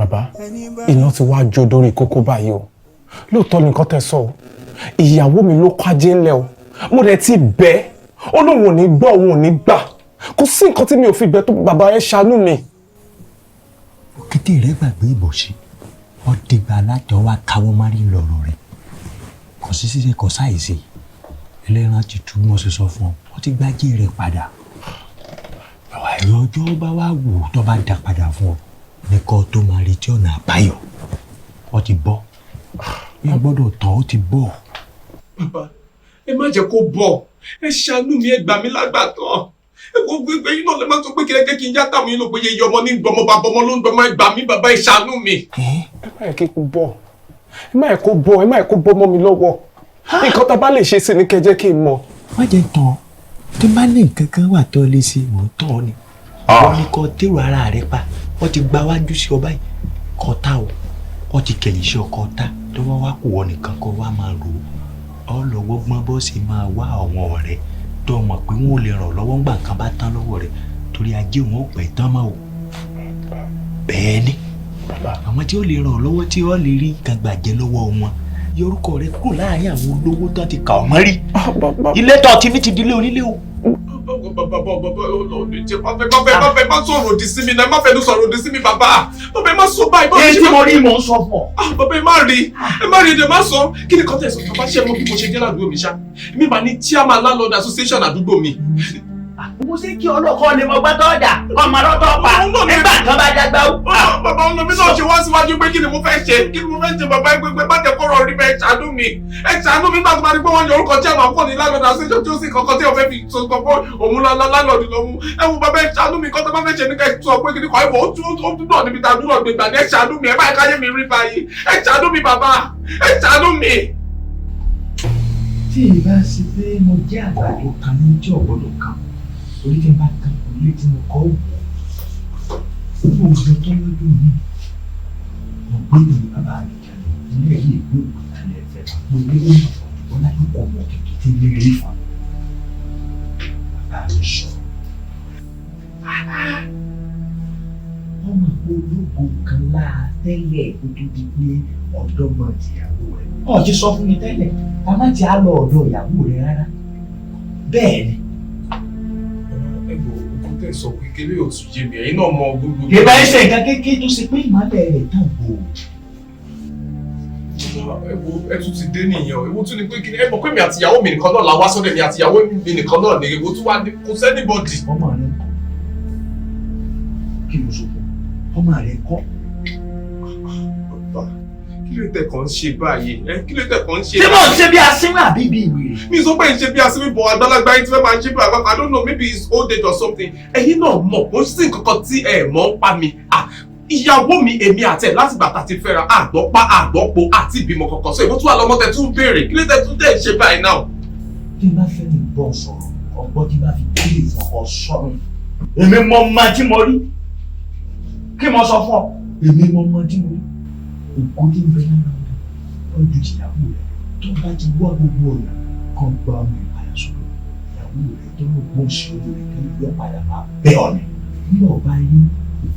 Bàbá, iná ti wá jó dórí kókó báyìí o. Lóòótọ́ ni nǹkan tẹ́ sọ o. Ìyàwó mi ló kọ́ ńlẹ̀ o. Mo dẹ̀ ti bẹ́ẹ̀, ó lóun ò ní gbọ́, òun ò ní gbà. Kò sí nǹkan tí mi ò fi bẹ̀ tó. Bàbá, ẹ ṣàánú mi. Òkété rẹ gbàgbé ìbòsí ọdẹgbà alájọ wa káwọ́ márí lọ́rọ̀ rẹ̀. Kò sí ṣíṣe, kò sáìsì. Ẹlẹ́ran ti tú mọ́ ṣe sọ fún ọ, wọ́n ti gbájé rẹ̀ padà. Ẹ̀rọ ọjọ́ bá wá wò tó bá dá padà fún ọ ní kó tó máa retí ọ̀nà àbáyọ. Ọ ti bọ́ bí o gbọ́dọ̀ tọ́, ó ti bọ́. Bàbá, ẹ má jẹ́ kó bọ̀. Ẹ ṣàánú mi, ẹ gbà mí lágbàtàn. Ẹ wo gbogbo ẹ̀yin náà lè má sọ pé kí kí n yá táwọn yín lò pé iye ọmọ ní gbọmọ, bàbá ọmọ ló ń gbọmọ. Ẹ gbà mí, bàbá, ẹ ṣàánú mi. Ẹ má yẹ kí kó bọ̀, ẹ má yẹ kó bọ̀, ẹ má yẹ kó bọ́ mọ́ mi lọ́wọ́. Nǹkan tá a bá lè ṣe sí ni kẹ́ jẹ́ kí n mọ̀. Má jẹ́ tán. Tí bá ní nǹkan kan wà tó lè ṣe, mò ń tọ́ ọ ni. Wọ́n ní kó tèrò ara rẹ pa. Wọ́n ti gba wájú sí ọ báyìí, kọ́ tá o. Wọ́n ti kẹ̀yìn sí ọkọ̀ tá tó wá wá kó wọ nìkan kó wá máa rò ó. Ọ lọ́wọ́ gbọ́n bọ́ọ̀sì máa wá àwọn ọ̀rẹ́ tó mọ̀ pé wọ́n ò lè ràn lọ́wọ́ ńgbà nǹkan bá tán lọ́wọ́ rẹ̀, torí ajé wọn ò pẹ́ tán mọ́ o. Bẹ́ẹ̀ ni, àwọn tí ó lè ràn lọ́wọ́, tí ó lè rí nǹkan gbàjẹ́ lọ́wọ́ wọn, yorùkọ rẹ kúrò láàrin àwọn olówó tán ti kà ọ́ mọ́ rí. Ilé tó ti ní ti dilé onílé o. Bàbá, bàbá, bàbá, bàbá, ẹ má sọ̀rọ̀ òdì sí mi náà. Ẹ má fẹnu sọ̀rọ̀ òdì sí mi, bàbá. Bàbá, ẹ má sọ báyìí. Èyí tí mo rí mò ń sọ fún ọ. Bàbá, ẹ má rí, ẹ má rí, ẹ má sọ. Kí ni kọ́ tẹ̀ sọ? Bàbá, ṣe mọ bí mo ṣe jẹ́ ládùúgbò mi ṣá? Mi máa ní chairman landlord association àdúgbò mi. Mo ṣe kí ọlọ́kọ́ lè mọ gbọ́dọ̀ ọjà ọmọ lọ́tọ̀ pa nígbà kan bá dágbà ó. Bàbá, ọ̀nà mi náà ṣe wá síwájú pé kí ni mo fẹ́ ṣe, kí ni mo fẹ́ ṣe? Bàbá, ẹgbẹ́ má jẹ́ kọ́rọ̀ rí bẹ́ẹ̀. Ṣàánú mi, ẹ ṣàánú mi. Nígbà tó bá rí pé wọ́n yọ orúkọ chairman kọ́ ní landlord association tí ó sì kankan tí ó fẹ́ fi sọ pé òun landlord lòun. Ẹ wo, bàbá, ẹ ṣàánú mi. Kọ́ tó bá fẹ́ ṣe ní kẹ́ sọ pé kí ni kọ́. Ẹ wò ó tún ó dúdọ̀ níbi tá a dúró gbégbá ní. Ẹ ṣàánú mi, ẹ má káyé mi rí báyìí. Ẹ ṣàánú mi, bàbá, ẹ ṣàánú mi. Tí ì bá ṣe pé mo jẹ́ àgbàdo kan ní tí ọ̀gbọ́dọ̀ kan orí, tí n bá kan ilé tí mo kọ́ wò ó, mo yọ tó lọ́dún mi, mo gbé ní bàbá mi jáde ilé yìí, gbé òkúta ẹ̀fẹ̀ mo ní ó yàn fún ọ̀la yóò kọ́ ọmọ kékeré tí mi rí fún bàbá mi sọ. Wọ́n mọ̀ pé ológo kan láà tẹ́lẹ̀ kó tó di pé ọ̀dọ́mọ ìyàwó rẹ̀. Ọ̀ ti sọ fún mi tẹ́lẹ̀ ká má ti á lọ ọ̀dọ̀ ìyàwó rẹ̀ rárá. Bẹ́ẹ̀ ni. Ẹ̀gbọ́n, nǹkan tẹ́ sọ kékeré ò tún yé mi. Ẹ̀yin náà mọ gbogbo. Kì í bá ẹ ṣe nǹkan kékeré tó ṣe pé ìmọ̀lẹ̀ rẹ̀ tàn bò. Ẹ wo, ẹ tún ti dé nìyẹn o. Èwo tún ni pé kí ni? Ẹ mọ̀ pé mi àti ìyàwó mi nìkan náà la wá sọ́dọ̀. Mi àti ìyàwó mi nìkan náà ni. Èwo tún wá ní kò sí anybody. Ọmọ rẹ kọ́, kí ló sọ fún ọmọ rẹ kọ́? Bàbá, kí ló tẹ̀ kàn ń ṣe báyìí? Ẹ kí ló tẹ̀ kàn ń ṣe? Ṣé mò ń ṣe bí asínwó àbí bí ìwèrè? Mi sọ pé ń ṣe bí asínwó bọ̀. Àgbàlagbà yín tí fẹ́ máa ń ṣe bí àgbàlagbà. I don't know, maybe it's old age or something. Ẹ̀yin náà mọ̀ kó sí nǹkan kan tí ẹ mọ̀ ń pa mi. Ìyàwó mi, èmi àti ẹ̀, láti gbà tá a ti fẹ́ra, àgbọ́pá àgbọ́po àti ìbímọ kankan. So ìwọ́n tún wà lọ́mọ tẹ tún béèrè. Kí ló tẹ tún tẹ̀ ń ṣe báyìí náà? Tí n bá fẹ́ mi bọ́ sọ̀rọ̀ ọgbọ́n, tí n bá fi kílè fún ọ sọ́run. Èmi mọ ọmọ tí mo rí. Kí mo sọ fún ọ? Èmi mọ ọmọ tí mo rí. Ògo tí ń bẹ lára ọmọ ọdún tìyàwó rẹ. Tó bá ti wá gbogbo ọ̀nà kan gba ọmọ ìpayà sọ̀rọ̀ ìyàwó rẹ tó ló gbọ́n sí orí rẹ kí yọ padà máa bẹ́ ọ̀nà. Nígbà ọba rí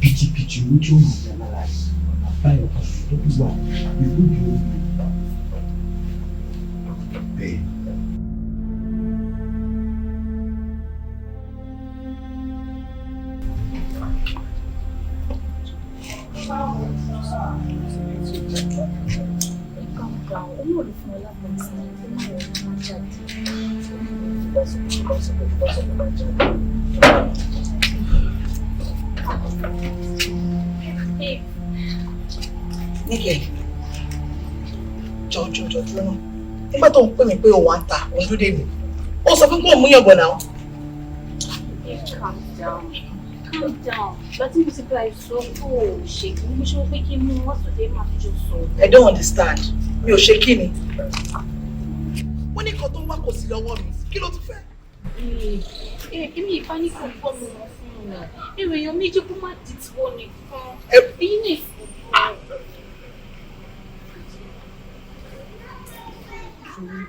bìtìbìtì owó tí ó máa yá lára rẹ, ọ̀nà àbáyọ kan tó bí wà ìlójú omi bẹ́ẹ̀. Calm down. Owó ò lè fún ẹ lápẹ̀tì kó má wọ má jáde. Bá sọ pé bá sọ pé má jáde. Babe. Níkẹ́, jọ jọ jọ, dúró náà. Nígbà tó ń pè mí pé òun á ta, òun dúró dè mí. Ó sọ fún pé òun múyàn bọ̀ náà. Babe, calm down. Calm down. Ìgbà tí mo ti bá ẹ sọ pé ò ṣe kí mo ṣe wọ́n pé kí n mú wá sóde, máa fi jọ sọ. I don't understand. Mi ò ṣe kí ni? Wọ́n ní nǹkan tó ń wá kò sí lọ́wọ́ mi. Kí ló tún fẹ́? Èmi ìbánikọ̀ gbọ́ mi wọn fún mi. Èrò èèyàn méjì kó má di tiwọn nìkan. Èyí ní ìfọ̀gbọ́n.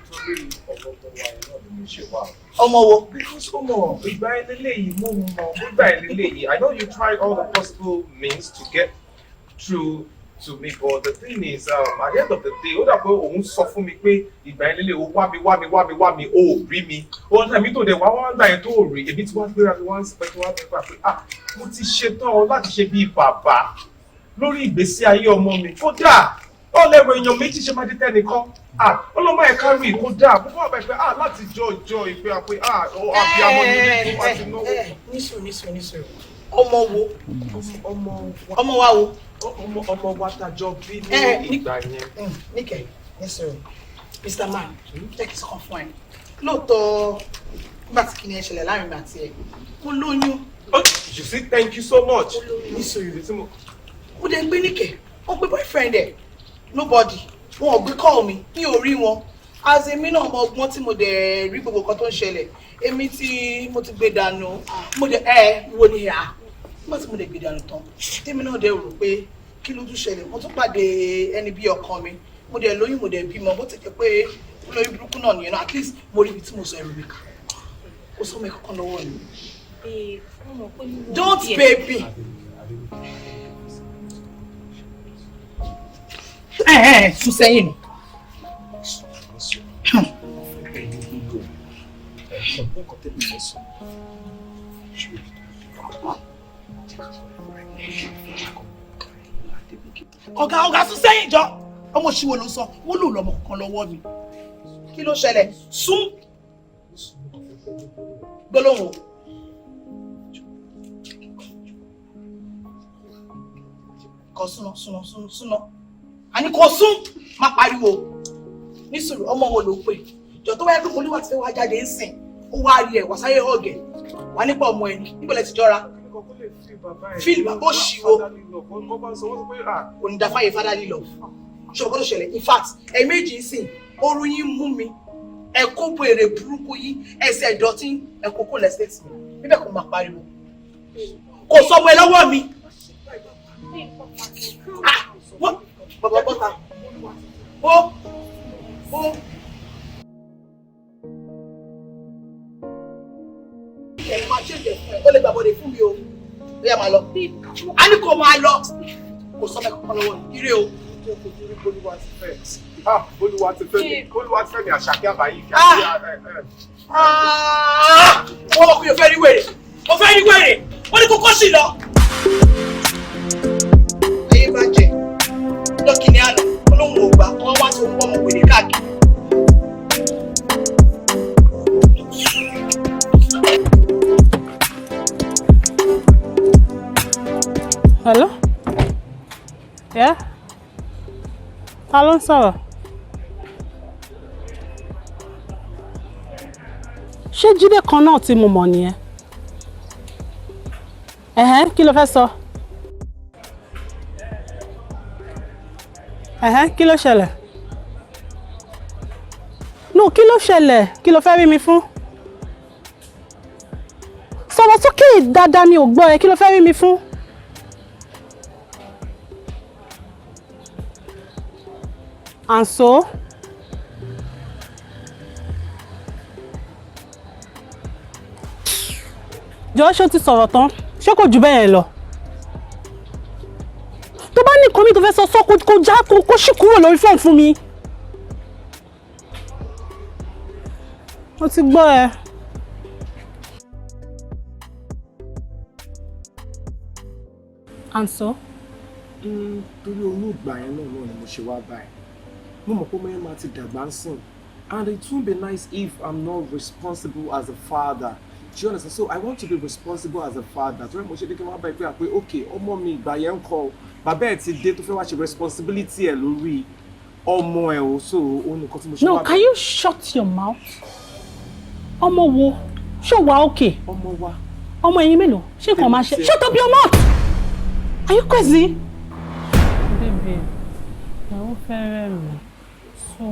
Torí ọ̀rọ̀ tó wà yẹn náà ni mo ṣe wà. Ọmọ wo? Because ó mọ̀ ìgbà eléyìí, mo mọ̀ ìgbà eléyìí. I know you tried all the possible means to get true to me, but the thing is, at the end of the day, ó dà pé òun sọ fún mi pé ìgbà yẹn lélẹ̀, ó wá mi, wá mi, wá mi, wá mi, ó rí mi. Ó ní àmì tó dẹ̀ wá wá gbà yẹn tó rí èmi tí wọ́n gbéra mi wá ń sọ pé wá gbà pé, ah, mo ti ṣetán láti ṣe bíi bàbá lórí ìgbésí ayé ọmọ mi. Kódà ó lẹ́rọ èèyàn méjì ṣe máa dé tẹ́nìkan, ah, ọlọ́mọ ẹ̀ka rí. Kódà púpọ̀ àbẹ̀ pé, ah, láti jọ ìjọ ìpè àpè, ah, àbíamọ ni mí tó wá ti náwó. Nísùúrù, nísùúrù, nísùúrù. Ọmọ wo? Ọmọ. Ọmọ wa wo? Ọmọ wa tàjọ bí ní ìgbà yẹn. Níkẹ́, nísùúrù. Mr. Man, jẹ́ kí n sọ̀kan fún ẹ. Lóòótọ́, nígbà tí kìnìún ẹ ṣẹlẹ̀ láàrin mi àti ẹ, mo lóyún. Oh, you see, thank you so much. Nísùúrù. Mo dẹ̀ ń gbé Níkẹ́, wọ́n gbé boyfriend ẹ̀, nobody, wọn ò gbé call mi, mi ò rí wọn. As èmi náà mọ ọgbọ́n tí mo dẹ̀ rí gbogbo nǹkan tó ń ṣẹlẹ̀, èmi tí mo ti gbé dànù, mo dẹ̀ ẹ wo ni à nígbà tí mo dẹ̀ gbé dànù tán, tèmi náà dẹ̀ rò pé kí ló tún ṣẹlẹ̀. Mo tún pàdé ẹni bí ọkàn mi, mo dẹ̀ lóyún, mo dẹ̀ bímọ. Bó ti jẹ́ pé olóyún burúkú náà nìyẹn náà, at least mo rí ibi tí mo sọ ẹrù mi kà. Ó sọ mi kankan lọ́wọ́ mi. Babe, mo mọ̀ pé mo Don't, baby. Ẹ ẹ sún sẹ́yìn ni. Ọ̀gá, ọ̀gá, sún sẹ́yìn jọ. Ọmọ òṣìwò ló sọ wọ́n lò lọ́mọ kankan lọ́wọ́ mi. Kí ló ṣẹlẹ̀? Sún gbólóhùn o. Kọ súná, súná, súná, súná. Àní kò sún, má pariwo. Nísòro, ọmọ wo ló pè jọ tó wáyé pé olúwa ti fẹ́ wá jáde ń sìn, ó wá rí ẹ wá sáyé ọ̀gẹ̀ wà nípa ọmọ ẹni níbo lẹ ti jọra? Fíìlì bàbá òṣìwò kò ní dáfáyé fatherly love. Ṣọlá kọ́ tó ṣẹlẹ̀? In fact, ẹ méjì ń sìn, oru yín mú mi. Ẹ kó bo èrè burúkú yín, ẹsẹ̀ ìdọ̀tí, ẹ kó kó lẹ́sẹ̀ tì mí bíbẹ̀, kò máa pariwo. Kò sọ ọmọ ẹ lọ́wọ́ mi. Ah, wọ́n bàbá bọ́ta ó ó. Ẹ máa ṣe ìjẹ fún ẹ, ó lè gbàbọdè fún mi o. Ó yá, máa lọ. A ní kó máa lọ. Kò sọ ọmọ ẹ kankan lọ́wọ́ mi. Ire o. Bólúwa ti fẹ́. Ah, Bólúwa ti fẹ́ mi. Bólúwa ti fẹ́ mi, Àṣàkẹ́ àbáyé. Ah! Wọ́n mọ̀ pé o fẹ́ rí wèrè. O fẹ́ rí wèrè. Wọ́n ní kókó sì lọ. Ayé bá jẹ. Lọ́kìnní àná, olóhùn ò gbà, wọ́n wá sí òun ọmọ wèrè káàkiri. Hello? Yeah? Ta ló ń sọ̀rọ̀? Ṣé Jídé kan náà tí mo mọ̀ nìyẹn? Ẹ̀hẹ́n, kí ló fẹ́ sọ? Ẹ̀hẹ́n, kí ló ṣẹlẹ̀? No, kí ló ṣẹlẹ̀? Kí ló fẹ́ rí mi fún? Sọ̀rọ̀ sókè dáadáa, mi ò gbọ́ ẹ. Kí ló fẹ́ rí mi fún? And so? Jọ̀ọ́, ṣé o ti sọ̀rọ̀ tán? Ṣé kò jù bẹ́ẹ̀ lọ? Tó bá ní nǹkan mi tó fẹ́ sọ, sọ kó já kó ṣì kúrò lórí fóònù fún mi. Mo ti gbọ́ ẹ. And so? Torí olú ìgbà yẹn náà ni mo ṣe wá báyìí. Mo mọ̀ pé ọmọ yẹn máa ti dàgbà ń sìn, and it won't be nice if I'm not responsible as a father. Do you understand? So I want to be responsible as a father. Torí mo ṣe ní kí wọ́n bá ẹ pé àpé, ok, ọmọ mi ìgbà yẹn ń kọ́, bàbá ẹ̀ ti dé tó fẹ́ wá ṣe responsibility ẹ̀ lórí ọmọ ẹ̀ o. So ó ní nǹkan tí mo ṣe No, wá. can you shut your mouth? Ọmọ wo? Ṣé o wà okay? Ọmọ wa. Ọmọ ẹ̀yin mélòó? Ṣé nǹkan máa ṣe? Shut up your mouth! Are you crazy? Baby, ìyàwó fẹ́ rẹ̀ mí. So,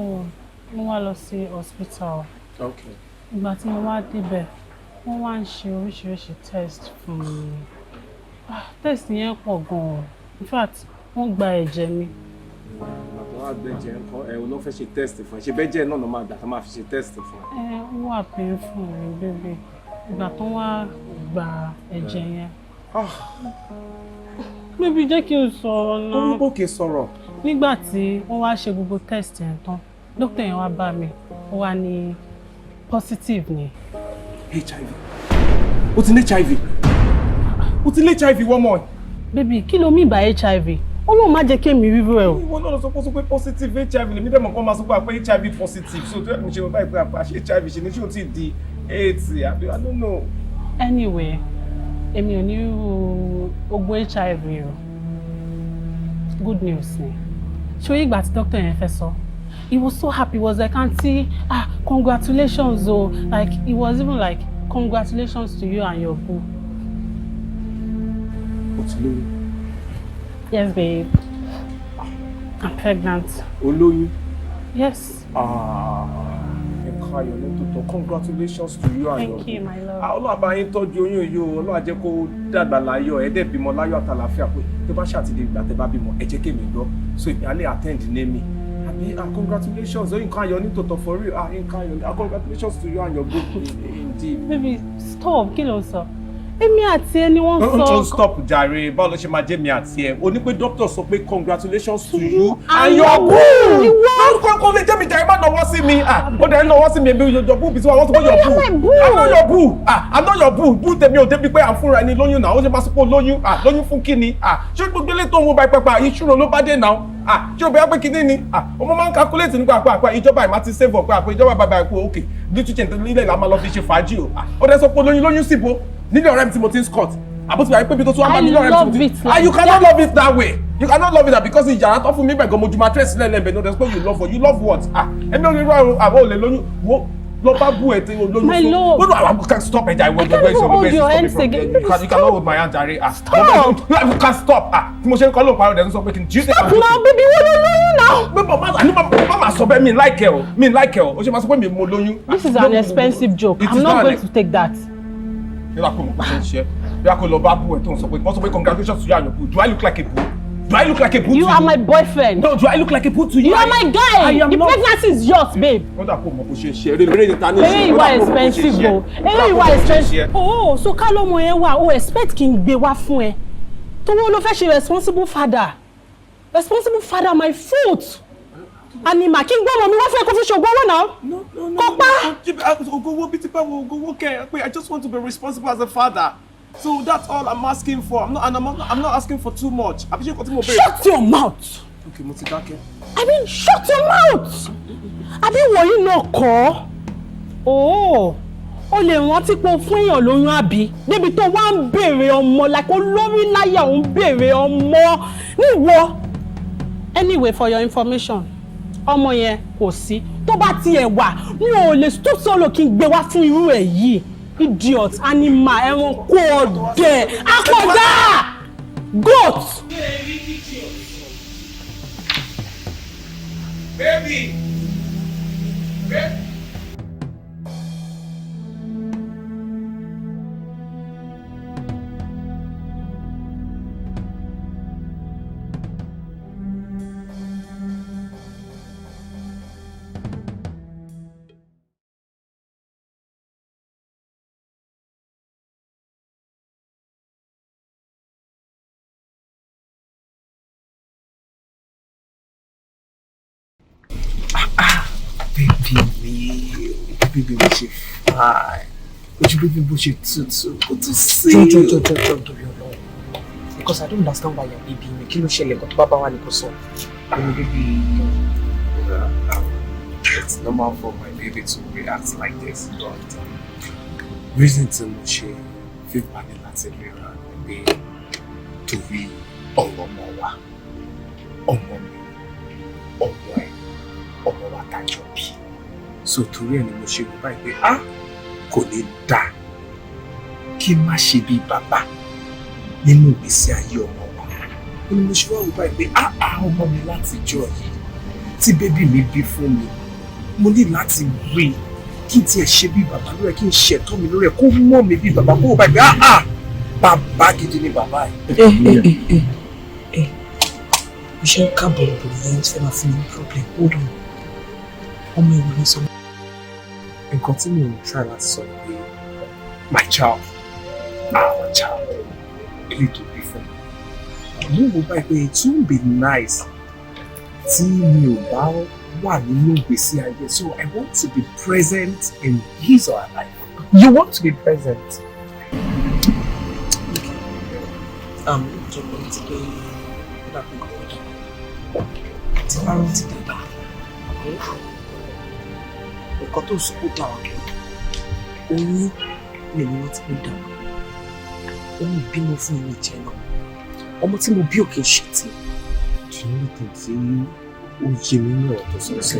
mo wá lọ sí hospital. Ìgbà tí mo wá débẹ̀, wọ́n wá ń ṣe oríṣiríṣi test fún mi. Ah, test yẹn pọ̀ gan-an. In fact, wọ́n gba ẹ̀jẹ̀ mi. Bàbá wa gbẹ̀jẹ̀ ńkọ́? Ẹ̀ ò lọ́ fẹ́ ṣe test fún ẹ, ṣe bẹ́jẹ̀ náà ló máa gbà tó máa fi ṣe test fún ẹ. Ẹ ó wà painful mi, baby. Ìgbà tó wá gba ẹ̀jẹ̀ yẹn. Baby, jẹ́ kí n sọ̀rọ̀ náà. Ó kè sọ̀rọ̀. Nígbà tí wọ́n wá ṣe gbogbo test yẹn tán, dókítà yẹn wá bá mi, ó wá ní positive ni. HIV. O ti ní HIV. O ti ní HIV wọ́n mọ̀. Baby, kí ló mean by HIV? Ó lóun má jẹ́ kémi rírú ẹ̀ o. Ìwọ náà lọ sọ pé ó sọ pé positive HIV, lèmi dẹ̀ mọ̀ kó máa sọ pé HIV positive, so tó yẹ kí n ṣe wọ́n báyìí pé àpá ṣé HIV ṣe ni, ṣé o ti di AIDS àbí, I don't know. Anyway, èmi ò ní irú ogun HIV o. Good news ni. Ṣé ìgbà tí doctor yẹn fẹ́ sọ, he was so happy. He was like, "Aunty, ah, congratulations o." Like, he was even like, "Congratulations to you and your boo." O ti lóyún. Yes, babe, I'm pregnant. O lóyún. Yes. Ah, nǹkan ayọ̀ ní tòótọ́. Congratulations to you and your Thank you, my love. Ah, Ọlọ́run bá yín tọ́jú oyún yìí o. Ọlọ́run á jẹ́ kó dàgbà láyọ̀, ẹ dẹ̀ bímọ láyọ̀ àtàlàáfíà. Pé tó bá ṣàtìdé ìgbà tẹ́ bá bímọ, ẹ jẹ́ kémi gbọ́, so èmi á lè attend ní mi àbí. Ah, congratulations o, nǹkan ayọ̀ ní tòótọ́, for real. Ah, nǹkan ayọ̀. Ah, congratulations to you and your group indeed. Baby, stop. Kí ló ń sọ? Èmi àti ẹni wọ́n Don't sọ. stop jàre. Báwo ló ṣe máa jẹ́ mi àti ẹ? O ní pé doctor sọ pé congratulations to you and and your your boo. Ìwọ. Kò lè jẹ́ mi jàre, má nọwọ́ sí mi. Ah, ó dẹ̀ ń nọwọ́ sí mi. Èmi your boo bí tí wọ́n sọ pé your You're boo. my boo. I'm not your boo. Ah, I'm not your boo. Boo tèmi ò débi pé à ń fúnra ẹni lóyún náà. Ó ṣe máa sọ pé lóyún. Ah, lóyún fún kíni? Ah, ṣé gbogbo ilé tó ń wo bá pẹpẹ ìṣúná ló bá dé náà? Ah, ṣé o bẹ́ẹ̀ pé kíní ni? Ah, ọmọ máa ń calculate nípa àpò àpò ìjọba ìmá ti save up pé àpò ìjọba bàbá ìkú òkè little change nílẹ̀ la máa lọ fi ṣe fàájì o. Ah, ó dẹ̀ sọ pé lóyún, lóyún síbo nílé ọ̀rẹ́ mi tí mo ti ń squat, àbó ti wà pé ibi tó tún wá bá mi lọ́rẹ́ mi tí mo ti. I love it Ah, like you cannot love it that way. You cannot love it that, because ìyàrá tó fún mi bẹ̀ gan, mo ju mattress sílẹ̀ lẹ́bẹ̀ẹ́ ní o dẹ̀ sọ pé you love what? You love what? Ah, èmi ò ní rọ àwọn olè lóyún wo lọ bá bú ẹ tí o lóyún My fún. love. Wọ́n àwọn can stop ẹja ìwọ. I can't even hold your hands again. You cannot hold my hand jàre. Ah, Stop. You can stop. Ah, tí mo ṣe ń kọ́ ló ń parọ́ dẹ̀ ń sọ pé kí n do you think I'm Stop now, baby. Wọ́n ló lóyún now. Pé bọ̀ má ní má má sọ bẹ́ẹ̀, mi like ẹ o, mi like ẹ o. O ṣe máa sọ pé mi mo lóyún. This is an expensive joke. It I'm is not not going an to take that. Nígbà kó mo kó ṣe ń ṣe bí a kò lọ bá bú ẹ tó ń sọ pé wọ́n sọ pé congratulations to you and your boo. Do I look like a boo? Do I look like a boo You to are my boyfriend. No, do I look like a boo to you? You are my guy. I am The not. pregnancy is yours, babe. Wọ́n dà kó mọ̀ bó ṣe ń ṣe eré eré níta ní Eré ìwà expensive o. Eré ìwà expensive. Oh, so ká lọ́mọ yẹn wà, o expect kí n gbé wá fún ẹ. Tówó ló fẹ́ ṣe responsible father. Responsible father, my foot. Animal, kí n gbọ́ ọmọ mi wá fún ẹ kó fi ṣògbọ́n owó náà. No, no, no. Kò pa. Ogowo bí ti báwo ogowo kẹ pé I just want to be responsible as a father. So that's all I'm asking for. I'm not, and I'm not asking for too much. Àbí ṣé nǹkan tí mo béèrè? Shut your mouth. Okay, mo ti dákẹ́. I mean, shut your mouth. Àbí wọ̀nyí náà kọ́? Oh, o lè rántí pé o fún èèyàn lóyún àbí? Débi tó wá ń béèrè ọmọ, like olórí láyà ò ń béèrè ọmọ níwọ. Anyway, for your information, ọmọ yẹn kò sí. Tó bá tiẹ̀ wà, mi ò lè stoop solo kí n gbé wá fún irú ẹ̀ yìí. Idiot, animal, ẹranko ọ̀dẹ̀, akọ̀dá, goat. Baby! Baby! Baby mi, baby bó ṣe fine, ojú baby bó ṣe tutù, kò tún sí. Jọ, jọ, jọ, jọ, jọ, torí Ọlọ́run, because I don't understand why you're baby mi. Kí ló ṣẹlẹ̀? Nǹkan tó bá bá wà ní kò sọ ẹni baby. It's normal for my baby to react like this, but reason tí mo ṣe fi pa ní láti ríra ni pé torí ọ̀rọ̀ ọmọ wa, ọmọ mi, ọmọ ẹ̀, ọmọ wa tájọ bí. So torí ẹ̀ ni mo ṣe wò báyìí pé ah, kò ní dáa kí n má ṣe bí bàbá nínú ìgbésí ayé ọmọ wa. Ó ní mo ṣe wá wò báyìí pé ah ah, ọmọ mi látijọ́ yìí tí baby mi bí fún mi, mo ní láti rí i, kí n tiẹ̀ ṣe bí bàbá lórí ẹ̀, kí n ṣẹ̀tọ́ mi lórí ẹ̀, kó mọ̀ mi bí bàbá, kó wò báyìí pé ah ah, bàbá gidi ni bàbá yìí. Ẹ ẹ ẹ ẹ ẹ, iṣẹ́ ń ká bọ̀rọ̀bọ̀rọ̀ yẹn ti fẹ́ máa fún mi ní problem. Hold on, ọmọ ìwé ló sọ? Nǹkan tí mò ń try láti sọ ni pé my child, our child, eléyìí tó bí fún mi. Mo wò báyìí pé it won't be nice tí mi ò bá wà nínú ìgbésí ayé, so I want to be present in his or her life. You want to be present. Lóòótọ́ pé ti pé ó dà pé nǹkan tó dà tí bá rántí dàgbà, nǹkan tó sọ ó dà wá oyún mi ní rántí pé dà wá òun bímọ fún mi jẹ náà, ọmọ tí mo bí òkè ṣe tí. The only thing tí ó yé mi ní ọ̀rọ̀ tó sọ sí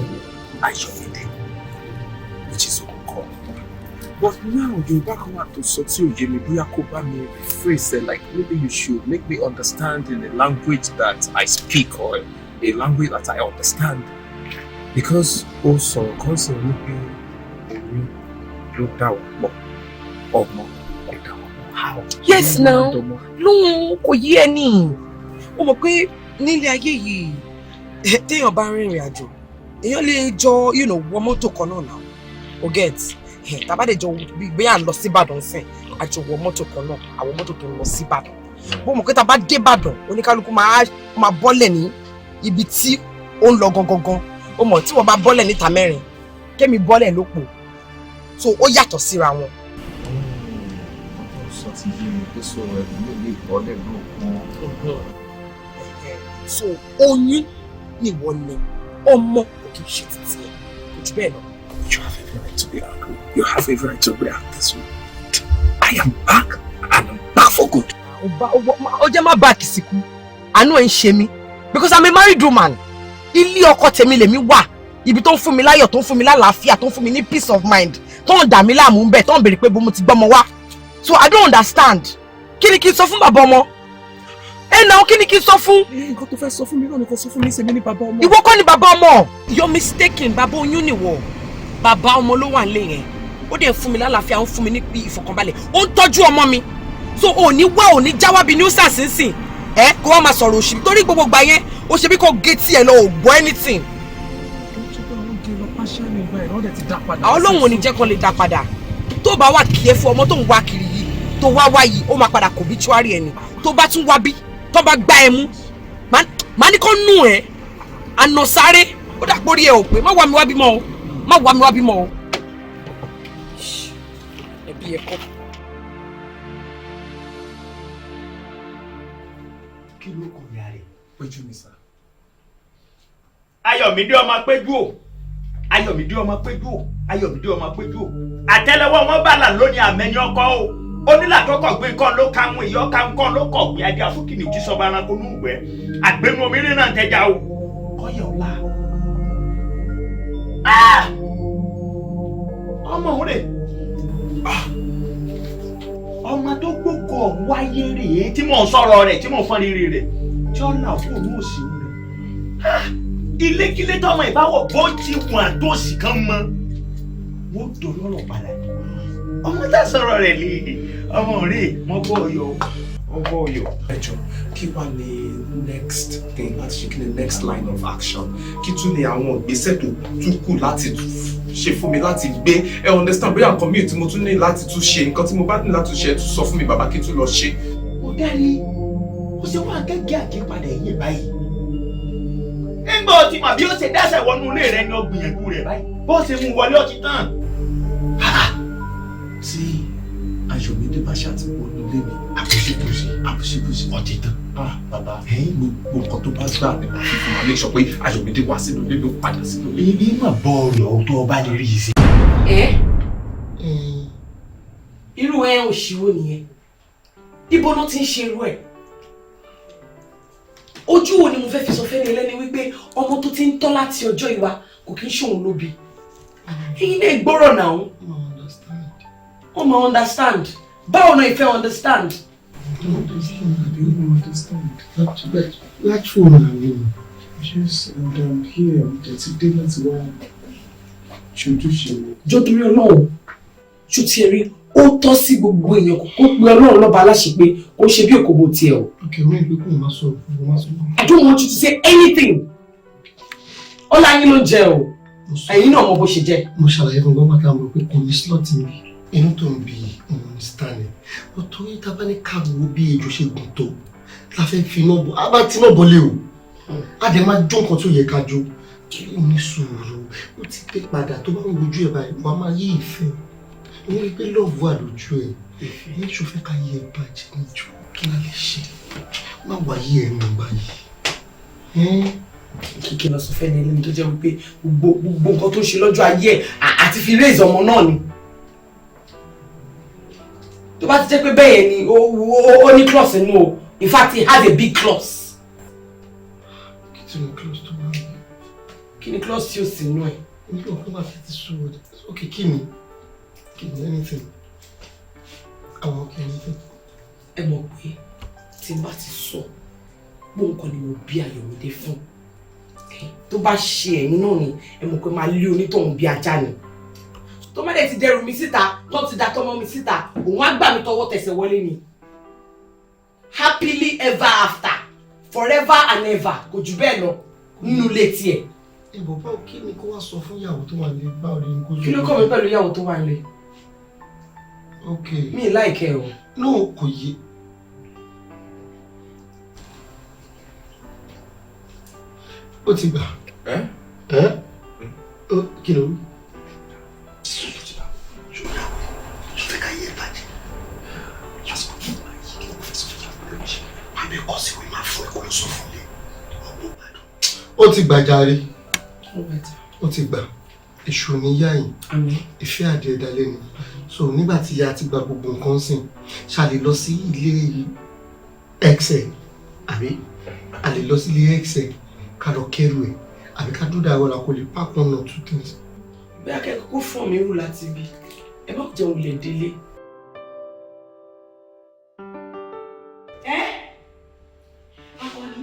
Ayọ̀mídé, which is orúkọ, but now Yorùbá kan wà tó sọ tí ò yé mi. Bóyá kó bá mi rephrase ẹ, like maybe you should make me understand in a language that I speak or a language that I understand, because ó sọ̀rọ̀ kan sí ní pé oyún ló dà wá pọ̀, ọmọ ló dà wá pọ̀. How? Yes now, lóhun kò yí ẹ ní. Ó mọ̀ pé nílé ayé yìí, téèyàn bá rìnrìn àjò, èèyàn lè jọ wọ mọ́tò kan náà náà o get. Tá bá dẹ̀ jọ bí à ń lọ sí Ìbàdàn sìn, a jọ wọ mọ́tò kan náà, àwọn mọ́tò tó ń lọ sí Ìbàdàn. Bó mọ̀ pé tá bá dé Ìbàdàn, oníkálukú máa bọ́lẹ̀ ní ibi tí ó ń lọ gangan gan. Ó mọ̀ tí wọ́n bá bọ́lẹ̀ níta mẹ́rin, kémi bọ́lẹ̀ lópò, so ó yàtọ̀ síra wọn. Ọ̀rọ̀ sọ ti yé mi pé sọ ẹ̀mí lè bọ́lẹ̀ lóògùn. So oyún ni wọ́n ní, ọmọ kò kì í ṣe títí ẹ̀, kò jù bẹ́ẹ̀ lọ. You have every right to be angry. You have every right to react this way. I am back and I'm back for good. Ó jẹ́ má bá kìsìkú, àánú ẹ̀ ń ṣe mí because I'm a married woman. Ilé ọkọ tèmi lèmi wà, ibi tó ń fún mi láyọ̀, tó ń fún mi lálàáfíà, tó ń fún mi ní peace of mind, tó ń dà mí láàmú ń bẹ̀, tó ń béèrè pé bó mo ti gbọ́mọ wá. So I don't understand. Kí ni kí n sọ fún bàbá ọmọ ẹ náà? Kí ni kí n sọ fún? Nǹkan tó fẹ́ sọ fún mi náà ni kò sọ fún mi, ṣe mí ní bàbá ọmọ. Ìwọ kọ́ ni bàbá ọmọ. You're mistaken. Bàbá oyún nìwọ. Bàbá ọmọ ló wà nílé yẹn. Ó dẹ̀ fún mi lálàáfíà, ó ń fún mi ní ìfọ̀kànbalẹ̀, ó ń tọ́jú ọmọ mi. So ò ní wá, ò ní jáwá bí nuisance sínsìn ẹ, kó wá máa sọ̀rọ̀ òṣì, torí gbogbo gbà yẹn ó ṣe bí kò gé tiẹ̀ lọ, ò gbọ́ anything. Àwọn olóhùn ò ní jẹ́ kó lè dá padà. Tó bá wà kí ẹ fún ọmọ tó ń wá kiri yìí, tó wá wá yìí, ó máa padà kò obituary ẹ ni. Tó bá tún wá bí tó bá gbá ẹ mú, má ní kó nù ẹ àná sáré. Ó dàpọ̀ rí ẹ ò pé má wá mi wá bímọ o, má wá mi wá bímọ o. Ẹbí ẹ kọ́. Kí ló kọ ìyá rẹ̀? Péjú mi sá. Ayọ̀mídé ọmọ Péjú o, Ayọ̀mídé ọmọ Péjú o, Ayọ̀mídé ọmọ Péjú o. Àtẹ́lẹwọ́ wọn bá là lónìí àmẹni ọkọ o, onílà tó kọ̀gbìn kọ́ ló ka ń ìyọ́ ka ń kọ́ ló kọ̀gbìn adé afúkìní tí sọba ẹranko ní ìwẹ́ àgbẹnu omi rìn náà tẹja o kọ́yẹ̀ ọ̀la. Ọmọ òun rè, ọmọ tó gbókò wáyé rèé tí mò ń sọ̀rọ̀ rẹ̀, tí mò ń fọ́n rírì rẹ̀, tí ó là fún òun òsì rẹ̀. Ilékílé tọmọ ìbáwọ̀ bó ti wọ̀n àtòsí kan mọ́ wọ́n dòrò ọ̀rọ̀ padà. Ọmọ tá sọ̀rọ̀ rẹ̀ lè ọmọ rẹ̀ mọ́ bọ́ ọyọ. Ọmọ ọyọ. Ẹ jọ, kí wàá ní next thing láti ṣe? Kí ni next line of action? Kí tún ni àwọn ìgbésẹ̀ tó tún kù láti ṣe fún mi láti gbé? Ẹ understand, bóyá nǹkan míì tí mo tún ní láti tún ṣe, nǹkan tí mo bá ní láti ṣe, ẹ tún sọ fún mi bàbá, kí tún lọ ṣe. Ó dárí, ó ṣe wá gẹ́gẹ́ àgépadà ẹ̀yìn báyìí. Ńgbà ọtí mà bí ó ṣe dáṣẹ̀ wọnú ilé rẹ ni ó gbìyànjú rẹ̀ báyìí, bó ṣe mú wọlé ọtí tán. Tí Ayọ̀mídé bá ṣàtìwọ́ nílé mi, àbùṣebùṣe àbùṣebùṣe ọtí tán. Ah bàbá, gbogbo nǹkan tó bá gbà ní màá fi fún wa, make sure pé Ayọ̀mídé wá sínú ilé mi, ó padà sínú ilé. Ibi mà bọ́ ọ̀rọ̀ tó o bá lè rí i sí. Ẹ irú ẹ òṣìwò nìyẹn? Ibo ló ti ń ṣe irú ẹ? Ojú wo ni mo fẹ́ fi sọ fẹ́ni ẹlẹ́ni wípé ọmọ tó ti ń tọ́ láti ọjọ́ ìwà kò kí ń ṣòun ló bí? Ẹ̀yin náà gbọ́rọ̀ náà. Wọ́n máa understand. Báwo náà ìfẹ́ understand? Understand, I don't understand. Láti òun là ní. Yes, and I'm here. Mo ti dé láti wá ṣojúṣe mi. Jọ, torí Ọlọ́run, ṣó tiẹ̀ rí, ó tọ́ sí gbogbo èèyàn kó pe Ọlọ́run lọ́ba aláṣepé, kó ṣe bí òkòbó tiẹ̀ o. Okay, wọ́n ìgbé kò máa sọ̀rọ̀ fún mi, máa sọ̀rọ̀. I don't want you to say anything. Ọlá yín ló jẹ o. Ẹ̀yin náà mọ bó ṣe jẹ́. Mo ṣàlàyé fún gbọ́n pàtàkì mọ̀ pé kò ní slot mi. Inú tó ń bi òun ní Stanley. Ó torí tá a bá ní káàbò bí ejò ṣe gùn tó. La fẹ́ fi iná bọ̀, a bá ti iná bọ̀lé o. A dẹ̀ máa jó nǹkan tó yẹ ká jó. Kí ló ní sùúrù? Ó ti dé padà, tó bá ń wojú ẹ̀ báyìí, wàá máa yí ìfẹ́. Wọ́n rí pé love wà lójú ẹ̀. Ní ṣo fẹ́ ká yí ẹ bàjẹ́ níjọ́, kí la lè ṣe? Má wáyé ẹ̀ nù báyìí. Kíkẹ́ lọ sọ fẹ́ ní ẹlẹ́ni tó jẹ́ wípé gbogbo nǹkan tó ṣe lọ́jọ́ ayé ẹ̀ àti fi raise ọmọ náà ni. Tó bá ti jẹ́ pé bẹ́ẹ̀ yẹn ni, ó ní clause nínú o. In fact, he has a big clause. Kí ni clause tó wà ní? Kí ni clause tí ó sì nínú ẹ̀? Nígbà tó bá ti sú ọ, ok, kí ni? Kí ni anything? Àwọn, ok, anything. Ẹ mọ̀ pé tí n bá ti sọ pé nǹkan ni mo bí Ayọ̀mídé fún, tó bá ṣe ẹ̀yìn náà ni, ẹ mọ̀ pé máa lé onítọ̀hún bí ajá ni. Tó má dẹ̀ ti dẹrù mi síta, tó ti da tọmọ mi síta, òun á gbà mí tọwọ́ tẹsẹ̀ wọlé ni. Happily ever after, forever and ever, kò jù bẹ́ẹ̀ lọ nínú ilé tiẹ̀. Ẹ bọ̀, báwo, kí ni kó wá sọ fún ìyàwó tó wà nílé? Báwo ni kó sọ? Kí ló kọ́ mi pẹ̀lú ìyàwó tó wà nílé? Ok. Mi ì like ẹ o. No, kò yé. Ó ti gbà. Ẹ? Ẹ? Ó kí ló wí? Ṣó fẹ́ ká yé ẹ bàjẹ́? Lásìkò kí n máa yí kí n fẹ́ sọ fún ìyàwó rẹ̀ ṣe. Wà á bẹ kọ́ sí ìwé máa fún ẹ kó lọ sọ fún ilé. Ọgbọ́n gbàdúrà. Ó ti gbà jàre. Ó ti gbà. Èṣù ní yáyìn. Ìfẹ́ àdìẹ dalẹ́ ni. So nígbà tí ya ti gba gbogbo nǹkan sìn, ṣá lè lọ sí ilé ex ẹ̀, àbí? A lè lọ sí ilé ex ẹ̀ ká lọ kẹ́rù ẹ̀, àbí ká dúdà àwọn la kò lè pack one or two things. Bí akẹ́kọ̀ọ́ kó fún mi rú láti bí, ẹ má jẹun lè délé. Ẹ Akọni,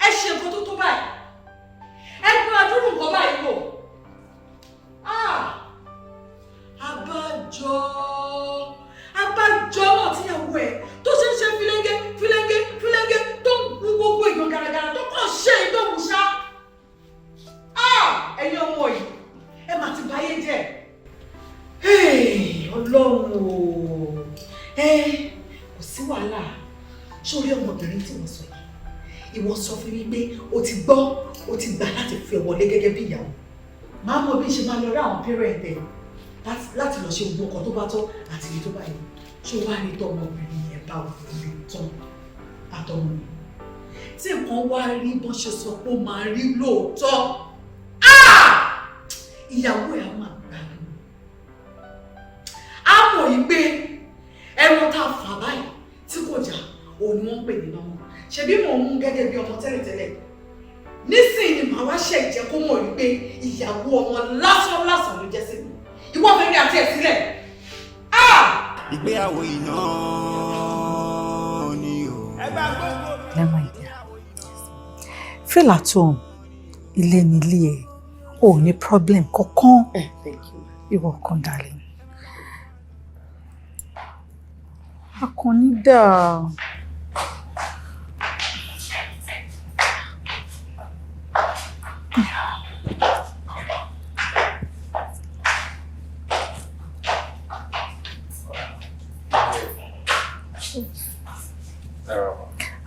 ẹ ṣe nǹkan tó tó báyìí, ẹ gbọ́n adúrú nǹkan báyìí wò. Ah! Abájọ, abájọ náà tíyàwó ẹ tó ṣe ń ṣe fílẹ́ńgé fílẹ́ńgé fílẹ́ńgé, tó ń wú gbogbo èèyàn gàràgàrà, tó kàn ṣe é tó wù ṣá. Ah! Ẹ̀yin ọmọ yìí, ẹ mà ti báyé jẹ́. Hey, Ọlọ́run o! Ẹ kò sí wàhálà. Sórí ọmọbìnrin tí wọ́n sọ yìí, ìwọ sọ fún mi pé o ti gbọ́, o ti gbà láti fi wọlé gẹ́gẹ́ bí ìyàwó. Máa mọ bí ṣe máa lọ rí àwọn parent ẹ láti lọ ṣe gbogbo nǹkan tó bá tọ́ àti ibi tó bá yẹ. Ṣó wá rí tọmọbìnrin yẹn bá wọlé tán àtọmọ mi, tí nǹkan wá rí bọ́n ṣe sọ pé ó máa rí lóòótọ́, ìyàwó ẹ̀ á máa gbádùn, á mọ̀ yìí pé ẹran tá a fà báyìí tí kò jà, òun ni wọ́n ń pè ní lọ́mọ. Ṣebí mò ń mú gẹ́gẹ́ bí ọmọ tẹ́lẹ̀tẹ́lẹ̀, nísìnyí ni màá wá ṣe ìjẹ́ kó mọ̀ wípé ìyàwó ọmọ lásán lásán ló jẹ́ sí mi. Ìwọ fẹ́ rí àti ẹ̀ sílẹ̀. Ìgbéyàwó iná ni o. Yeah, my dear. Feel at home. Ilé ni ilé ẹ̀. O ò ní problem kankan. Thank you. You're welcome, darling. Akànní dà.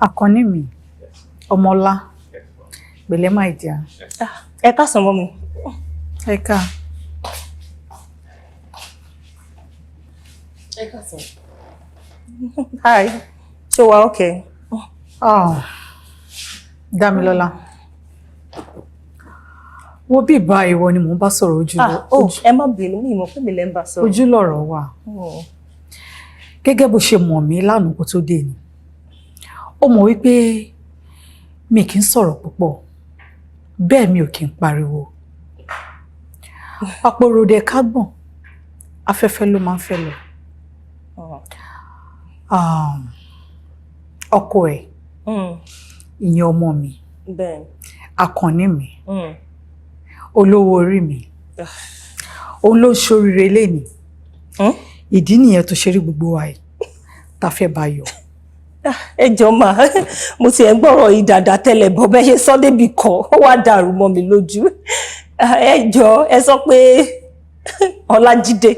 Akànní mi, ọmọlá, pẹ̀lẹ́, my dear. Ẹ káàsán, mummy. Ẹ ká. Ẹ káàsán. Hi. Ṣé wàá okay? Oh, Dámilọ́lá. Wo bí ìbá ìwọ ni mò ń bá sọ̀rọ̀, ojú Ah, oh, ẹ má bínú, mi ì mọ̀ pé mi lẹ́ ń bá sọ̀rọ̀. Ojú lọ̀rọ̀ wà. Oh. Gẹ́gẹ́ bó ṣe mọ̀ mí lánàá kó tó dé ni. Ó mọ̀ wípé mi kì í sọ̀rọ̀ púpọ̀. Bẹ́ẹ̀ mi ò kì í pariwo. Àpòròdè kágbọ̀n, afẹ́fẹ́ ló máa ń fẹ́ lọ. Ọkọ ẹ̀, ìyẹn ọmọ mi, Bẹ́ẹ̀. Akànní mi, olówó orí mi, òun ló ń ṣoríire lénìí. Ìdí nìyẹn tó ṣe rí gbogbo wa yìí, tá fẹ́ bá yọ̀. Ẹ jọ̀ọ́ mà, mo ti ẹ̀ ń gbọ́rọ̀ yìí dáadáa tẹ́lẹ̀ bọ́, bẹ́ẹ̀ ṣe sọ débi kan, ó wá dàrú mọ́ mi lójú. Ẹ jọ̀ọ́, ẹ sọ pé Ọlájídé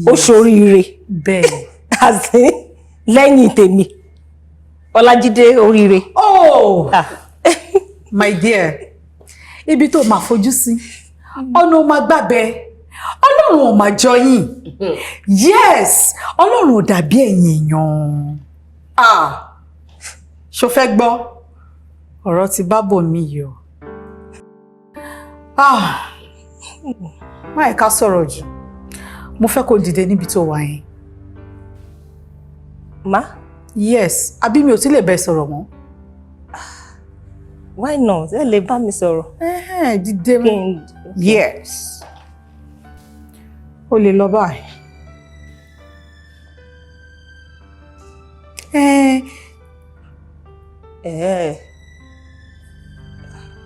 ó ṣoríire? Bẹ́ẹ̀. Àti lẹ́yìn tèmi, Ọlájídé oríire. Oh, my dear, ibi tó máa fojú sí, ọ̀nà ò máa gbàbẹ, Ọlọ́run ò máa jọ yín. Yes, Ọlọ́run ò dàbí ẹ̀yin èèyàn. Ah, ṣo fẹ́ gbọ́? Ọ̀rọ̀ ti bá bò mí yìí o. Ah, má ẹ̀ ká sọ̀rọ̀ jù. Mo fẹ́ kó dìde níbi tó wà yẹn. Ma? Yes, àbí mi ò tí lè bẹ sọ̀rọ̀ mọ́. Why not? Ẹ lè bá mi sọ̀rọ̀. Ẹ̀hẹ́n, dìde. Yes. O lè lọ báyìí. Eh. Eh.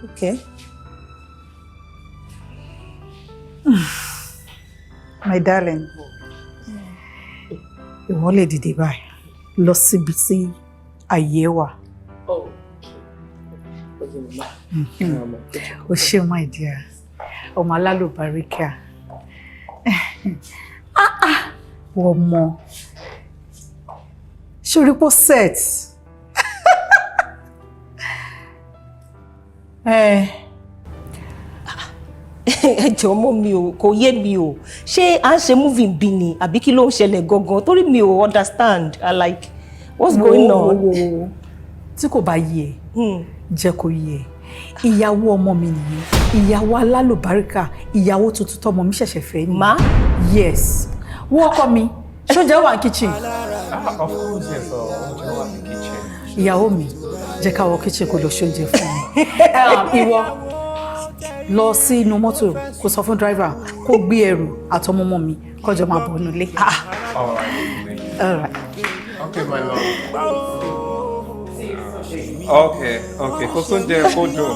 Okay. My darling, ìwọ lè dìde báyìí lọ síbi tí àyè wà. Oh, okay. Mama. O ṣé, my dear, ọmọ alálùbáríkà. Ah ah, wọ́n mọ. Ṣorí pọ̀ set. Ẹ jọ̀ọ́ mọ́ mi o, kò yé mi o. Ṣé à ń ṣe movie bí ni àbí kí ló ń ṣẹlẹ̀ gangan? Torí mi ò understand. I like, what's going on? Wo, tí kò bá yé ẹ, jẹ́ kó yé ẹ. Ìyàwó ọmọ mi nìyẹn, ìyàwó alálùbáríkà, ìyàwó tuntun tọmọ mi ṣẹ̀ṣẹ̀ fẹ́ ni. Ma? Yes. Wọ́n ọkọ mi, ṣóúnjẹ wà ní kitchen? Ah, of course, yes, oúnjẹ wà ní kitchen. Ìyàwó mi, jẹ́ ká wọ kitchen kó lọ ṣóúnjẹ fún mi. Ìwọ lọ sí inú mọ́tò, kó sọ fún driver kó gbé ẹrù àtọmọmọ mi kọjọ máa bọ̀ nílé. All right. All right. Okay, my love. Okay, okay. Kó sóúnjẹ kó dùn.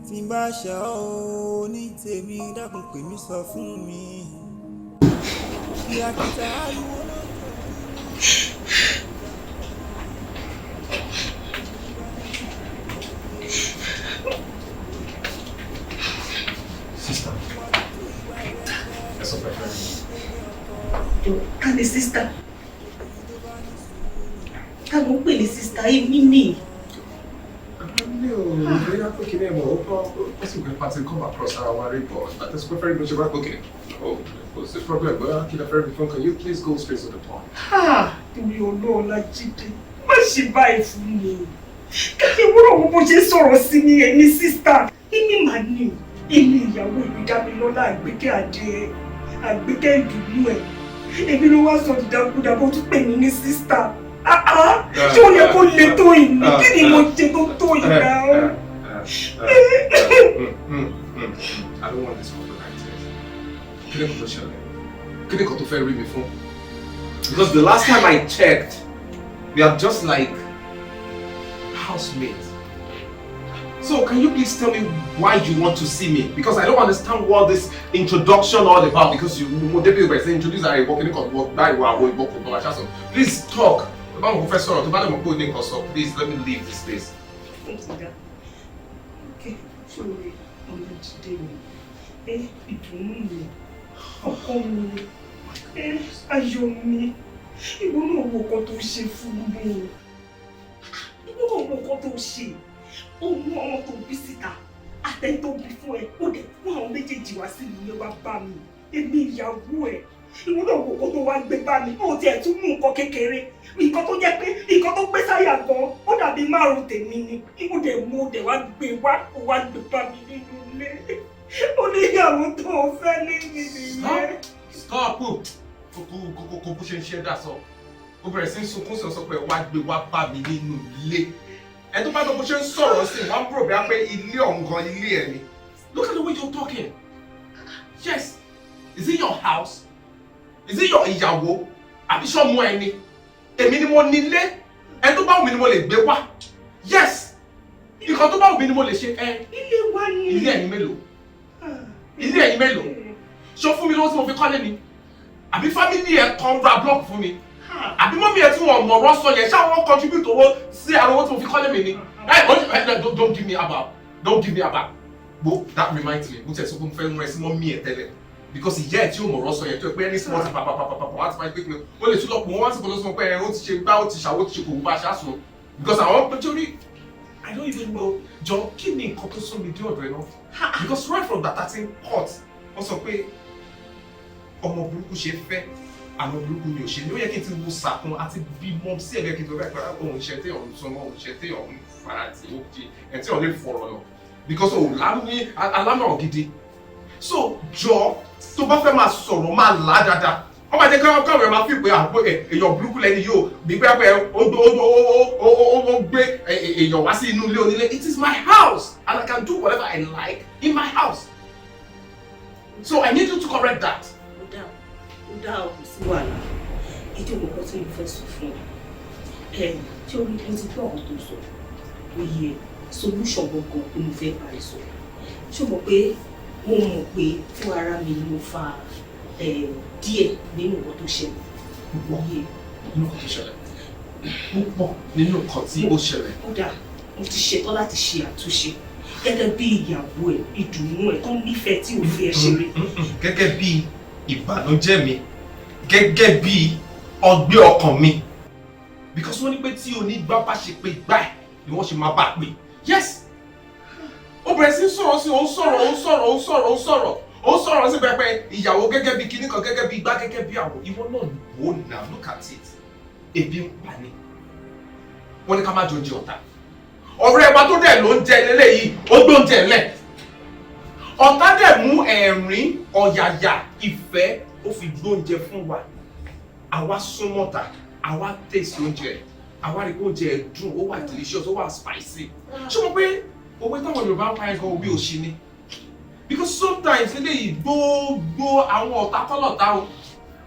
Tí n bá ṣe ọ́ ní tèmi, dákun pè mí, sọ fún mi. Kìràkìtà ariwo náà. Sister. Ẹ sọ pé fẹ́ rí mi. Ta ni sister? Ta ló ń pè ní sister? Èmi ni. Mi ò bóyá pé kí ni ẹ̀ mọ̀, ó kọ́ ó sì pé party come across ara wa rí, but àti sọ pé fẹ́ rí mi ṣe bá okay. Oh, kò sí problem, bóyá kí lẹ fẹ́ rí mi fún? Can you please go straight to the point? Torí Ọlọ́run, Lájídé, má ṣe báyìí fún mi. Káfí wúrọ̀ wo bó ṣe sọ̀rọ̀ sí mi ẹ̀ ní sister. Èmi mà ní èmi ìyàwó Ìbídámilọ́lá Àgbékẹ́ Adé, Àgbékẹ́ ìdùnnú ẹ̀. Èmi ló wá sọ dídàkudà bó tún pè mí ní sister. Ṣé ó yẹ kó le tó ìní? Kí ni mo ṣe tó tó yìí náà? I don't want this for granted. Kí ni kò tó ṣẹlẹ̀? Kí ni kò tó fẹ́ rí mi fún? Because the last time I checked, we are just like housemates. So can you please tell me why you want to see me? Because I don't understand what this introduction all about. Because you mo débi ìbẹ̀rẹ̀ sí introduce ara ìwọ kìíní kan wọ báyìí wà àwọn ìwọ kò bọ̀ wá ṣáṣọ. Please talk. Báwo kò fẹ́ sọ̀rọ̀ tó bá lè mọ̀ pé o ní nǹkan sọ, please let me leave this place. Okay, sorry, Ọlájídé mi, ẹ ìdùnnú mi, ọkọ mi, ẹ ayọ̀ mi, ìwọ náà wo nǹkan tó ṣe fún mi. Ìwọ náà wo nǹkan tó ṣe. Ó mú ọmọ tó bí síta, àtẹni tó bí fún ẹ, ó dẹ̀ fún àwọn méjèèjì wá sí ilé wá bá mi. Èmi ìyàwó ẹ̀. Ìwọ náà wo nǹkan tó wá gbé bá mi. Ó tiẹ̀ tún mú nǹkan kékeré. Nǹkan tó jẹ́ pé nǹkan tó gbé sáyà gan, ó dàbí márùn-ún tèmi ni. Ìwọ dẹ̀ mú, ó dẹ̀ wá gbé wá, ó wá gbé bá mi nínú ilé. Ó ní ìyàwó tó o fẹ́ ní mi nìyẹn. Stop! Kò kò bó ṣe ń ṣe dá sọ. Ó bẹ̀rẹ̀ sí ń sunkún sí ọ sọ pé wá gbé wá bá mi nínú ilé. Ẹ tó bá tó bó ṣe ń sọ̀rọ̀ sí, wọ́n á rò bí i pé ilé ọ̀hún gan ilé ẹ̀ ni. Look at the way you're talking. Yes. Is it your house? Is it your ìyàwó? Àbí ṣọ́mọ ẹ ni? Èmi ni mo nílé. Ẹ tó bá wù mí ni mo lè gbé wá. Yes. Nǹkan tó bá wù mí ni mo lè ṣe. Ẹ Ilé wa ni. Ilé ẹ̀yin mélòó? Ilé ẹ̀yin mélòó? Ṣó fún mi lówó tí mo fi kọ́lé ni? Àbí family ẹ̀ kan ra block fún mi? Àbí mummy ẹ̀ tí wọ́n mọ̀ ọ̀rọ̀ sọ yẹn, ṣé àwọn contribute owó sí ara owó tí mo fi kọ́lé mi ni? Ẹ don't give me about. Don't give me about. Bo, that reminds me, mo tẹ̀ sọ pé mo fẹ́ rán ẹ sí mummy ẹ̀ tẹ́lẹ̀. Because ìyá ẹ̀ tí ó mọ̀rọ̀ sọ yẹn tó yẹ pé any small thing, pàpàpàpàpà, wọ́n á ti máa gbé kí ó lè tún lọ pọ̀, wọ́n wá sí kò ló sọ pé ẹ ó ti ṣe gbá, ó ti ṣàwó, ti ṣe kò bá aṣáṣun because àwọn torí I don't even know. Jọ, kí ni nǹkan tó sún mi dé ọ̀dọ̀ ẹ náà? Because right from that 13 court, wọ́n sọ pé ọmọ burúkú ṣe fẹ́, àwọn burúkú ni ò ṣe ní. Ó yẹ kí n ti wo sàkún àti bí mọ́ sí ẹ̀gbẹ́ kí n tó bẹ́ẹ̀ pẹ̀lú òun ṣe tí òun súnmọ́, òun ṣe tí òun fara tí ó di ẹ̀ tí òun lè fọ̀rọ̀ lọ because òun ní alámọ̀ràn gidi. So jọ, tó bá fẹ́ máa sọ̀rọ̀, máa là á dáadáa. Wọ́n máa jẹ́ káwọn káwọn máa fi pé àpò èèyàn burúkú lẹ́ni yóò bí pé pé ó gbé èèyàn wá sí inú ilé onílé. It is my house and I can do whatever I like in my house, so I need you to correct that. Ó dá, ó dá, ọ kò sí wàhálà. Ètò ìmọ̀kọ́ tí mo fẹ́ sọ fún ẹ tí ó rí, mo ti gbọ́ ọ̀rọ̀ tó sọ, ó yẹ solution gbọ̀ngàn ni mo fẹ́ bá ẹ sọ. Ṣé o mọ̀ pé mo mọ̀ pé fún ara mi ni mo fa díẹ̀ nínú nǹkan tó ṣẹlẹ̀? Púpọ̀ nínú nǹkan tó ṣẹlẹ̀, púpọ̀ nínú nǹkan tí ó ṣẹlẹ̀. Ó dáa, mo ti ṣetán láti ṣe àtúnṣe gẹ́gẹ́ bí ìyàwó ẹ̀, ìdùnnú ẹ̀ tó nífẹ̀ẹ́ tí ò fi ẹ́ ṣeré. Gẹ́gẹ́ bí ìbànújẹ́ mi, gẹ́gẹ́ bí ọgbẹ́ ọkàn mi, because wọ́n ní pé tí onígbà bá ṣe pé gbà ẹ̀ ni wọ́n ṣe máa bá pè. Yes, ó bẹ̀rẹ̀ sí sọ̀rọ̀ sí, ó ń sọ̀rọ̀, ó ń sọ̀rọ̀, ó ń sọ̀rọ̀, ó ń sọ̀rọ̀, ó ń sọ̀rọ̀ sí pẹpẹ ìyàwó gẹ́gẹ́ bí kinní kan, gẹ́gẹ́ bí igbá, gẹ́gẹ́ bí àwọ̀. Ìwọ náà wò náà, look at it. Ebi ń pa ni, wọ́n ní ká má jẹ oúnjẹ ọ̀tá. Ọ̀rẹ́ wa tó dẹ̀ ló ń jẹ lélẹ́yìí, ó gbé oúnjẹ lẹ̀. Ọ̀tá dẹ̀ mú ẹ̀rín, ọ̀yàyà, ìfẹ́, ó fi gbóúnjẹ fún wa. Àwa súnmọ́ta, àwa taste oúnjẹ, àwa rí pé oúnjẹ ẹ̀ dùn, ó wà delicious, ó wà spicy. Ṣé mo pé òwe táwọn Yorùbá ń pa ẹ̀gàn, òwe òṣì ni? Because sometimes eléyìí, gbogbo àwọn ọ̀tá kọ́lọ̀tá o.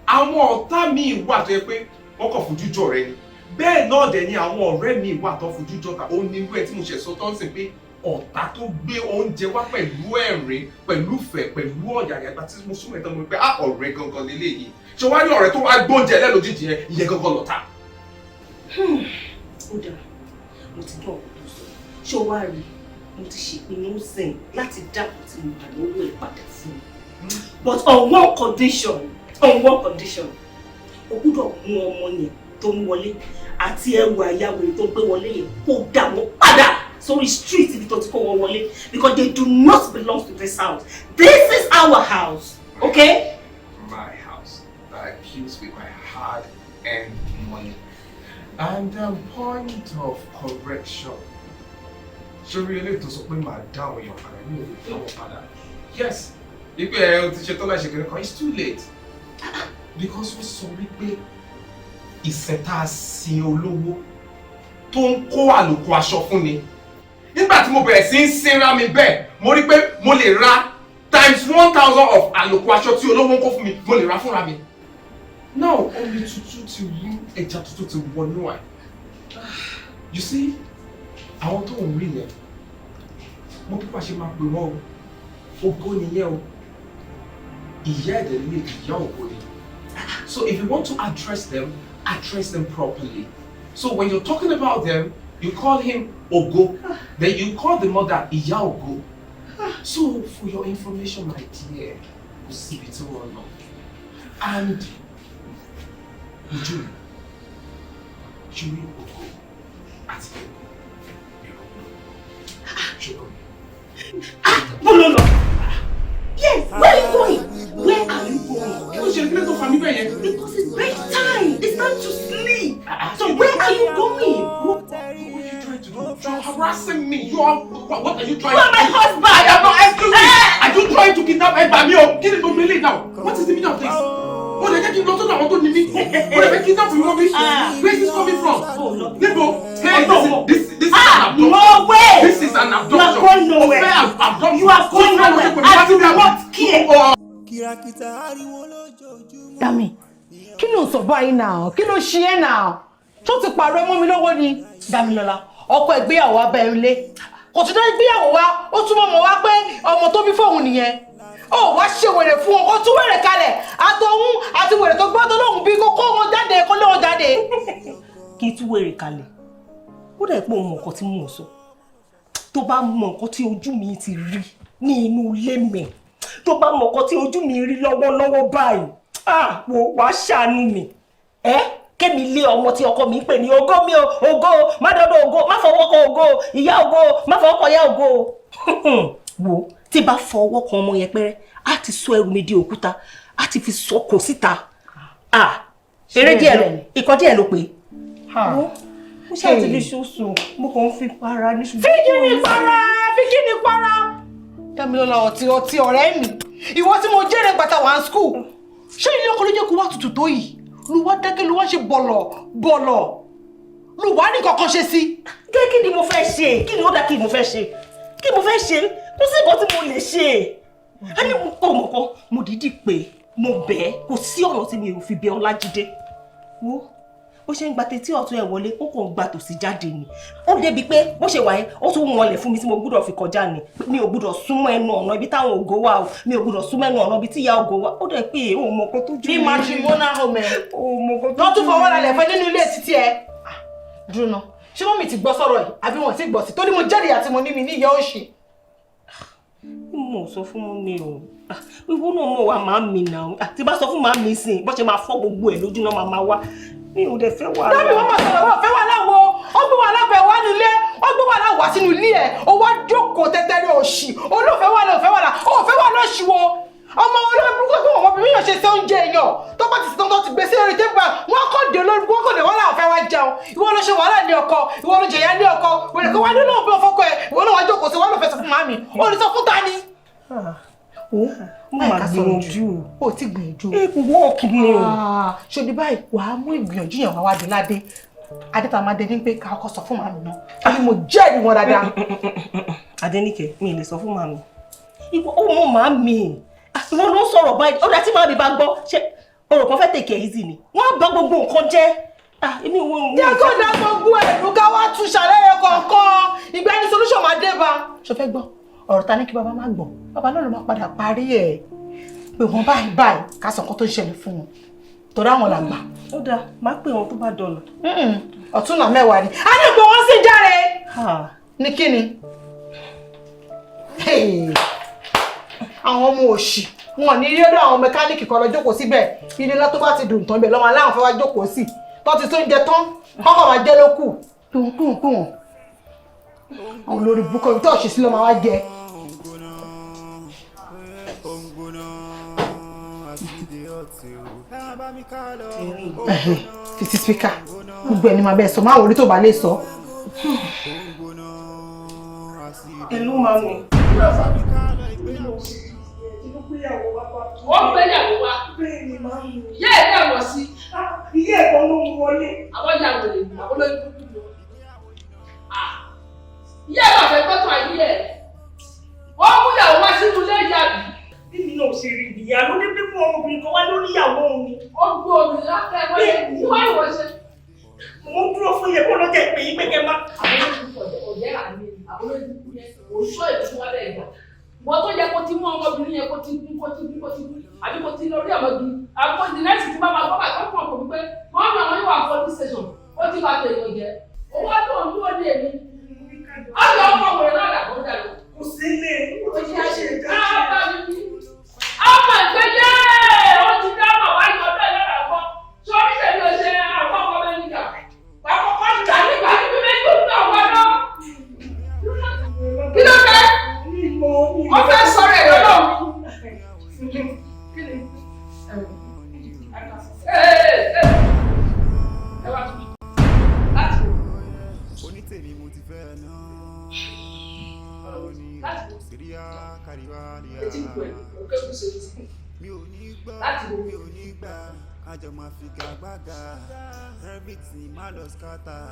Àwọn ọ̀tá míì wà tó yẹ pé wọ́n kàn fojú jọ rẹ ni. Bẹ́ẹ̀ náà dẹ̀ ni àwọn ọ̀rẹ́ míì wà tó fojú jọ ta. Ó ní irú ẹ̀ tí mo ṣẹ̀ sọ tó ń sìn pé ọ̀tá tó gbé oúnjẹ wá pẹ̀lú ẹ̀rín, pẹ̀lú ìfẹ́, pẹ̀lú ọ̀yàyà. Ìgbà tí mo súnmọ́ ẹ̀ tán, mo rí pé ah, ọ̀rẹ́ gangan lélẹ́yìí. Ṣé wàá rí ọ̀rẹ́ tó wá gbóúnjẹ lẹ́lójijì yẹn, ìyẹn gangan lọ̀tá. Ó dáa, mo ti gbọ́ ọ̀rọ̀ tó sọ. Ṣé o wá rí, mo ti ṣèpinnu sìn láti dáàbò tí mo gbà lọ́wọ́ ẹ̀ padà fún un, but on one condition, on one condition: o gbúdọ̀ mú ọmọ yẹn tó ń wọlé àti ẹrù àyàwó tó gbé wọlé yẹn, kó dà wọ́n padà sórí street ibi tó ti kó wọn wọlé, because they do not belong to this house. This is our house, okay? My house that I built with my hard-earned money. And point of correction. Sórí eléyìí tó sọ pé màá dá àwọn èèyàn padà, ní òde dá wọn padà. Yes, ipe ẹ o ti ṣe tán láì ṣe kiri kan, it's too late. Because ó sọ wípé ìsìn tá a sin olówó tó ń kó àlòkù aṣọ fún ni. Nígbà tí mo bẹ̀rẹ̀ sí ń sinra mi bẹ́ẹ̀, mo rí pé mo lè ra times 1,000 of àlòkù aṣọ tí olówó ń kó fún mi, mo lè ra fúnra mi. Now, omi tuntun ti rú, ẹja tuntun ti wọnú ẹ̀. You see, àwọn tó ń rí yẹn, mo bí wàá ṣe máa pè wọ́n o, ògo nìyẹn o. Ìyá ẹ̀dẹ̀ lè ìyá ògo ni. So if you want to address them, address them properly. So when you're talking about them, you call him Ogo, then you call the mother Ìyá Ògo. So for your information, my dear, kò síbi tí wọ́n lọ. And ojú mi, ṣorí ògo àti ẹ̀rọ ṣùgbọ́n. Bolo lọ. Yes, where are you going? Where are you going? Kí ló ṣe? Kí ló tó fa mí bẹ́ẹ̀ yẹn? Because it's bedtime. It's time to sleep. So where are you going? What are you trying to do? You're harassing me. You are. What are you trying You are to my do? husband. I am not. Excuse me. Are you trying to kidnap? Ẹ gbà mí o. Kí ni gbogbo eléyìí now? What is the meaning of this? Ó lè jẹ́ kí n lọ sọ́dọ̀ àwọn tó ní mí. Ó lè fẹ́ kidnap mi wọ́n bí. Where is this coming from? Níbo? Hey, this is an abduction. No way. This is an abduction. You are going nowhere. O fẹ́ abduction. You are going nowhere. I do not care. Kìràkìtà ariwo lójoojúmọ́. Dami, kí ló ń sọ báyìí náà? Kí ló ṣe é náà? Tó ti pààrọ̀ ẹ mọ́ mi lọ́wọ́ ni. Damilọ́lá, ọkọ ìgbéyàwó wa bẹ́ẹ̀ lé. Kò tún dá ìgbéyàwó wa, ó túmọ̀ mọ̀ wá pé ọmọ tó bí fóun nìyẹn. Ó wá ṣe wèrè fún wọn, kó tún wèrè kalẹ̀. Àtọ̀hún àti wèrè tó gbọ́ tó lóhùn bí, kó kó wọn jáde, kó lé wọn jáde. Kí n tún wèrè kalẹ̀? Ó dẹ̀ pé òun mọ nǹkan tí mò ń sọ. Tó bá mọ nǹkan tí ojú mi ti rí ní inú ilé mi, Tó bá mọ̀ nǹkan tí ojú mi rí lọ́wọ́lọ́wọ́ báyìí, ah, wo wàá ṣàánú mi. Ẹ kémi lé ọmọ tí ọkọ mi ń pè ní ògo mi o, ògo o, má dọ́dọ̀ ògo, má fọwọ́ kan ògo o, ìyá ògo o, má fọwọ́ kan ìyá ògo o. Wo tí bá fọwọ́ kan ọmọ yẹn pẹ́rẹ́, á ti sọ ẹrù mi di òkúta, á ti fi sọkò síta. Ah, eré díẹ̀ ló, ìkan díẹ̀ ló pé. Wo mo ṣáà ti fi ṣoṣù, mo kàn ń fi para ní ṣùgbọ́n. Fi kí ni para? Fi kí ni para? Dámilọ́lá, ọtí ọtí ọ̀rẹ́ mi, ìwọ tí mo jẹ́rìí pàtà wà ní school, ṣé ilé ọkọ ló jẹ́ kó wá tutù tó yìí? Ló wá dákẹ́, ló wá ṣe bọ̀lọ̀ bọ̀lọ̀, ló wá ní kankan ṣe sí. Kí ni mo fẹ́ ṣe? Kí ni ó dá? Kí ni mo fẹ́ ṣe? Kí ni mo fẹ́ ṣe? Kò sí nǹkan tí mo lè ṣe. A ní mo kọ́ ọmọ kan, mo dìídì pé mo bẹ̀ ẹ́, kò sí ọ̀nà tí mi ò fi bẹ̀ Ọlájídé. Wo bó ṣe ń gba tetí ọ̀tún ẹ̀ wọlé, ó kàn ń gba tòsí jáde ni. Ó débi pé bó ṣe wà yẹn, ó tún wọlé fún mi tí mo gbúdọ̀ fi kọjá ni. Mi ò gbúdọ̀ súnmọ́ ẹnu ọ̀nà ibi táwọn ògo wà o, mi ò gbúdọ̀ súnmọ́ ẹnu ọ̀nà ibi tí ìyá ògo wà. Ó dẹ̀ pé òun mọ̀ kan tó jù Ní matrimonial home ẹ̀ òun mọ̀ kan tó wọ́n tún jù fọwọ́ lálẹ́ fẹ́ nínú ilé títí ẹ̀. Dúró ná, ṣé mummy ti gbọ́ sọ̀rọ̀ yìí àbí wọ́n ti gbọ́ sí? Torí mo jẹ́rìí àti mo ní mi ní ìyá òṣì. Mo sọ fún mi o, ìwọ náà mọ̀ wá màá mi nà ó. Tí bá sọ fún màá mi sìn, bó ṣe máa fọ́ gbogbo ẹ̀ lójú náà máa wá, mi ò dẹ̀ fẹ́ wàhálà. Dábì, wọ́n máa sọ̀rọ̀, wọ́n fẹ́ wà láwo, ó gbé wàhálà bẹ̀ wá nílé, ó gbé wàhálà wá sínú ilé ẹ̀, ó wá jókòó tẹ́tẹ́rẹ́ òṣì, olóòfẹ́ wàhálà, òfẹ́ wàhálà, ó fẹ́ wàhálà òṣì wo. Ọmọ olórí burúkú tó wọ́n bí yóò ṣe ṣe oúnjẹ èèyàn tó bá ti ṣe tán tó ti gbé sí orí tébù, wọ́n kàn dé olórí, wọ́n kàn dé wọ́n làwọn fẹ́ wá jẹun. Ìwọ ló ṣe wàhálà ní ọkọ, ìwọ ló jẹ̀yà ní ọkọ, ìwọ nìkan wá nínú òbí ọfọkọ ẹ, ìwọ náà wá jókòó sí, wọ́n ló fẹ́ sọ fún màmí, ó ní sọ fún ta ni. Mo máa gbìyànjú. O ti gbìyànjú. Ẹ kò wọ́ọ̀kì ni o. Ṣòdì báyìí, wàá mú ìgbìyànjú yẹn wá wá dé ládé. Adétàmádé ní pé ká kọ́kọ́ sọ fún màmí náà. Àbí mo jẹ́rìí wọn dáadáa. Adéníkẹ́, mi ì lè sọ fún màmí. Ìwọ ó mọ màmí. Ìwọ ló ń sọ̀rọ̀ báyìí. Ó dà tí màmí bá gbọ́, ṣé ọ̀rọ̀ kan fẹ́ take it easy ni? Wọ́n á bá gbogbo nǹkan jẹ́. Èmi ò wọ́n. Jẹ́ kó dá gbogbo ẹ̀rù ká wá tún ṣàlàyé kọ̀ọ̀kan. Ìgbà ni solution máa dé bá. Ṣo fẹ́ gbọ́? Ọ̀rọ̀ ta ní kí bàbá má gbọ́. Bàbá náà ló máa padà parí ẹ̀. Pé wọ́n báyìí báyìí ká sọ nǹkan tó ń ṣẹlẹ̀ fún wọn. Torí àwọn làgbà. Ó dáa, máa pè wọn tó bá dọ̀nà. Ọ̀túnla mẹ́wàá ni. A ní pé wọ́n sì járe. Ní kí ni? Àwọn ọmọ òṣì wọn ní rí ọ̀dọ̀ àwọn mẹkáníìkì kan lọ jókòó síbẹ̀. Ilé ńlá tó bá ti dùn tán ibẹ̀ lọ́mọ aláwọ̀ fẹ́ wá jókòó sí. Tó ti sóúnjẹ tán, kọ́kọ́ máa jẹ́ lókù. Pùn. Àwọn olórí burúkú tó ṣì sí ló máa wá jẹ. Fìtí spíkà, gbogbo ẹni máa bẹ́ẹ̀ sọ, máa wọlé tó bá lè sọ. Ìlú màmí. Ó gbéyàwó wa. Ìyá ẹ̀ dẹ̀ wọ̀ sí. Ìyá ẹ̀ kan ló ń wọlé. Àwọn ìyàwó lè ní àwọn olóyún kúkú lọ. Ìyá ẹ̀ bá fẹ́ gbọ́tọ̀ ayé ẹ̀. Ó mú ìyàwó wá sínú ilé ìyá mi. Bí mi náà ṣe rí ìyá ló dé bí fún ọmọbìnrin kan wá lórí ìyàwó òun ni. Ó gbé omi láfẹ́ wọlé. Kí wọ́n ìwọ ṣe? Mo ń dúró fún iye kó lọ́jà ìpè yín pé kẹ́ má. Àwọn olóyún kúkú ọ̀jẹ́ àmì àwọn olóyún kúkú yẹn. Òṣọ́ ìlú wa bẹ́ẹ̀ gbà. Wọ́n tó yẹ kó ti mú ọmọbìnrin yẹn kó ti gún kó ti gún kó ti gún àbí kó ti lórí ọmọdé àbí the next tí wọ́n máa gbọ́ bàtọ́ fún ọkọ̀ wípé wọ́n ní àwọn yóò wà police station ó ti bá tèèyàn jẹ́ owó tó ń dúró ní èmi ọjọ́ ọmọ wẹ̀rẹ̀ náà dà kó dà lọ. Kò sí ilé ó ti ṣe ọmọ ìgbẹ́jẹ́ ó ti dá màwá yọ bẹ́ẹ̀ lọ́dà gbọ́ sórí tèmi ò ṣe àwọn ọmọ mẹ́nìkà wà á kọ́kọ́ gbà nígbà níbi méjì ó gbà wọ́n lọ. Kí ló fẹ́? Wọ́n fẹ́ sọ̀rọ̀ ẹ̀ lọ́dọ̀ mi.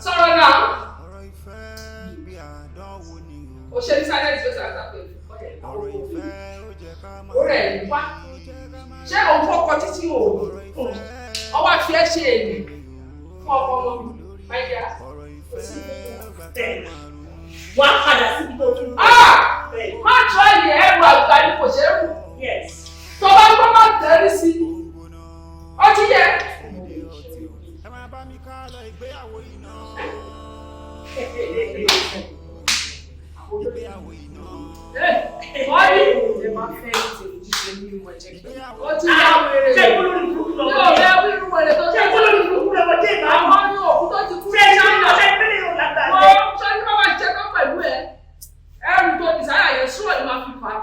Sọ̀rọ̀ náà. O ṣe ní silence ló ṣàtà pé ó rẹ̀ ń wá. Ṣé òun fọkọ títí òun? Ọwọ́ àti ẹ ṣe èyí fún ọkọ ọmọ mi. My dear. Wà á padà síbi tó tún. Má tọ́ ẹ̀yẹ ẹrù àgbà ni kò ṣe é rù. Tó bá gbọ́ má tẹ̀rí sí i. Ó ti yẹ. Wọ́n ní. Ó ti yá wèrè. Ṣé ikú lórí burúkú lọ́wọ́? Mi ò rẹ wíru wèrè tó Ṣé ikú lórí burúkú lọ́wọ́ dé ìbá? Àwọn ní òkú tó ti kú Ṣé ìṣe ṣe ìpínlẹ̀ yóò dàgbà lé? Wọ́n ṣe ní bàbá ṣiṣẹ́ tán pẹ̀lú ẹ. Ẹrù tó ti sáyà yẹn súrọ̀ ni máa fi fà á.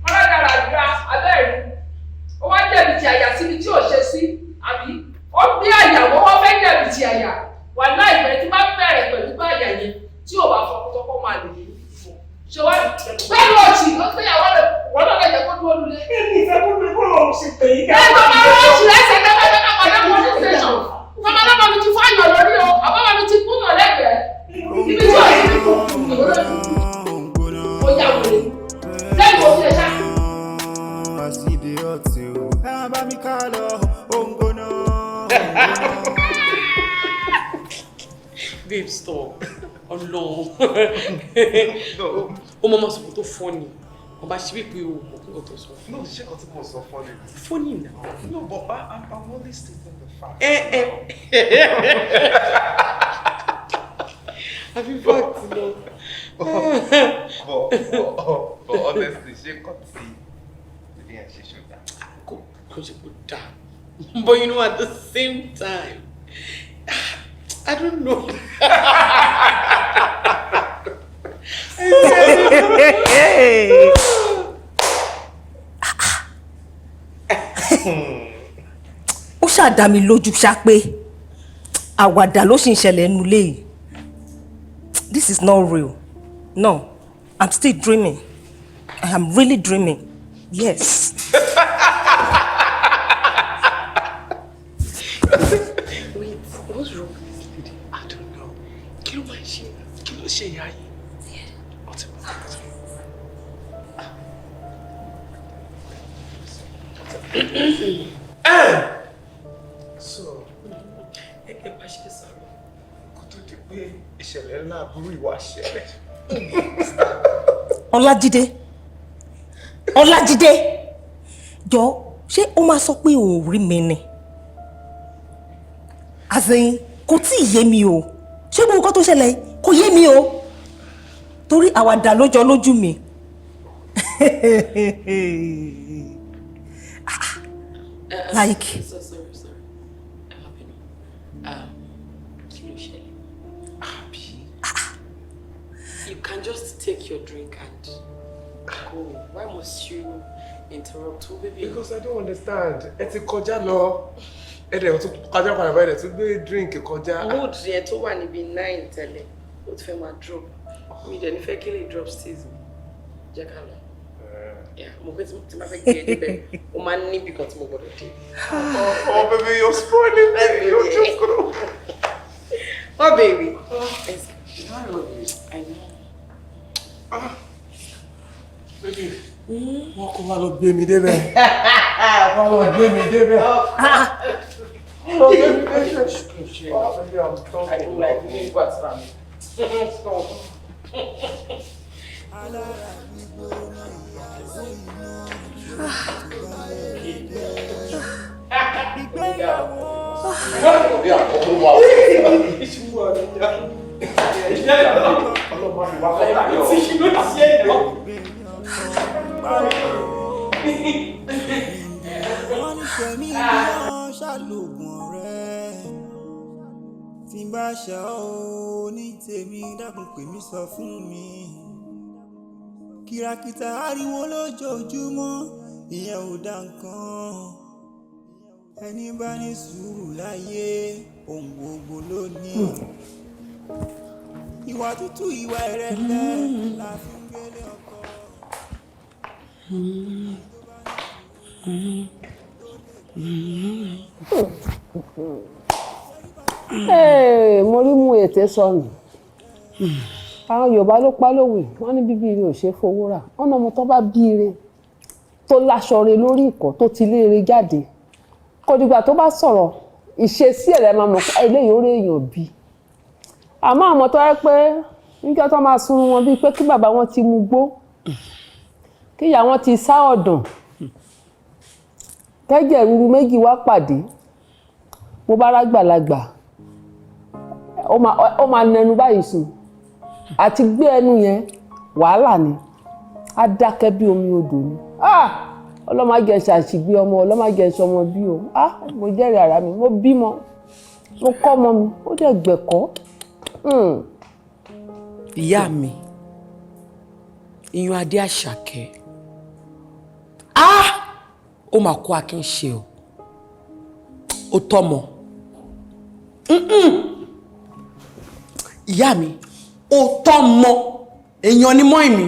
Ọlọ́dàrà àdúrà abẹ́rẹ́. Ó wá jẹ̀bi ti àyà síbi tí ò ṣe sí, àbí? Ó gbé àyà wọ́n wọ́n fẹ́ jẹ̀bi ti àyà. Wà láìpẹ́ tí bá bẹ̀rẹ̀ pẹ̀lú gbá àyà yẹn tí ò bá fọkàntọkọ máa lè ní. Ṣé wá pẹ̀lú ọ̀sìn ló gbéyàwó rẹ̀ wọ́n náà lè jẹ́ kó dúró lulẹ̀. Èmi ìfẹ́ kó lè kó lọ́wọ́ ṣe pè é. Ẹ tó máa rọ́ oṣù lẹ́sẹ̀ kẹ́kẹ́ padà police station. Fọmọlọ́mọ mi ti fáyọ̀ lórí o, àbábọ̀ mi ti kúnyàn lẹ́gbẹ̀ẹ́. Ibi tí ò sí kú, ó yà wèrè. Lẹ́yìn òfin ẹ̀ ṣá. Àṣìdè ọ̀tí o. Ẹ máa bá mi ká lọ, ó ń gbóná. Babe, stop. Ọlọ́run. Ó mọ ọmọ sọ̀rọ̀ tó funny. Ọba ṣe wípé o mọ̀ kí n tó sọ. No, ṣé kan tí mo sọ funny? Funny now. No, but I'm only stating the fact. Eh, eh. Àfi fact lọ. But honestly, ṣé kan tí ilé ẹ̀ ṣe ṣọ̀dá? Kò ṣe kò dáa. But you know, at the same time, I don't know. Ó ṣàdá mi lójú ṣá pé àwàdà ló ṣì ń ṣẹlẹ̀ nínú ilé yìí. This is not real. No, I'm still dreaming. I am really dreaming. Yes. Wait, what's wrong with this lady? I don't know. Kí ló máa ń ṣe? Kí ló ṣe ìyá yìí? Ọtí bọ̀. So, Ẹ bá ṣe sọ̀rọ̀. kó tó di pé ìṣẹ̀lẹ̀ ńlá aburú ìwà ṣẹlẹ̀. Ọlájídé, Ọlájídé, jọ ṣé ó máa sọ pé o ò rí mi ni? As in, kò tí ì yé mi o. Ṣé gbogbo nǹkan tó ṣẹlẹ̀ yìí kò yé mi o? Torí àwàdà ló jọ lójú mi. Like. So sorry, sorry. Ẹ má bínú. Kí ló ṣẹlẹ̀? Àbí? You can just take your drink and go. Why must you interrupt? Oh, baby. Because I don't understand. Ẹ ti kọjá lọ. Ẹ dẹ̀ tún kọjá padà báyìí, ẹ dẹ̀ tún gbé drink kọjá. Mood yẹn tó wà níbi 9 tẹ́lẹ̀, ó ti fẹ́ máa drop. Mi dẹ̀ ní fẹ́ kí lè drop steeze mi. Jẹ́ ká lọ. Yeah, mo pé tí máa fẹ́ gbé ẹ débẹ̀, ó máa ń níbi kan tí mo gbọ́dọ̀ dé. Oh, baby, you're spoiling me. You're just gonna. Oh, baby. I know. Baby, wọ́n kó wa lọ gbé mi débẹ̀. Wọ́n lọ gbé mi débẹ̀. Wọ́n lọ gbé mi débẹ̀. Oh, baby, I'm drunk. I don't like me, but stop. Wọ́n ní tẹ̀mí náà ṣàlògùn ọ̀rẹ́. Tí n bá ṣe ọ́ ní tèmi, dákun pè mí sọ fún mi. Kìràkìtà ariwo lójoojúmọ́, ìyẹn ò dá nǹkan. Ẹni bá ní sùúrù láyé, ohun gbogbo ló ní. Ìwà tútù, ìwà ìrẹ̀lẹ̀ la fi ń gbélé ọkọ. Mo rí mú ètè sọnù. Àwọn Yorùbá ló pa lówe, wọ́n ní bíbí ire ò ṣeé fowó rà. Wọ́n ní ọmọ tó bá bí ire, tó láṣọ re lórí ìkọ́, tó ti lé ire jáde, kò dìgbà tó bá sọ̀rọ̀, ìṣesí ẹ̀ lẹ́ máa mọ̀ pé eléyìí ó rí èèyàn bí. Àmọ́ àwọn tó yẹ pé níjọ́ tó máa sun wọn bíi pé kí bàbá wọn ti mu gbó, kí ìyá wọn ti sá ọ̀dàn, kẹ́jẹ̀ ruru méjì wá pàdé, mo bá rágbàlagbà, ó máa nẹnu báyìí sùn, àti gbé ẹnu yẹn wàhálà ni, á dákẹ́ bí omi odò ni. Ah! Ọlọ́màjẹ ṣàṣìgbé ọmọ, ọlọ́màjẹ ṣọmọ bí o. Ah, mo jẹ́rìí ara mi, mo bímọ, mo kọ́ ọmọ mi, ó dẹ̀ gbẹ̀kọ́. Ìyá mi, Iyùn Adé Àṣàkẹ́, ah, ó mà kó akin ṣe o, ó tọ́mọ. Ìyá mi, ó tọ́mọ, èèyàn ni mọ́ èmi,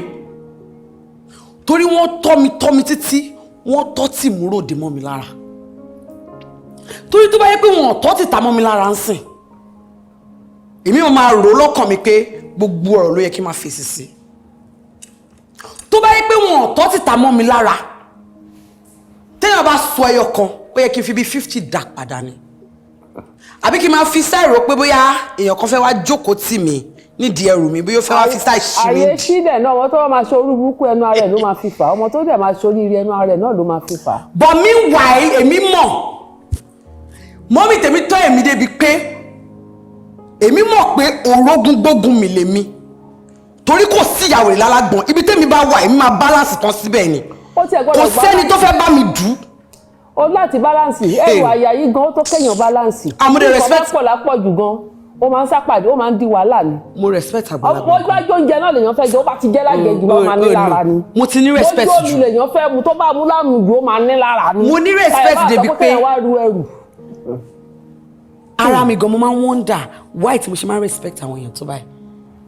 torí wọ́n tọ́ mi tọ́ mi títí wọ́n tọ́ tì mú ròde mọ́ mi lára. Torí tó bá yẹ pé wọn ò tọ́ tìta mọ́ mi lára ń sìn, èmi ò máa rò lọ́kàn mi pé gbogbo ọ̀rọ̀ ló yẹ kí n máa fèsì sí. Tó bá yẹ pé wọn ò tọ́ tìta mọ́ mi lára, téèyàn bá sọ ẹyọ kan, ó yẹ kí n fi bí 50 dà padà ni, àbí kí n máa fi sáìrò pé bóyá èèyàn kan fẹ́ wá jókòó tì mí nídìí ẹrù mi, bóyá ó fẹ́ wá fi sáì ṣì mí. Àyè sílẹ̀ náà, ọmọ tó bá máa ṣe orí burúkú ẹnu ara ẹ̀ ló máa fi fà, ọmọ tó dẹ̀ máa ṣe oríire ẹnu ara ẹ̀ náà ló máa fi fà. But meanwhile, èmi mọ̀, mọ́mí tèmi tọ́ èmi débi pé èmi mọ̀ pé orógún gbógun mi lèmi, torí kò sí ìyàwó rẹ̀ lálágbọ̀n. Ibi tèmi bá wà, èmi máa balance tán síbẹ̀ ni, kò sẹ́ni tó fẹ́ bá mi dù. O láti balance ẹrù àyà yìí gan, ó tó kéèyàn balance. Àmúdé respect. Nǹkan bá pọ̀ lápọ̀jù gan, ó máa ń sápàdé, ó máa ń di wàhálà ni. Mo respect àgbàlagbà. Ojú ajó oúnjẹ náà lèèyàn fẹ́ jẹ, ó bá ti jẹ́ lájẹjù bá máa ní lára ni. Mo ti ní respect jù. Ojú omi lèèyàn fẹ́ mu, tó bá mú láàmú jù, ó máa ní lára ni. Mo ní respect débi pé ara mi gan, mo máa ń wonder why tí mo ṣe máa ń respect àwọn èèyàn tó báyìí,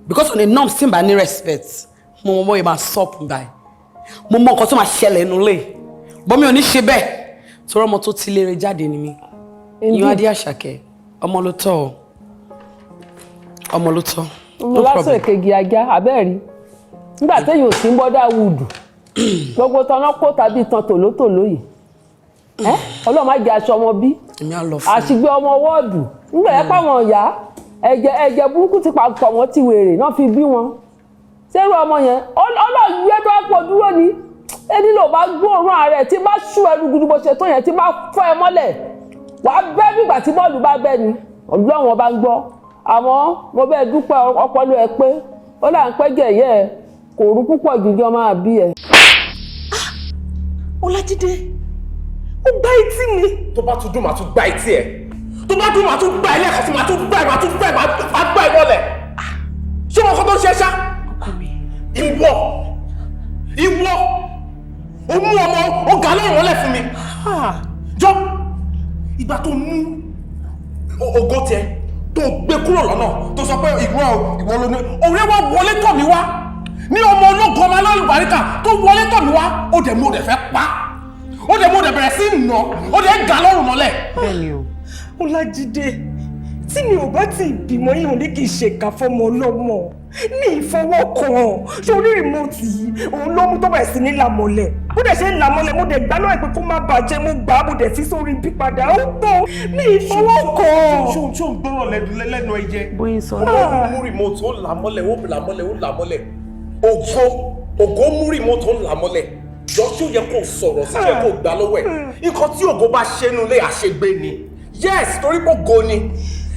because on a norm, tí n bá ní respect, mo mọ bóyá máa sup báyìí, mo mọ nǹkan tó máa ṣẹlẹ̀ nulẹ̀, bọ́ mi ò ní ṣe bẹ́ẹ̀, torí ọmọ tó ti lére jáde ni mi. Iyùn Adé Àṣàkẹ́, ọmọ ló tọ́ ọ, ọmọ ló tọ́. Mo lásán èkejì ajá abẹ́ẹ̀rí nígbà téèyàn ò sí ń bọ́dá wùdù, gbogbo tọ́nà kó tàbí tan tòlótòló yìí. Ọlọ́run má jẹ́ aṣọ ọmọ bí àṣìgbé ọmọ wọ́ọ̀dù nígbà yẹn pàwọn ọ̀yá ẹ̀jẹ̀ ẹ̀jẹ̀ burúkú ti papọ̀ wọ́n ti wèrè náà fi bí wọn. Sẹ́rù ọmọ yẹn Ọlọ́run yẹ tó pọ̀ dúró ni ẹni ló bá gbóòórùn ààrẹ tí bá ṣú ẹrú gudu bó ṣe tó yẹn, tí bá fọ́ ẹ mọ́lẹ̀, wàá bẹ́ nígbà tí bọ́ọ̀lù bá bẹ́ ni. Ọlọ́run ọba ń gbọ́. Àmọ́ mo bẹ́ẹ̀ dúpẹ́ ọpọlọ ẹ pé ó là ń pẹ́ jẹ̀yẹ́ ẹ kò rú púpọ̀ jùjọ máa bí ẹ. Ọlájídé, ó gbá etí mi. Tó bá tún dùn, màá tún gbá etí ẹ. Tó bá dùn, màá tún gbá ẹ lẹ́ẹ̀kan sí, màá tún gbá ẹ, màá tún gbá ẹ, màá gbá ẹ mọ́lẹ̀. Ṣé wọn kọ́ tó ń ṣe ṣá? Ìwọ, ìwọ, ó mú ọmọ, ó ga lọ́rùn mọ́lẹ̀ fún mi. Jọ, ìgbà tó mú ògo tiẹ̀ tó gbé kúrò lọ́nà, tó sọ pé ìwọ ìwọ ló ní, ọ̀rẹ́ wa wọlé tọ̀ mí wá ní ọmọ ológun ọmọ alálùbáríkà tó wọlé tọ̀ mí wá, ó dẹ̀ mú, ó dẹ̀ fẹ́ pa, ó dẹ̀ mú, ó dẹ̀ bẹ̀rẹ̀ sí nà, ó dẹ̀ ga lọ́rùn mọ́lẹ̀. Bẹ́ẹ̀ni o. Ọlájídé, tí mi ò bá ti bímọ yìí, ò ní kì í ṣe ìkà fọmọ ọlọ́mọ ní ìfọwọ́kàn. Ṣé orí rìmọ́ọ̀tì yìí òun ló mú tó bẹ̀rẹ̀ sí ní làmọ́lẹ̀? Bó dẹ̀ ṣe ń làmọ́lẹ̀, mo dẹ̀ gbá náà pé kó má bàjẹ́, mo gbà á, mo dẹ̀ fi sórí bí padà, ó tó ní ìfọwọ́kàn. Ṣé o ń gbọ́rọ̀ lẹ́nu ẹyẹ? Bóyá sọ. Ó mú rìmọ́ọ̀tì, ó làmọ́lẹ̀, ó làmọ́lẹ̀, ó làmọ́lẹ̀. Ògo, ògo mú rìmọ́ọ̀tì, ó làmọ́lẹ̀. Jọ, ṣé ó yẹ kó sọ̀rọ̀ sí, ṣé kó gbà lọ́wọ́ ẹ̀? Nǹkan tí ògo bá ṣe nulẹ̀ àṣegbé ni. Yes, torí pé ògo ni.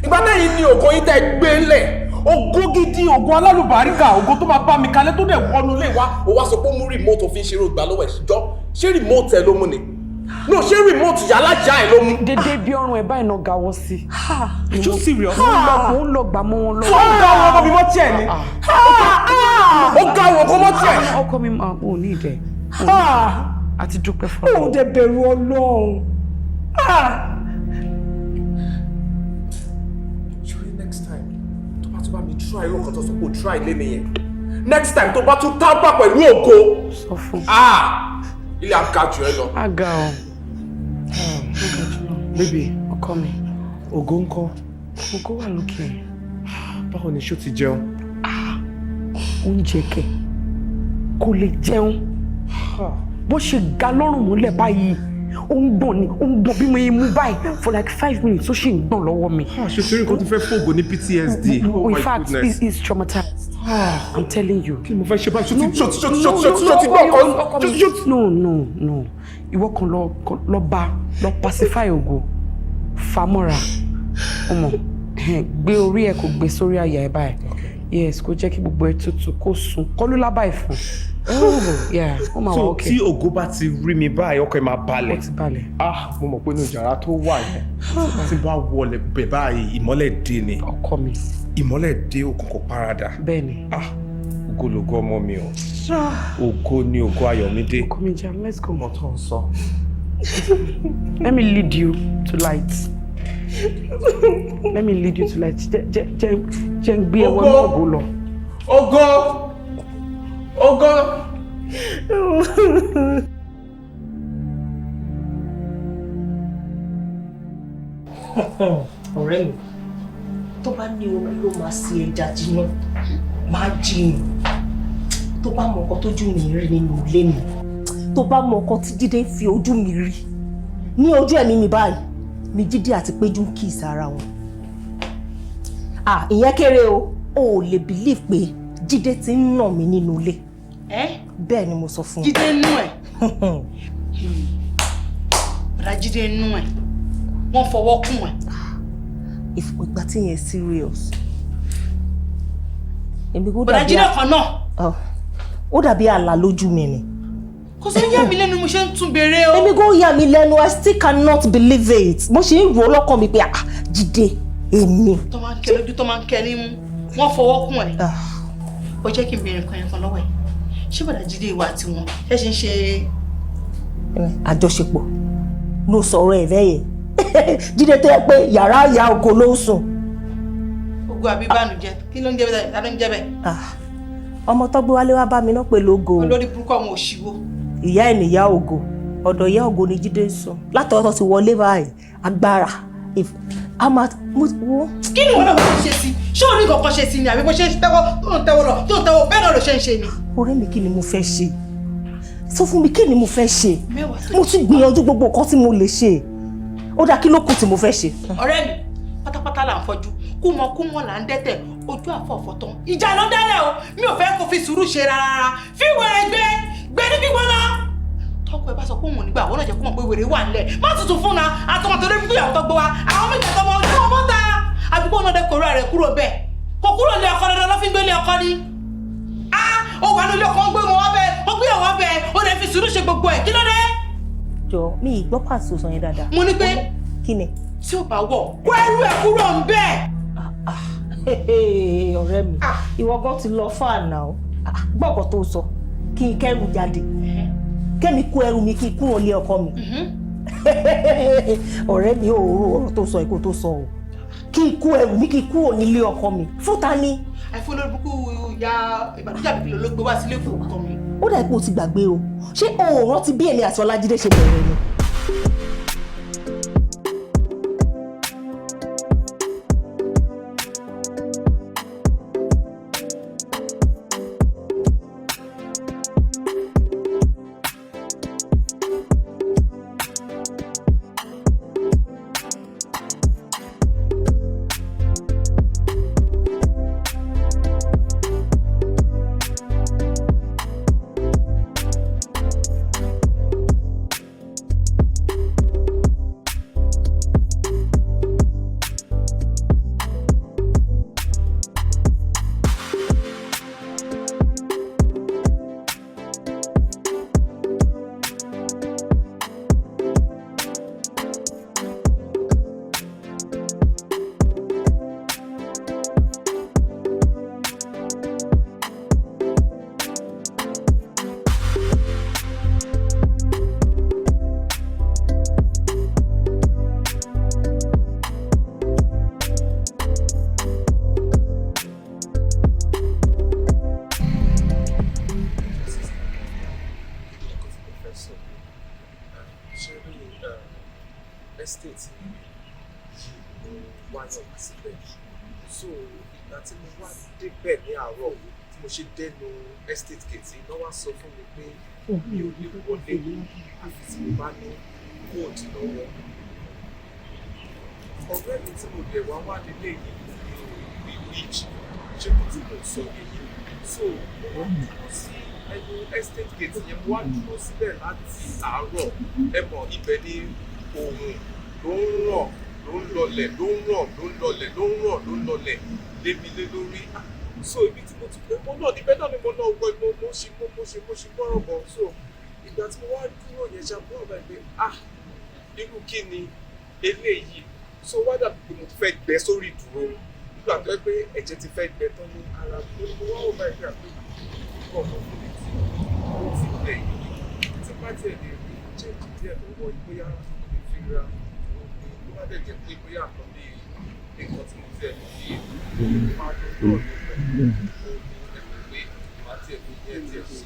Ìgbà tẹ́yìn ni ògo yín tẹ́ gbé ńlẹ̀. Ògo gidi, ògo alálùbáríkà, ògo tó máa bá mi kalẹ̀ tó dẹ̀ wọnú lé wa. Ó wá sọ pé ó mú remote òfin ṣeré ògbà lọ́wọ́ ẹ̀. Jọ, ṣé remote ẹ ló mú ni? No, ṣé remote yàrá já ẹ ló mú? Dédé bí ọrùn ẹ báyìí náà gawọ́ sí. Are you serious? Mo ń lọ gbà mọ́ wọn lọ́wọ́. Ó ga ọ̀rọ̀ ọkọ mi mọ́ tiẹ̀ ni. Ó ga ọ̀rọ̀ ọkọ mọ́ tiẹ̀. Ọkọ mi máa ò ní ìdẹ. Àti dúpẹ́ fún ọ. Ó dẹ̀ bẹ̀rù Ọlọ́run. Bá mi try irú nǹkan tó sọ pé o try lé nìyẹn. Next time tó bá tún tábà pẹ̀lú ògo, ilé àga jù ẹ lọ. Àga o. Baby. Ọkọ mi. Ògo ńkọ́? Ògo wà lókè. Báwo ni, ṣó ti jẹun? Oúnjẹ kẹ̀, kò lè jẹun. Bó ṣe ga lọ́rùn mọ́lẹ̀ báyìí, ó ń gbọ̀n ni, ó ń gbọ̀n bí mo yẹ mú báyìí for like 5 minutes, ó sì ń gbọ̀n lọ́wọ́ mi. Ṣe torí nǹkan tó fẹ́ fògò ní PTSD. Oh, in fact, he's traumatized. I'm telling you. Kí ni mo fẹ́ ṣe báyìí? Ṣó ti gbọ́ ọkọ? No, no, no. Ìwọ kan lọ bá lọ pacify ògo, famọ́ra, ọmọ, gbé orí ẹ kò gbé sórí àyà ẹ báyìí. Yes, kó jẹ́ kí gbogbo ẹ tutù, kó sùn, kọlú lábàá ìfún. Oh, yeah, ó máa wà So okay. tí Ògo bá ti rí mi báyìí, ọkàn ẹ̀ máa balẹ̀. Ó ti balẹ̀. Ah, mo mọ̀ pé inú yàrá tó wà yẹn, tí bá wọlé bẹ̀ báyìí, ìmọ́lẹ̀ dé ni. Ọkọ mi. Ìmọ́lẹ̀ dé, òkùnkùn paradà. Bẹ́ẹ̀ni. Ah, Ògo lògo ọmọ mi o. Ògo ni ògo Ayọ̀mídé. Ọkọ mi jẹ́, let's go. Mo tó ń sọ. Let me lead you to light. Let me lead you to light. Jẹ́ jẹ́ jẹ́ jẹ́ ń gbé ẹ wọnú ògo lọ. Ògo! Ògo! Ọ̀rẹ́ mi, tó bá ní omi ló máa ṣe ẹja jiná, máa jiyàn. Tó bá mọ nǹkan tójú mi rí nínú ilé mi, tó bá mọ nǹkan tí Jídé fi ojú mi rí ní ojú ẹ̀mí mi báyìí ni Jídé àti Péjú ń kiss ara wọn. Ah, ìyẹn kéré o. O ò lè believe pé Jídé ti ń nà mí nínú ilé. Bẹ́ẹ̀ ni mo sọ fún un. Jídé nú ẹ̀. Bọ̀dá Jídé nú ẹ̀, wọ́n fọwọ́ kún ẹ̀. Ìgbà tí yẹn serious. Èmi kò Bọ̀dá dàbí Jídé kan náà. Ó dàbí àlá lójú mi ni. Kò sí yà mí lẹ́nu mo ṣe ń tún béèrè o. Èmi kò yà mí lẹ́nu, I still cannot believe it. Mo ṣe ń rò ó lọ́kàn mi pé, ah, Jídé, èmi. Tó máa ń kẹ lójú, tó máa ń kẹ nímú, wọ́n fọwọ́ kún ẹ̀. Ó jẹ́ kí n béèrè nǹkan yẹn kan lọ́wọ́ ẹ̀. Ṣé bọ̀dá Jídé ìwà tiwọn ṣé ṣe ń ṣe? Àjọṣepọ̀ ló sọ̀rọ̀ ẹ̀ bẹ́ẹ̀ yẹn. Jídé tó yẹ pé yàrá ìyá Ògo ló ń sùn. Ògo àbí bànújẹ́, kí ló ń jẹ́ bẹ́ẹ̀? Ta ló ń jẹ́ bẹ́ẹ̀? Ọmọ tó gbé wálé wá bá mi náà pẹ̀lú Ògo. Olórí burúkú ọmọ òṣìwò. Ìyá ẹ̀ nìyá Ògo, ọ̀dọ̀ ìyá Ògo ni Jídé ń sùn. Látọ̀tọ̀ ti wọlé báyìí, agbára a máa wo. Kí ni wọn náà wọ́n ṣe sí? Ṣé o ní kankan ṣe sí ni àbí bó ṣe ń tẹ́wọ́ tó ń tẹ́wọ́ lọ tó ń tẹ́wọ́ bẹ́ẹ̀ náà ló ṣe ń ṣe ni? Ọ̀rẹ́ mi, kí ni mo fẹ́ ṣe? Sọ fún mi, kí ni mo fẹ́ ṣe? Mo ti gbìyànjú gbogbo nǹkan tí mo lè ṣe. Ó dáa, kí ló kù tí mo fẹ́ ṣe? Ọ̀rẹ́ mi, pátápátá là ń fọjú, kúmọkúmọ là ń dẹ́tẹ̀, ojú àfọ̀fọ̀ tán. Ìjà ló dálẹ̀ o, mi ò fẹ́ kó fi sùúrù ṣe rárá. Fi wèrè gbé gbé ní gbígbóná. Tọkọ ẹ bá sọ pé òun ò ní gbà, àwọn náà jẹ́ kó mọ̀ pé wèrè wà nílẹ̀. Má tutù fún na, àtọmọ tó lórí ìyàwó tó gbé wa, àwọn méjì àtọmọ ojú ọmọ ta. Àbíkó náà dẹ kòró rẹ̀ kúrò bẹ́ẹ̀. Kò kúrò lé ọkọ dandan ló fi ń gbé lé ọkọ ni. Ó wà nílé ọkọ, ń gbé wọn wá bẹ́ẹ̀, ó gbé ìyàwó bẹ́ẹ̀, ó lè fi sùúrù ṣe gbogbo ẹ̀. Kí ló dé? Jọ, mi ì gbọ́ pàṣẹ sọ yẹn dáadáa. Mo ní pé kí ni? Tí ò bá wọ̀, kó ẹrú ẹ̀ kúrò ń bẹ́ẹ̀. Ọ̀rẹ́ mi, ìwọ gan ti lọ fáànà o. Gbọ́kàn tó sọ, kí n kẹ́rù jáde, kẹ́mi kó ẹrù mi kí n kúrò lé ọkọ mi. Ọ̀rẹ́ mi, ò rò ọ̀rọ̀ tó sọ èkó tó sọ o. Kí n kó ẹrù mi kí n kúrò nílé ọkọ mi fún ta ni? Àìfún olórí burúkú ya ìbànújẹ́ àbíkí ló gbé wá sílé fún ọkọ mi. Ó dà pé o ti gbàgbé o. Ṣé o ò rántí bí èmi àti Ọlájídé ṣe bẹ̀rẹ̀ ni? Estate yìí mo wá yàn wá síbẹ̀. So ìgbà tí mo wá débẹ̀ ní àárọ̀, tí mo ṣe dẹnu estate gate, iná wá sọ fún mi pé mi ò lè wọlé àfi tí mo bá ní code lọ́wọ́. Ọ̀rẹ́ mi tí mo dẹ̀ wá wá nílé yìí mi ò rí reach ṣé kò tí mo sọ yìí. So mo wá dúró sí ẹnu estate gate yẹn, mo wá dúró síbẹ̀ láti àárọ̀. Ẹ mọ̀, ibẹ̀ ni oòrùn ló ń ràn ló ń lọlẹ̀, ló ń ràn ló ń lọlẹ̀, ló ń ràn ló ń lọlẹ̀ lémi lé lórí. So ibi tí mo ti pé mo náà níbẹ̀ náà ni mo náà gbọ́, mo ṣe mo ṣe gbọ́rọ̀ bọ̀. So ìgbà tí mo wá dúró yẹn ṣá, mo wà báyìí pé, ah, irú kí ni eléyìí? So wá dàbí pé mo ti fẹ́ gbẹ sórí ìdúró, nígbà tó yẹ pé ẹ̀jẹ̀ ti fẹ́ gbẹ tán ní ara mi. Mo wá wò báyìí pé àpé ọmọ fún mi tí ó ti lẹ̀ yìí, tí bá tiẹ̀ lè rí change díẹ̀ lọ́wọ́ yìí, bóyá mo lè fi ra omi, tó bá dẹ̀ jẹ́ pé bóyá nǹkan bíi nǹkan tí mo tiẹ̀ lè fi máa lọ lọ́ọ̀ lọ́pẹ̀ omi ẹ̀mọ̀ pé màá tiẹ̀ fi yẹ tiẹ̀ sí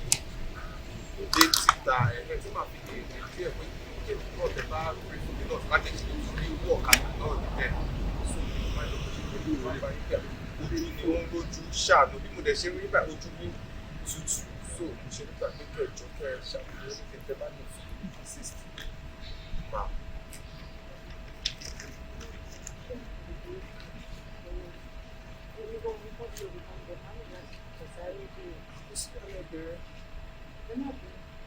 dé títa ẹ̀fẹ́ tí màá fi lè rí díẹ̀ pé kí náà tẹ bá rí fún mi náà láti ṣe nítorí owó ọ̀kadà náà níbẹ̀. So mo máa lọ sí pé mo máa bá yín pẹ̀, ojú ni ó ń lójú ṣàánú. Bí mo dẹ̀ ṣe rí báyìí, ojú mi tutù. So mo ṣe nígbà pé kẹjọ kẹ ṣàkóso ní kẹtẹ bá lè fi assist máa. Kò sí ọ̀nà ìbẹ̀rẹ̀.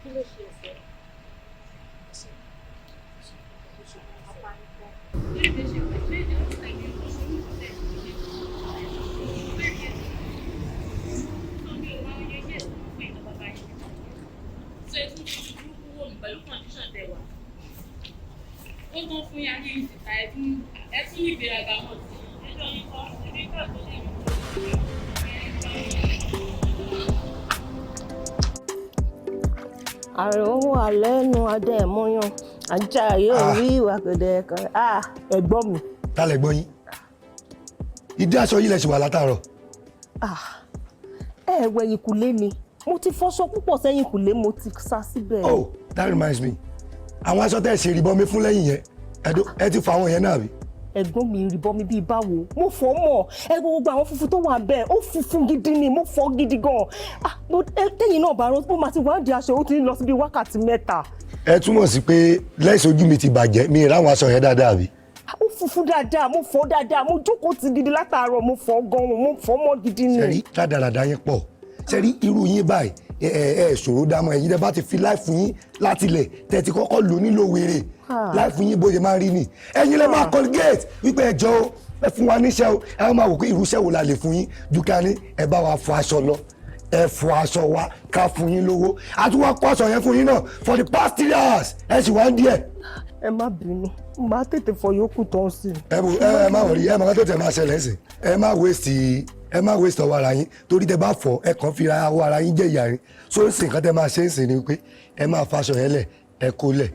Kí ló ṣe ẹsẹ̀? Apá ń kọ́. Ó tán fún yín, ayé yìí ti ta. Ẹ tún ní ìgbéraga mọ̀ sí ẹjọ́ yín kọ́ ẹbí kọ́ tó lè mú. Àrùn wà lẹ́nu adẹ́mọ́yán ajá yóò rí ìwà kòdè kan. Ah, ẹ̀gbọ́n mi. Ta lẹ gbọ́ yín? Ìdí aṣọ yìí lẹ ṣì wà látàárọ̀. Ah, ẹ wẹ̀yìn kùlé ni, mo ti fọṣọ púpọ̀ sẹ́yìn kùlé, mo ti sá síbẹ̀. Oh, that reminds me, àwọn aṣọ tẹ́ ẹ ṣe ìrìbọmi fún lẹ́yìn yẹn, ẹ ti fọ àwọn yẹn náà bí? Ẹ̀gbọ́n mi, ìrìbọmi bíi báwo? Mo fọ̀ mọ̀ ẹ, gbogbo àwọn funfun tó wà bẹ́ẹ̀, ó funfun gidi ni, mo fọ̀ gidi gan. Ah, tẹ́yìn náà bá rántí bó máa ti wá di aṣọ, ó ti ń lọ sí bíi wákàtí 3. Ẹ túmọ̀ sí pé lẹ́sìn ojú mi ti bàjẹ́, mi ì ráwọn aṣọ yẹn dáadáa bí? Ó funfun dáadáa, mo fọ̀ dáadáa, mo jókòó ti gidi látàárọ̀, mo fọ̀ gan, mo fọ̀ mọ́ gidi ni. Sẹ́rí rádaràda yẹn pọ̀. Sẹ́rí irú yín báyìí, ẹ ẹ ẹ ṣòro dámọ̀. Ẹ̀yin tẹ́ bá ti fi life yín láti ilẹ̀, tẹ́ ti kọ́kọ́ lò nílò wèrè, life yín bó ṣe máa rí ni. Ẹ̀yin lè máa call gate wípé ẹ jọ̀ọ́ o, ẹ fún wa níṣẹ́ o. Ẹ máa wò pé irúṣẹ́ wo la lè fún yín ju ká ní ẹ bá wa fọ aṣọ lọ. Ẹ fọ aṣọ wa ká fún yín lówó, a tún wá kó aṣọ yẹn fún yín náà for the past 3 hours, ẹ sì wá ń díẹ̀. Ẹ má bínú, màá tètè fọ yòókù tán sí i. Ẹ bò ẹ má wọrí, ẹ má tó tẹ máa ṣẹlẹ̀ ẹ̀sìn. Ẹ má waste ọwọ́ ara yín, torí tẹ bá fọ, ẹ kàn fi ọwọ́ ara yín jẹ ìyà yín. So ń sìn, nǹkan tẹ máa ṣe ń sìn ni pé ẹ máa faṣọ yẹn lẹ̀, ẹ kó lẹ̀,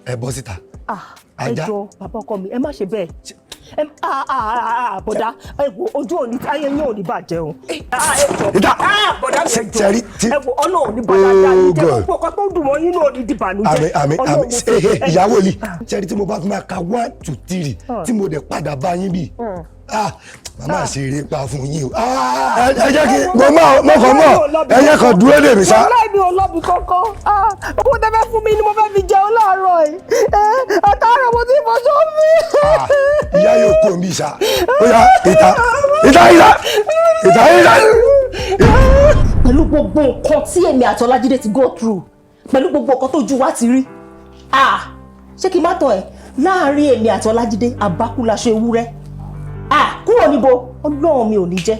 ẹ bọ́ síta. Ah, ẹ Ajá. jọ, bàbá ọkọ mi, ẹ má ṣe bẹ́ẹ̀. Ẹ ah ah ah ah, bọ̀dá, ẹ wo, ojú òní ayé yín ò ní bàjẹ́ o. Ah, ẹ jọ. Ìdá. Ah, bọ̀dá mi, ẹ jọ. Ṣẹ́rí Ẹ wo, Ọlọ́run ò ní bàjẹ́ ayé jẹ́. Oh, God. Gbogbo nǹkan tó dùn mọ́ yín náà ò ní di ìbànújẹ́. Àmín, àmín. Ọlọ́run Àmín. mo fi- Ìyàwó yìí, ṣẹ́rí tí mo bá fi máa ka one to three tí mo dẹ̀ padà bá yín bì, ah, màmá ṣe eré pa fún yín o. Ah, ẹ jẹ́ kí mo mọ̀, mo kàn mọ̀, ẹ jẹ́ kàn dúró dè mí sá. Wàláì, mi ò lọ́bi kankan. Ah, owó tẹ fẹ́ fún mi ni mo fẹ́ fi jẹun láàárọ̀ yìí. Ẹ àtàrà mo ti fọṣọ mi. Ìyá yóò kó mi sá. Ó yá, ìta, ìta, ìta, ìta, ìta. Pẹ̀lú gbogbo nǹkan tí èmi àti Ọlájídé ti go through, pẹ̀lú gbogbo nǹkan tó ju wa ti rí, ah, ṣé kí n má tọ̀ ẹ́, láàárín èmi àti Ọlájídé, àbákú laṣọ ewúrẹ́. Ah, kúrò níbo? Ọlọ́run mi ò ní jẹ́,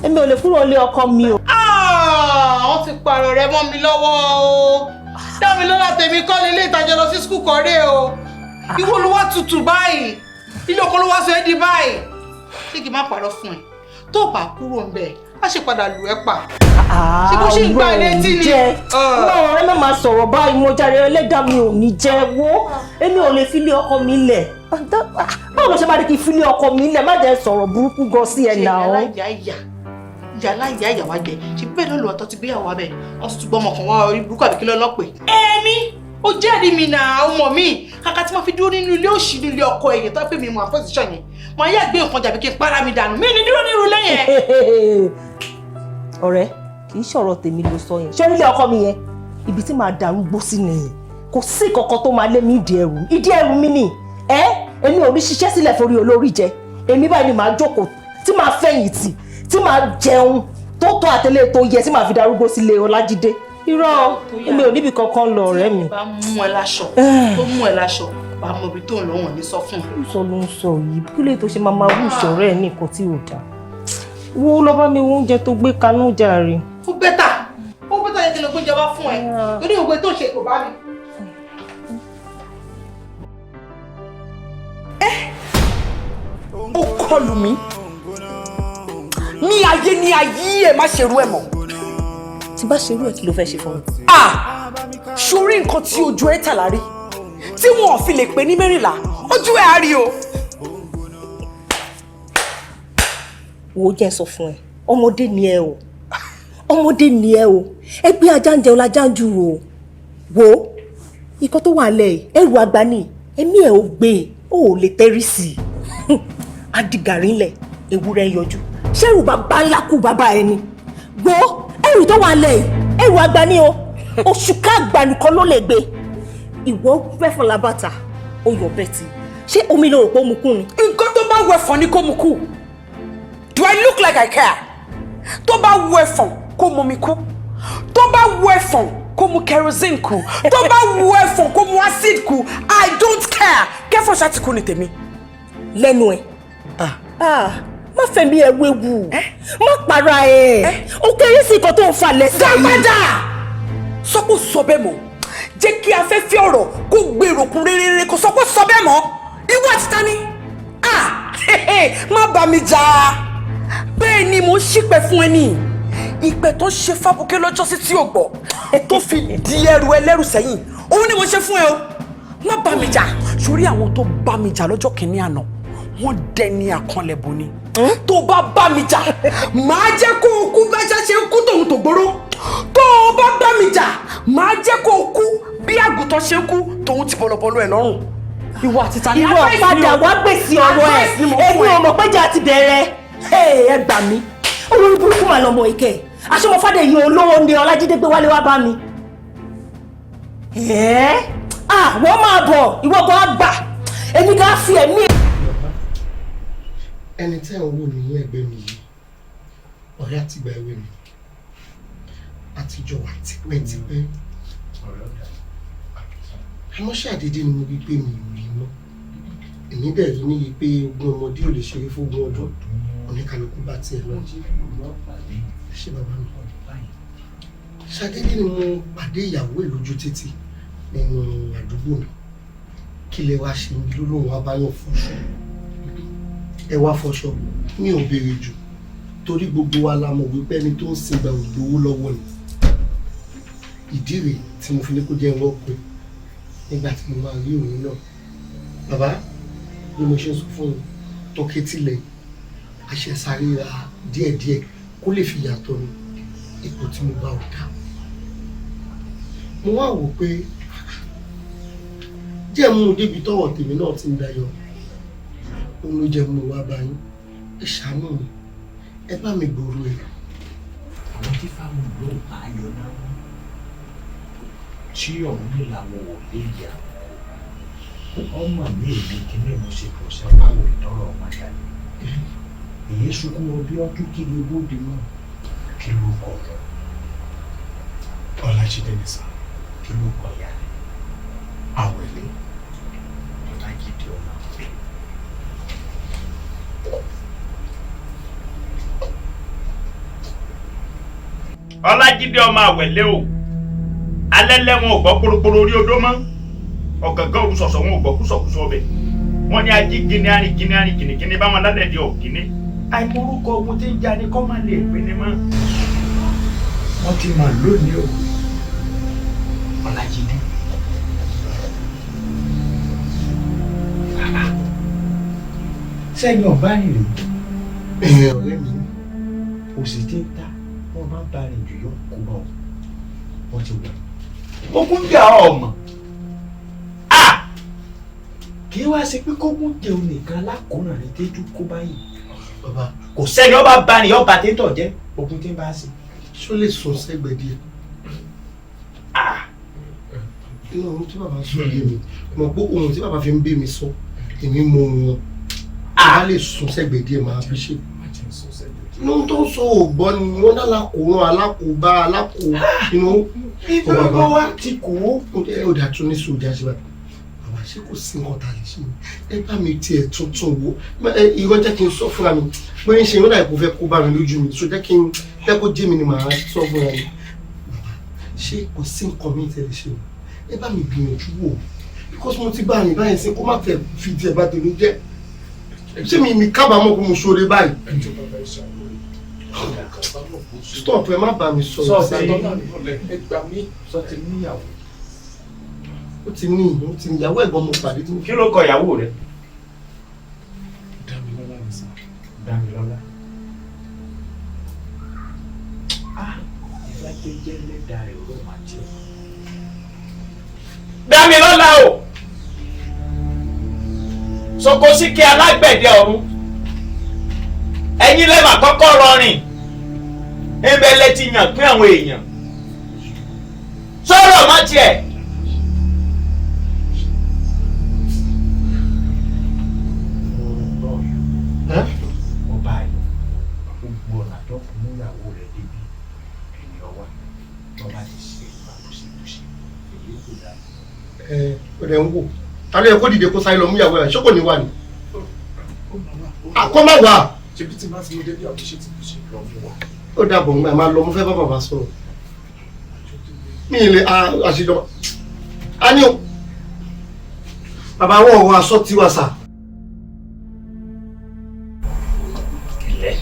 èmi ò lè kúrò nílé ọkọ mi o. Ah, wọ́n ti pààrọ̀ rẹ mọ́ mi lọ́wọ́ o. Dámilọ́lá tèmi kọ́ lé ilé ìtajà lọ sí school kọ́rẹ́ o. Ìwọ ló wá tutù báyìí, ilé ọkọ ló wá sọ ẹ́ di báyìí. Ṣé kí n má parọ́ fún ẹ, tó bá kúrò ń bẹ̀, á ṣe padà lù ẹ́ pa. Ṣé bó ṣe ń gbá ẹ létí ni? Jẹ́ ọlọ́run rẹ má máa sọ̀rọ̀ báyìí mo jáde. Ẹlẹ́dàá mi ò ní jẹ́. Wo, èmi ò lè fi ilé ọkọ mi lẹ̀. Báwo ló ṣe máa ní kí n fi ilé ọkọ mi lẹ̀? Má jẹ́ sọ̀rọ̀ burúkú gan sí ẹ̀ Ṣe nà ó. ìyá ìyá ìyá ìyá ìyá wa jẹ ṣe bẹ́ẹ̀ náà lọ́wọ́ tó ti gbéyàwó abẹ, wọ́n tún gbọ́ ọmọ kan wá, orí burúkú àbí kí ló lọ́ pé. Èmi ó jẹ́rìí mi náà, ó mọ̀ mí. Kàkà tí mo fi dúró nínú ilé òṣì, nínú ilé ọkọ ẹ̀yẹ tó pé mi mọ̀ àpòsíṣàn yẹn, mo ayé àgbé nǹkan jàbí kí n para mi dànù, mí ní dúró nínú ilé yẹn. Ọ̀rẹ́, kì í ṣọ̀rọ̀ tèmi ló sọ yẹn. Ṣé orílẹ̀ ọkọ mi yẹn, ibi tí màá darúgbó sí nìyẹn. Kò sí kankan tó máa lé mi ìdí ẹrù, ìdí ẹrù mi nì. Ẹ èmi ò ní ṣiṣẹ́ sílẹ̀ forí olórí jẹ. Èmi báyìí ni màá jókòó tí màá fẹ̀yìntì, tí màá jẹun tó tọ́ àtẹlé tó yẹ, tí màá fi darúgbó sílé Ọlájídé. Irọ́, èmi ò níbi kankan lọ, ọ̀rẹ́ mi. Bá mú ẹ láṣọ, tó mú ẹ láṣọ, wàá mọ ibi tó ń lọ, wọn ní sọ fún ẹ. Sọ ló ń sọ yìí, kí lè tó ṣe máa máa wú ìṣọ̀rẹ́ ẹ̀ ní nǹkan tí ò dáa. Wo lọ bá mi wo oúnjẹ tó gbé kaná jàre. Ó better, ó better yẹ kí n lọ gbóúnjẹ wá fún ẹ. Torí òwe tó ṣe kò bá mi. Ó kọlù mí ní ayé, ní ayé ẹ má ṣerú ẹ mọ́. Tí bá ṣerú ẹ, kí ló fẹ́ ṣe fún mi? Ah, sórí nǹkan tí ojú ẹ tà lárí tí wọn ò fi lè pè ní 14, ojú ẹ á rí o. Wo, jẹ́ sọ fún ẹ, ọmọdé ni ẹ o, ọmọdé ni ẹ o. Ẹgbẹ́ ajá ń jẹun lajá ń jù o. Wo ikọ́ tó wà lẹ̀ yìí, ẹrù àgbà ni ẹ̀mí ẹ̀ ò gbé e, ó ò lè tẹ́rí sí i. Adigàrí ńlẹ̀, ewúrẹ́ ń yọjú, ṣẹ́rù bàbá ńlá kù bàbá ẹni. Gbọ́, ẹrù tó wà lẹ̀ yìí, ẹrù àgbà ni o. Oṣù káàgbà nìkan ló lè gbé. Ìwọ fẹ́fọ̀n lábàtà, ó yọ bẹ́ẹ̀ tí ṣé omi ló rò pé ó mu kú ni. Nǹkan tó bá wọ ẹ̀fọn ni kó mu kú. Do I look like I care? Tó bá wọ ẹ̀fọn kó mu mi kú, tó bá wọ ẹ̀fọn kó mu kerosene kú, tó bá wọ ẹ̀fọn kó mu acid kú, I don't care. Kẹ́fọ̀n ṣáà ti kú ni tèmi. Lẹ́nu ẹ̀, ah, má fẹ̀mí ẹ wéwu, má para ẹ̀, ó kéré sí nǹkan tó ń fa lẹ́sẹ̀ yìí. Dápadà, sọ pé sọ bẹ́ẹ̀ mọ́. Jẹ́ kí afẹ́fẹ́ ọ̀rọ̀ kó gbèrò kún réréré, kó sọ pé sọ bẹ́ẹ̀ mọ́. Ìwọ àti tani? Ah, má bá mi jà. Bẹ́ẹ̀ ni mò ń ṣìpẹ̀ fún ẹ ní ìpẹ́ tó ṣe fábùkẹ́ lọ́jọ́ sí tí ò gbọ́, tó fi di ẹrù ẹlẹ́rù sẹ́yìn, òun ni mo ṣe fún ẹ o. Má bá mi jà. Sórí àwọn tó bá mi jà lọ́jọ́ kìíní àná, wọ́n dẹni àkànlẹ̀bù ni. Tó bá bá mi jà, màá jẹ́ kó o kú bá ṣe ń kú tòun tó gbóró. Tó o bá bá mi jà, màá jẹ́ kó o kú bí àgùntàn ṣe ń kú tòun ti bọ̀lọ̀bọ̀lọ̀ ẹ̀ lọ́rùn. Ìwọ àti tani? Ìwọ padà wá gbèsè ọ̀rọ̀ ẹ̀. Èmi ò mọ̀ péjà ti bẹ̀rẹ̀. Ẹ gbà mí, olórí burúkú mà lọmọ ìkẹ́ aṣọmọfádé yìí. Olówó ni Ọlájídé gbé wálé wá bá mi. Ẹ́ ah, wọ́n máa bọ̀, ìwọ gan gbà, èmi gan fi ẹ̀mí. Ẹni tẹ́ ń wò ní ẹgbẹ́ mi yìí, ọ̀rẹ́ àtìgbà èwe mi, àtijọ́ wà tipẹ́tipẹ́. Àmọ́ ṣàdédé ni mo rí pé mi ò rí mọ́. Èmi dẹ̀ rí níyì pé ogún ọmọdé ò lè ṣeré fógún ọdún, oníkálukú bá tiẹ̀ lọ. Ẹ ṣé bàbá mi. Ṣàdédé ni mo pàdé ìyàwó ẹ̀ lójú títì nínú àdúgbò mi. Kí lẹ wá ṣe níbi? Lóhùn wá báyọ̀ fọṣọ. Ẹ wá fọṣọ, mi ò béèrè jù, torí gbogbo wa la mọ̀ wípé ẹni tó ń sin gba ògbówó lọ́wọ́ ni. Ìdí rèé tí mo fi ní kó jẹ́ ìwọ́ pé nígbà tí mo máa rí òun náà, bàbá, bí mo ṣe ń sọ fún un tókè tilẹ̀, àṣẹ sáré ra díẹ̀díẹ̀ kó lè fi yàtọ̀ ní ipò tí mo bá ò dá. Mo wá wò pé jẹ́ mú un débi tọ́wọ̀ tèmi náà ti ń dayọ̀. Òun ló jẹ́ mú wá bá yín. Ẹ ṣàánú mi, ẹ bá mi gbòòrò ẹ̀. Àwọn tí fáwọn ló ń bá yọ náà tí ọ̀hún ní làwọn ò lè yà ọmọ mi. Èmi kìíní mo ṣe pọ̀ sábàwò ìtọ́rọ̀ ọmọ jáde. Èyí sunkún ọbí ọdún kí ni bóde mọ́. Kí ló kọ lọ? Ọlájídé ni sir. Kí ló kọ ya rẹ? Àwẹ̀lé. Ọlájídé ọmọ àwẹ̀lé. Ọlájídé ọmọ Àwẹ̀lé o, alẹ́ lẹ́wọ̀n ò gbọ́ kórókóró orí odó mọ́, ọ̀gángan olùsọ̀sọ̀ wọn ò gbọ́ kúsọ̀kúsọ̀ ọbẹ̀. Wọ́n ní ají gíní arìn gíní arìn gìnìgìnì báwọn lálẹ́ di ọ̀gíní. Àìmọ̀rúkọ ogun tí ń jà ní kọ́ máa lè pín ní mọ́. Wọ́n ti mọ̀ lónìí o, Ọlájídé. Bàbá sẹ́yìn ọ̀bá rìn rè. Ọ̀rẹ́ mi. Òsì tí ń ta wọ́n bá ń bá rìn jù yọ kó bá wọn ti wọ̀. Ogun jà ọmọ kì í wá ṣe pé kógun jẹun nìkan lákòóràn rẹ tẹ́jú kó báyìí. Bàbá. Kò sẹ́ni ọba bá ní ọba tẹ́tọ̀ jẹ́ ogun tí ń bá ṣe. Ṣó lè sùn sẹ́gbẹ̀ẹ́ díẹ̀? Inú ohun tí bàbá sọ yé mi, mo pé ohun tí bàbá fi ń bí mi sọ, èmi mọ ohun wọn. Bàbá lè sùn sẹ́gbẹ̀ẹ́ díẹ̀, máa fi ṣe. Inú ohun tó ń sọ ò gbọ́ ni wọ́n ní alákòóràn, alákòóbá, alákòó inú. Ìgbà wa ti kó. Ẹ ò dà tún ní sùn jáde báyìí. Bàbá Ṣé kò sí nǹkan tá a lè ṣe ni? Ẹ bá mi tiẹ̀ tuntun wo. Irọ́, jẹ́ kí n sọ fúnra mi. Bóyá ń ṣe ìwọ́n dàbí kò fẹ́ kó bá mi lójú mi. So jẹ́ kí n fẹ́ kó jẹ́ mi ni màá sọ fúnra mi. Bàbá, ṣé kò sí nǹkan mi tẹ́ lè ṣe ni? Ẹ bá mi gbìyànjú wò. Because mo ti bá mi báyìí sí, kó má tẹ̀ fi tiẹ̀ bá tèmi jẹ́. Ṣé mi kábàámọ̀ pé mo ṣoore báyìí? Ẹ jọ̀ọ́ bàbá, ẹ ṣàánú mi. Stop, ẹ má bá mi sọ̀rọ̀ sẹ́yìn. Ẹ gbà mí, sọ ti níyàwó. Ó ti ní ìyàwó. Ẹ̀gbọ́n mo pàdé tí mo. Kí ló kọ ìyàwó rẹ? Dámilọ́lá ni sir. Dámilọ́lá. Ah, ìfẹ́ tó jẹ́ lẹ́dàá rẹ̀ ló máa jẹ́. Dámilọ́lá o, Sokosike alágbẹ̀dẹ ọ̀run, ẹ̀yin lẹ́mà kọ́kọ́ rọrìn ńbẹ lẹ ti yàn pín àwọn èèyàn sọ̀rọ̀ má tiẹ̀. Ọba yìí, gbogbo ọ̀nà tó fún mú ìyàwó rẹ̀ débi ẹni ọwá tó bá ti ṣe ìwà bùṣebùṣe èyí kò dáa. Ẹ ò dẹ̀ ń wò, ta ló yẹ kó dìde kó sáré lọ mú ìyàwó ẹ̀? Ṣé kò ní wà ní? Àkọ́ má wà. Ṣebí tí má ti mú débi àbí ṣe ti bù ṣe lọ mú wa. Ó dàbọ̀, ń gbà máa lọ, mo fẹ́ bá bàbá sọ̀rọ̀. Mi ì lè àṣejọba. A ní o. Bàbá wọn ò wọ aṣọ tiwa sà. Ilẹ̀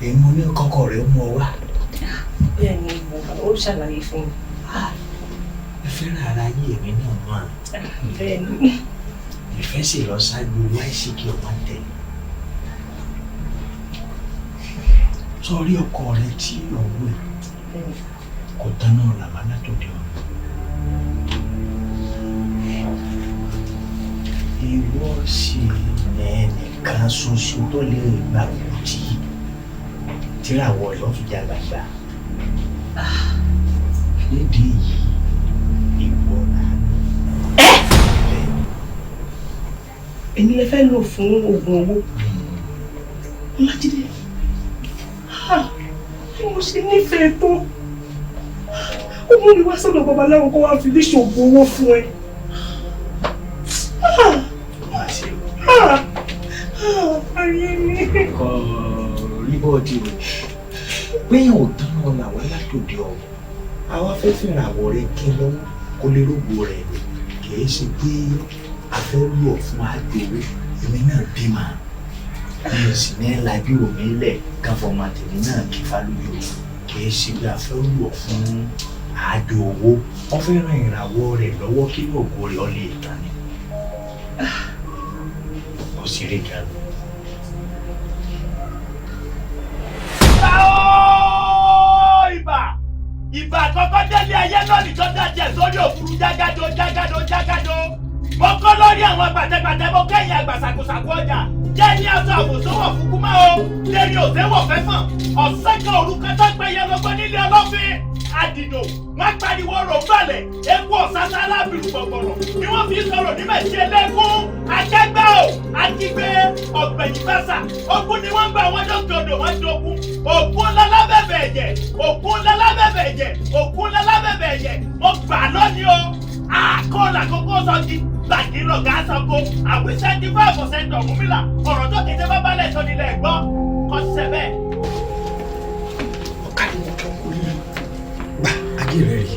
èmi ní kọ́kọ́ rẹ̀ mú ọ wá. Bẹ́ẹ̀ ni bàbá, ó ṣàlàyé fún mi. Ẹ fẹ́ràn ara yín, èmi náà mọ̀. Bẹ́ẹ̀ ni. Ìfẹ́ sì lọ ṣáájú wáìsíkì ọmọ tẹ̀lé. Sọrí ọkọ rẹ tí ọwọ́ ẹ̀ kò tán náà làbá látòdì ọ̀run. Ìwọ sì ní ẹnìkan ṣoṣo tó lè gbà kùtì tíràwọ̀ rẹ̀ wọ́n fi já gbàgbà. Nídìí yìí, ìwọ là. Èmi lè fẹ́ lò fún oògùn owó? Ọlájídé, bí mo ṣe nífẹ̀ẹ́ tó, ó mú mi wá sọ́dọ̀ babaláwo kó wá fi mí ṣoògùn owó fún ẹ. Ayé mi. Kọ rí bọ́ọ̀dì o, péyàn ò tán ọ là wá látòdì ọ̀run. Àwa fẹ́ fìràwọ̀ rẹ kí lọ́wọ́ kó lè rògbò rẹ̀ lò, kìí ṣe pé a fẹ́ lò ọ́ fún àjò owó. Èmi náà bímọ, mi ò sì ní lajú omi lẹ̀ kán fọmọ tèmi náà kí fálójú o. Kìí ṣe pé a fẹ́ lò ọ́ fún àjò owó, wọ́n fẹ́ ran ìràwọ̀ rẹ̀ lọ́wọ́ kí ògo rẹ̀ ọ lè tàn ní. Kò sí rí gan. Ìbà, ìbà àkọ́kọ́ délé ayé lónìí tó dájẹ́ sórí òfurufú, jágádó jágádó jágádó. Mo kọ́ lórí àwọn gbàtẹ́gbàtẹ́, mo kẹ́yìn àgbà ṣàkóṣàkó ọjà jẹ́ ní aṣọ àwòsówọ̀ fúnkú mọ́ o lérí òṣèwọ̀ fẹ́fọ̀n ọ̀sẹ̀ kan òru kan tó gbẹ̀yẹ lọ́gbọ́n nílé ọlọ́fin àdìdò. Wọ́n pariwo rò balẹ̀ eku ọ̀sásá alábìrù gbọ̀gbọ̀rọ̀ ni wọ́n fi sọ̀rọ̀ níbẹ̀ ṣe lẹ́gùn akẹgbẹ́ o akígbe ọ̀gbẹ̀yìnbẹ́sà ogun ni wọ́n gba àwọn dókòdò wọ́n dogun. Ògùn ńlá lábẹ́bẹ̀ ẹ̀jẹ̀, ògùn ńlá lábẹ́bẹ̀ ẹ̀jẹ̀, ògùn ńlá lábẹ́bẹ̀ ẹ̀jẹ̀. Mo gbà lónìí o. Àkọlà kókó sọ́jí gbàgì lọ̀gá sọ́kó àwíṣẹ́ ní 5% Ọ̀rúnmìlà ọ̀rọ̀ tó kété bá balẹ̀ sọ nílẹ̀ gbọ́ kọ́ sẹ́bẹ̀. Ọ̀kadì mo kẹ́ ọkọ yìí gbà. Ajé rẹ rí,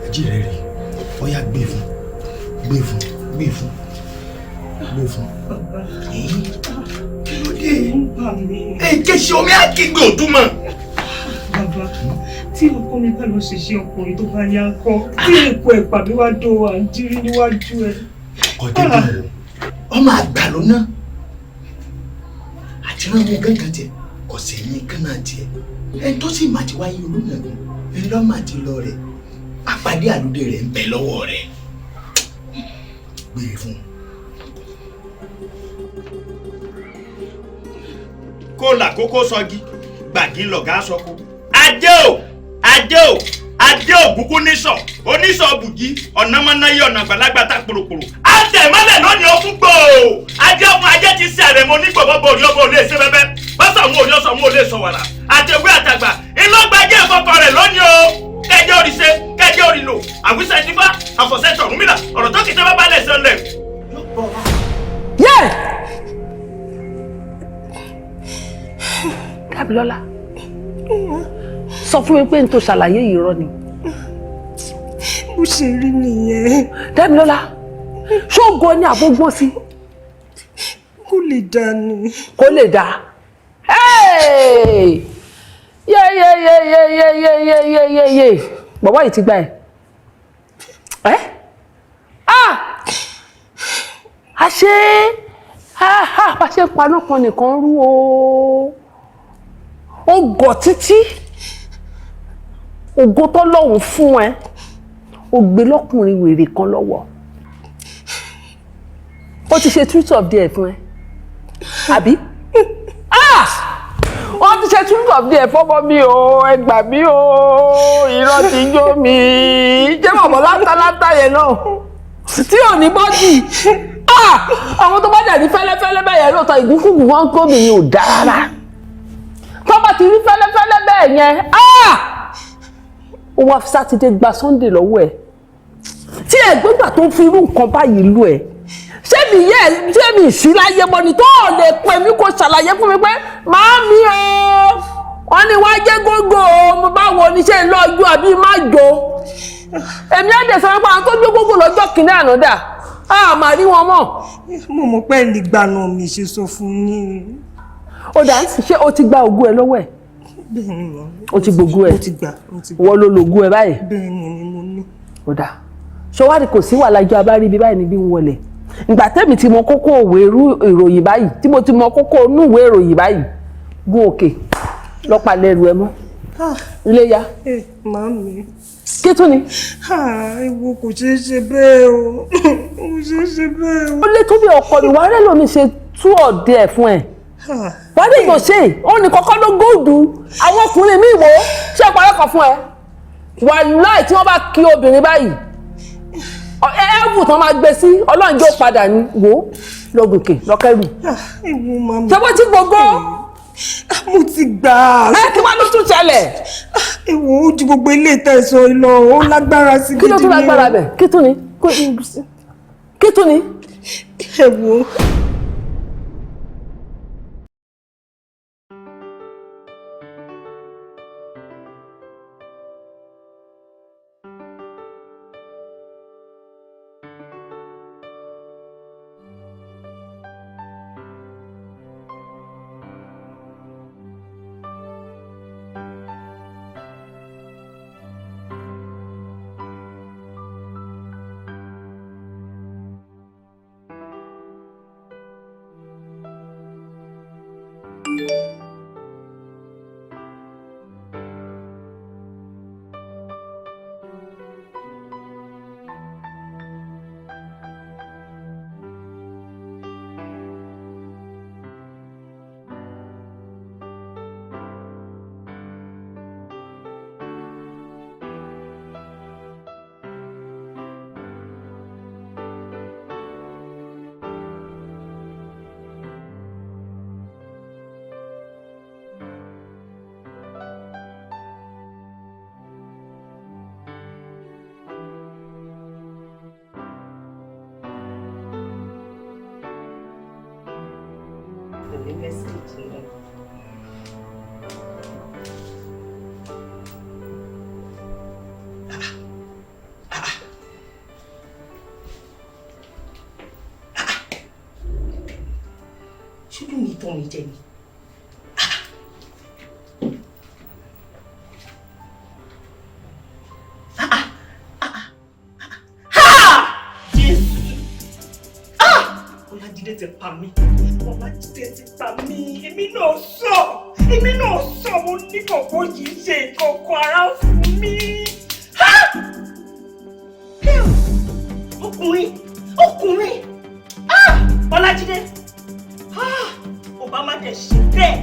ajé rẹ rí. Ọ̀yá, gbé fún, gbé fún, gbé fún, gbé fún. Kí ló dé? Èké ṣe omi àkígbè òdùmọ̀. Bàbá, tí ọkọ mi bá lọ ṣiṣẹ́ ọkùnrin tó bá yá ń kọ́, tí èkó ẹ̀pà mi wá dó à ń jírí níwájú ẹ̀. Kọjá bí wo ọmọ àgbà ló ná àti rán mú gángan tiẹ̀ kò sẹ́yìn kánná tiẹ̀. Ẹni tó sì mà ti wáyé olóńgbò ńlọ́mà ti lọ rẹ̀, àpàdé àlùdé rẹ̀ ń bẹ lọ́wọ́ rẹ̀, gbé e fún un. Kó làkókò sọgi gbàgì lọ̀gá sọkó. Ajé o, ajé o, ajé ògúngún nísọ onísọ bùjí ọ̀nàmọ́náyé ọ̀nà àgbàlagbà tá pòròpòrò. Àtẹ̀mọ́lẹ̀ lónìí ó fún gbòò. Ajé ọmọ ajé ti ṣe àrẹ̀mọ onígbòmọ́ borí ọmọ ò lè ṣe bẹ́bẹ́ bọ́sọ̀ òun ò ní ọ̀sọ̀ òun ò lè sọ wàrà. Àtẹ̀wé àtàgbà ìlọ́gbàjẹ́ ìfọkọ rẹ̀ lónìí o. Kẹ́jẹ́ orí ṣe, kẹ́jẹ́ orí lò. Àwísẹ̀ dífá, àfọ̀sẹ̀ tọ̀rúnmìlà, ọ̀rọ̀ tó kìí ṣe bá balẹ̀ sọlẹ̀. Yé! Dámilọ́lá, sọ fún mi pé n tó ṣàlàyé yìí irọ́ ni. Bó ṣe rí nìyẹn. Dámilọ́lá, ṣóògùn ní àbógbọ́n sí. Kó lè dáa ni. Kó lè dáa. Yé yé yé yé yé yé yé yé yé yé. Bàbá yìí ti gbà ẹ̀. Ẹ́ ah! Àṣé bá ṣe paná kan nìkan rú o. Ó gọ̀ títí. Ògo tọ́lọ́hun fún ẹ. Ó gbé lọ́kùnrin wèrè kan lọ́wọ́. Ó ti ṣe truth of the air fún ẹ. Àbí? Ah! Wọ́n ti ṣe truth of the air fọ́mọ mi o, ẹ gbà mí o, irọ́ ti jó mi. Jẹ́ bàbá látàlátà yẹn náà tí ò ní bọ́dì. Ah! Àwọn tó bá dẹ̀ ní fẹ́lẹ́fẹ́lẹ́ bẹ́ẹ̀ yẹn lóòótọ́ ìgúnkùgùn wọn gómìnir ò dáa rárá. Tó bá ti rí fẹ́lẹ́fẹ́lẹ́ bẹ́ẹ̀ yẹn, ah! Ó wá fi Sátidé gba Sunday lọ́wọ́ ẹ̀. Tí ẹ̀gbọ́ngbà tó ń fi irú nǹkan báyìí lù ẹ̀, ṣé mi yẹ ṣé mi sí láyé mọ́ ni tó ò lè pè mí kó ṣàlàyé fún mi pé màámi o, wọ́n ní wá jẹ́ gógó o, mo bá wo ni ṣé ń lọ ju àbí má jo. Èmi á dẹ̀ sọ pé àwọn tó jó gógó lọ́jọ́ kìíní àná dà, á mà rí wọn mọ́. Mo mọ̀ pé ẹ̀ lè gbà náà mi ṣe sọ fún yín. Ó dà ń sì ṣé o ti gba ògùn ẹ lọ́wọ́ ẹ̀? Bẹ́ẹ̀ni mo. O ti gbògùn ẹ? Mo ti gbà, mo ti gbà. Wọ́n ló lògùn ẹ báyìí? Bẹ́ẹ̀ni ni mo ní. Ó dà. Ṣọwádìí kò sí wàhálà ijó abárí ibi báyìí níbí ń wọlé. Ìgbà tẹ́mi ti mọ kókó òwe irú ìròyìn báyìí tí mo ti mọ kókó inú ìwé ìròyìn báyìí gún òkè lọ́pàá lẹ́rù ẹ mọ́. Iléyá. Màámi. Kí tún ni? Ewo kò ṣeé ṣe bẹ́ẹ̀ o. Kò ṣeé ṣe bẹ́ẹ̀ o. Ó lé tó bí ọkọ mi wàá rẹ́ lómi ṣe tú ọ̀dẹ ẹ̀ fún ẹ̀. Wàá rí ìgbọ̀n ṣe ó ní kọ́kọ́ ló góòdù àwọn ọkùnrin mi wò ó ṣé ọ̀pọ̀ kan fún ẹ. Wàláì tí wọ́n bá kí obìnrin báyìí ẹ̀ẹ́bù tán máa gbé sí Ọlọ́run yóò padà ní wò ó lọ́gùnkè lọ́kẹ́rù. Ṣé wọ́n ti gbogbo? Mo ti gbà á. Ẹ kí wọ́n ló tún ṣẹlẹ̀. Ewo ó ju gbogbo ilé ìtẹ̀sán lọ, ó lágbára sí gidi ni. Kí ló tún lágbára bẹ̀? Kí tún ni? Kí tún ni? Ewo. Mẹ́sẹ̀jì náà. Ṣojú mi tán mi jẹ ni. Jésù! Ọlájídé ti pa mí. Ọlájídé ti pa mí. Èmi náà sọ. Èmi náà sọ. Mo ní kọ̀kọ́ yìí ṣe ìkọ̀kọ̀ ara fún mi. Ọkùnrin! Ọkùnrin! Ọlájídé! Ọba má dẹ̀ ṣe bẹ́ẹ̀.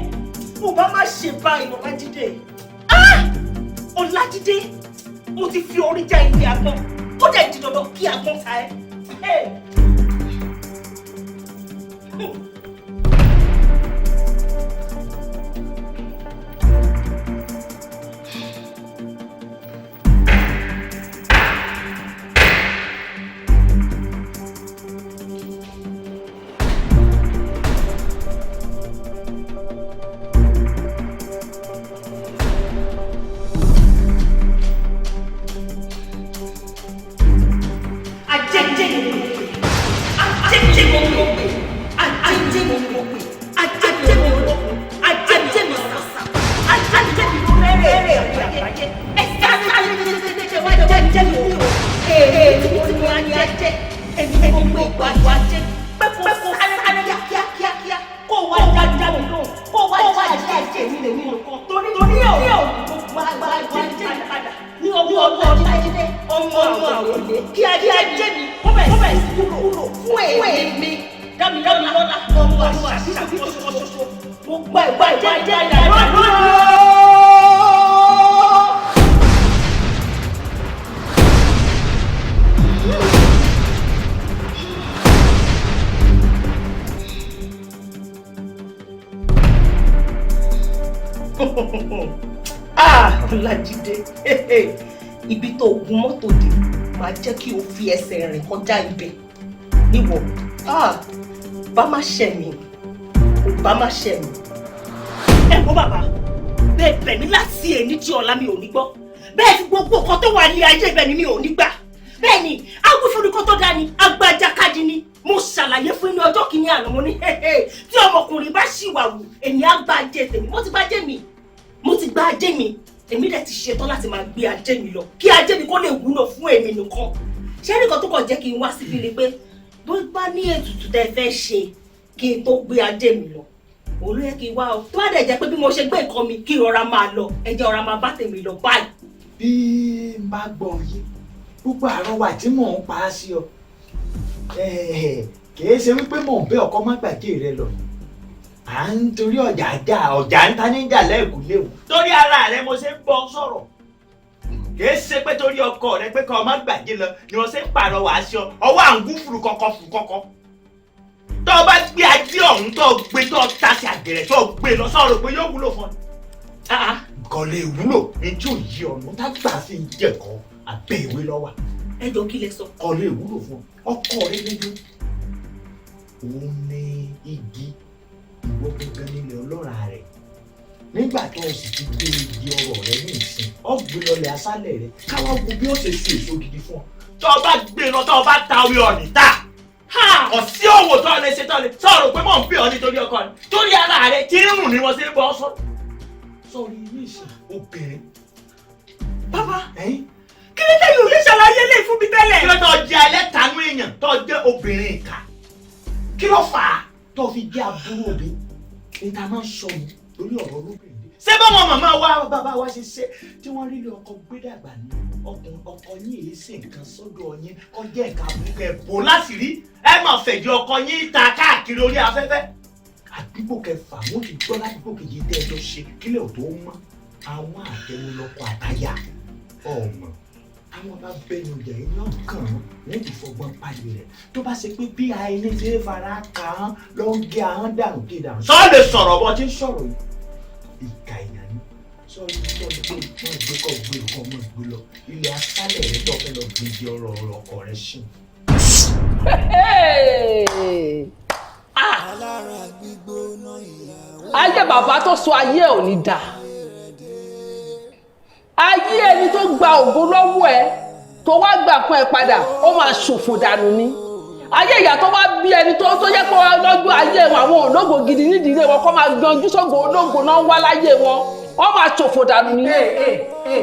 Ọba má ṣe báyìí, Ọlájídé. Ọlájídé! Mo ti fi orí já ilé agbọ́n. Ó dẹ̀ di dandan kí agbọ́n ta ẹ́. Hey! ajé pé kó sáré kíákíákíá kó wá já mi lóhùn kó wá já ajé mi lèmi nìkan torí ò gbogbo ajé mi padà ní ọwọ́ Ọlájídé ọmọ àwòlé kí ajé mi kó bẹ̀rẹ̀ sí wúlò fún èmi Dámilọ́lá ọmọ àṣà ṣoṣo mo gba ìwà ìwà ìwà lónìí. Ah, Ọlájídé, ibi tó gun mọ́tò dé máa jẹ́ kí o fi ẹsẹ̀ rìn kọjá ibẹ̀ níwọ̀. Ah, bá má ṣẹ̀ mí, ò bá má ṣẹ̀ mí. Ẹ wo bàbá, bẹ́ẹ̀ bẹ̀ mí láti èní tí ọ̀la mi ò ní gbọ́. Bẹ́ẹ̀ fi gbogbo nǹkan tó wà ní ayé ibẹ̀ ni mi ò ní gbà. Bẹ́ẹ̀ ni, awífúnni kó tó dání, agbájákadì ni. Mo ṣàlàyé fún inú ọjọ́ kìíní àná mo ní tí ọmọkùnrin bá ṣìwàwù èmi á gba ajé tèmi. Mo ti gba ajé mi, mo ti gba ajé mi, èmi dẹ̀ ti ṣetán láti máa gbé ajé mi lọ kí ajé mi kó lè wúlò fún èmi nìkan. Ṣé nìkan tó kàn jẹ́ kí n wá síbi ni pé bó bá ní ètùtù tẹ́ fẹ́ ṣe kí n tó gbé ajé mi lọ, òun ló yẹ kí n wá o. Tó bá dẹ̀ jẹ́ pé bí mo ṣe gbé nǹkan mi kí rọra máa lọ, ẹ jẹ́ rọra máa bá tèmi lọ báyìí. Bí n bá gbọ́ yé, gbogbo àrọwà tí mò ń pa á sí ọ, kìí ṣe wípé mò ń bẹ ọkọ má gbàgbé rẹ lọ, à ń torí ọjà já ọjà ń ta níjà lẹ́ẹ̀kú léwu. Torí ara rẹ mo ṣe ń bọ sọ̀rọ̀, kìí ṣe pé torí ọkọ rẹ pé kọ́ ọ má gbàgbé lọ ni wọ́n ṣe ń pàrọwà sí ọ, ọwọ́ à ń gún fùrù kọ̀kọ̀ fùrù kọ̀kọ̀. Tó o bá gbé ajé ọ̀hún tó o gbé tó o ta sí àgẹ̀rẹ̀ tó o gbé lọ sọ̀rọ̀ pé yóò wúlò fún ọ. Kò lè wúlò ní tí ò yí ọ̀nà tá gbà fi ń jẹ̀kọ́ àbẹ́ ìwé lọ́wọ́. Ẹ jọ kí lẹ sọ. Kò lè wúlò fún ọ, ọkọ rẹ lẹ́jọ́ òun ní igi ìwọ gangan nílẹ̀ ọlọ́ra rẹ̀. Nígbà tó o sì ti gbé igi ọrọ̀ rẹ ní ìsìn, ọ gbé lọlẹ̀ aṣálẹ̀ rẹ káwá wo bí ó ṣe so èso gidi fún ọ. Tó o bá gbé lọ tó o bá ta omi ọ̀nì ta kò sí òwò tó o lè ṣe tó o lè sọ̀rọ̀ pé mò ń pè ọ́ nítorí ọkọ rẹ torí ara rẹ tí ń rùn ni wọ́n ṣe ń bọ́ sọ̀rọ̀. Sọ̀rọ̀ ní ìsìn obìnrin. Bàbá, kí ló dé yóò lè ṣàlàyé lè fún mi tẹ́lẹ̀? Kí ló tó jẹ́ ẹlẹ́tanú èèyàn tó jẹ́ obìnrin ìkà? Kí ló fà á tó fi jẹ́ àbúrò obìnrin? Ní ta máa ń sọ mi lórí ọ̀rọ̀ olóbìnrin. Ṣé báwọn màmá wa bàbá wa ṣe ṣe tí wọ́n rí ilé ọkọ gbé dàgbà ní ọkùnrin ọkọ yín èyí sì nǹkan sọ́dọ̀ yín kọ́ jẹ́ nǹkan àbúkẹ́ bò láti rí ẹ máa fẹ̀dí ọkọ yín ta káàkiri orí afẹ́fẹ́. Àdúgbò kẹfà wọ́n ti gbọ́ ládùúgbò kejì tẹ́ ẹ jọ ṣe kílẹ̀ ò tó mọ́ àwọn àtẹnulọ́kọ àtayà ọmọ àwọn bá bẹnu ìjà yìí náà kàn án wọ́n ti fọgbọ́n pàdé rẹ̀ tó bá ṣe pé bí àìní ti ń fara kàn án ló ń gé ahọ́n dànù gé dànù. Sọ lè sọ̀rọ̀ bọ́ tí ń sọ̀rọ̀ yìí ìka èèyàn ni sọ́ọ́rí sọ́ọ́rí pé wọ́n gbé kọ́ gbé ọkọ ọmọ ìgbé lọ ilé aṣálẹ̀ rẹ̀ tó fẹ́ lọ gbé di ọ̀rọ̀ ọ̀rọ̀ ọkọ rẹ̀ sí. Ayé bàbá tó sọ ayé ò ní dáa, ayé ẹni tó gba ògo lọ́wọ́ ẹ tó wá gbà fún ẹ padà ó máa ṣòfò dànù ni. Ayé ìyá tó wá bí ẹni tó yẹ kó lọ́jọ́ ayé wọn àwọn ológo gidi nídìílé wọn kó máa ganjú sógo ológo náà wá láyé wọn wọ́n máa ṣòfò dànù ni.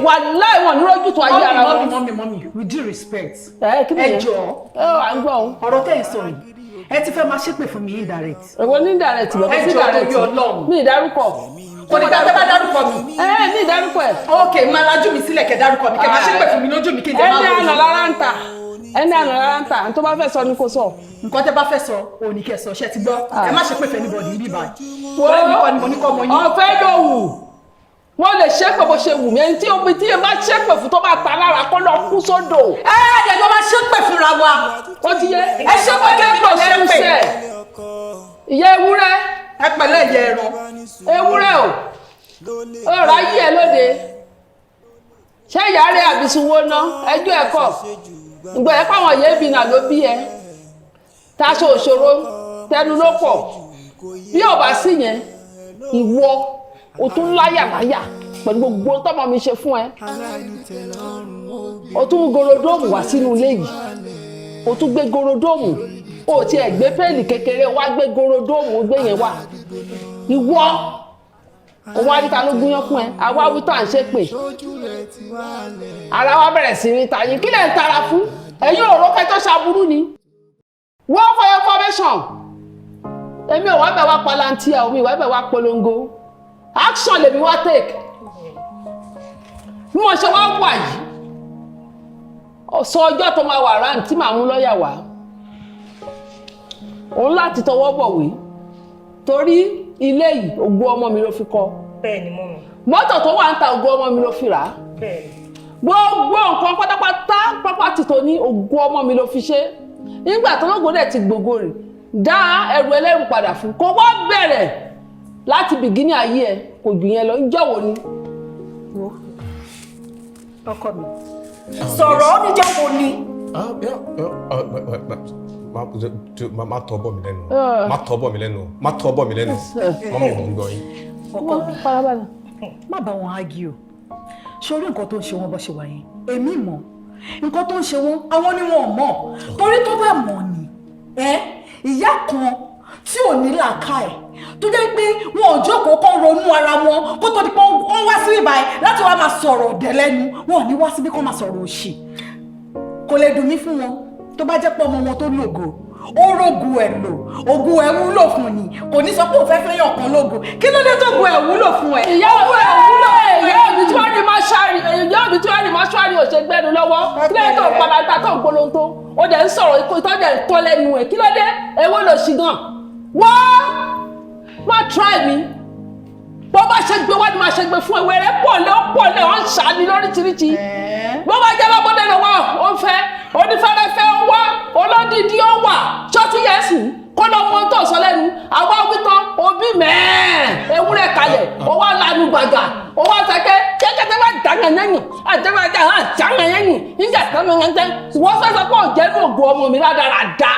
Wàláì wọn ní lójú tó ayé ara wọn. Mọ́mí mọ́mí with due respect. Ẹ jọ̀ọ́ ọ̀rọ̀ tẹ́ ẹ sọ yìí ẹ ti fẹ́ máa ṣépè fún mi indirect. Èwo ní indirect bọ̀ sí indirect mi ìdárúkọ. Kò ní gbàgbé bá dárúkọ mi. Ẹ ní ìdárúkọ ẹ. Ok, máa lajú mi sílẹ̀ kẹ́ dárúkọ mi kẹ́ máa ṣépè fún mi lójú mi kí n jẹ máa wò. Ẹni àná lára ń ta, ẹni àná lára ń ta, tó bá fẹ́ sọ ni kò sọ. Nǹkan tẹ́ bá fẹ́ sọ, òun ni kẹ́ sọ, ṣé ti gbọ́? Ẹ má ṣépè fún anybody níbí báyìí. Ọ̀fẹ́ lòwù. Wọ́n lè ṣépè bó ṣe wù mí, ẹni tí omi tí ẹ bá ṣépè fún tó bá ta lára kó lọ kú sódò. Ẹ ẹ̀ẹ́dẹ̀ ló máa ṣépè fúnra wa. Ó ti yé. Ẹ ṣépè kẹ́kọ̀ọ́ ṣépè. Ìyá ewúrẹ́. Ẹ pẹ̀lẹ́ ìyá ẹran. Ewúrẹ́ o, ọ̀rọ̀ ayé ẹ lóde. Ṣé ìyá rẹ̀ àbísùnwó ná? Ẹjọ́ ẹ̀ kọ̀. Ìgbà ẹ̀ pàwọn ìyá ìbí náà ló bí ẹ. Taṣọ òṣòro tẹnu ló pọ̀. Bí ò bá sí yẹn, ìwọ o tún láyà láyà pẹ̀lú gbogbo tọ́mọ mi ṣe fún ẹ. O tún mú gorodóòmù wá sínú ilé yìí. O tún gbé gorodóòmù. O tiẹ̀ gbé péèlì kékeré wá gbé gorodóòmù gbé yẹn wá. Ìwọ òun àríta ló gúnyán fún ẹ, àwa wí tó à ń ṣe pè. Ara wa bẹ̀rẹ̀ sí ní tayín, kí lẹ̀ ń tara fún? Ẹ̀yin ò rókẹ́ tó ṣaburú ni. Wọ́n for your information, èmi ò wá bẹ̀ wá palantir, omi ìwà bẹ̀ wá polongo. Action lèmi wá take. Bí mo ṣe wá wà yìí, sọ ọjọ́ tó máa wà round tí màá mú lọ́ọ̀yà wá. Òun láti tọwọ́ bọ̀wé torí ilé yìí, ògo ọmọ mi ló fi kọ́. Bẹ́ẹ̀ni, mummy. Mọ́tò tó wà ń ta, ògo ọmọ mi ló fi rà á. Gbogbo nǹkan pátápátá, property tó ní, ògo ọmọ mi ló fi ṣe. Nígbà tó lógo dẹ̀ ti gbogbo rẹ̀, dá ẹrù ẹlẹ́rù padà fún kó wá bẹ̀rẹ̀ láti beginning ayé ẹ. Kò jù yẹn lọ. Ń jọ̀wọ́ ni. Ọkọ mi, sọ̀rọ̀, ó ní jọ́ wo ni. Ah, yeah, má tọ́ bọ̀ mí lẹ́nu. Má tọ́ bọ̀ mí lẹ́nu. Má tọ́ bọ̀ mí lẹ́nu. Mummy, mò ń gbọ́ yín. Ọkọ mi, farabalẹ̀. Má bá wọn argue o. Sórí nǹkan tó ń ṣe wọn bó ṣe wà yẹn, èmi mọ̀ nǹkan tó ń ṣe wọn, àwọn ni wọn ò mọ̀. Torí tó bá mọ̀ ni ẹ, ìyá kan tí ò ní làákàyè, tó jẹ́ pé wọn ò jókòó kán ronú ara wọn kó tó di pé wọ́n wá síbí báyìí láti wá máa sọ̀rọ̀ ọ̀dẹ̀ lẹ́nu, wọn ò ní wá síbí kán máa sọ̀rọ̀ òṣì. Kò lè dùn mí fún wọn. Tó bá jẹ́ pé ọmọ wọn tó lògo, ó rógun ẹ̀ lò, ògùn ẹ̀ wúlò fún ni, kò ní sọ pé òun fẹ́ fẹ́ yàn kan lógo. Kí ló dé tó ògùn ẹ̀ wúlò fún ẹ? Ìyá Ògùn ẹ̀ wúlò fún ẹ. Ìyá òbí tí wọ́n ní mọ́ṣúárì, ìyá òbí tí wọ́n ní mọ́ṣúárì ò ṣe gbẹ́nu lọ́wọ́. Kí ló dé tó ń palata, tó ń polonto, ó dẹ̀ ń sọ̀rọ̀ ikú ìtọ́ dẹ̀ ń tọ́ lẹ́nu ẹ̀? Kí ló dé? Èwo lò ṣì gan? Wọ́n má try mi. Bó bá ṣe gbé wá ni máa ṣe gbé fún ewé rẹ. Pọ̀ lé, ó pọ̀ lé, ó ń ṣàní lóríṣiríṣi. Bó bá jẹ́ lọ́gbọ́dé lọ́wọ́, ó ń fẹ́ onífẹ́rẹ́fẹ́, ó wá olódìdí, ó wà ṣọ́tí yẹn sì kó lọ mọ tó sọ lẹ́nu. Àwa wí tán, òbí mẹ́ẹ̀ẹ́ ewúrẹ́ kalẹ̀, ó wá lanu gbàgà, ó wá sẹ́kẹ́ kẹ́kẹ́ bá dàgbà yẹn àtẹ́wà dàgbà yẹn nígbà tó ń tẹ́ wọ́n fẹ́ sọ pé òjẹ́ ní ògùn ọmọ mi rádaràda.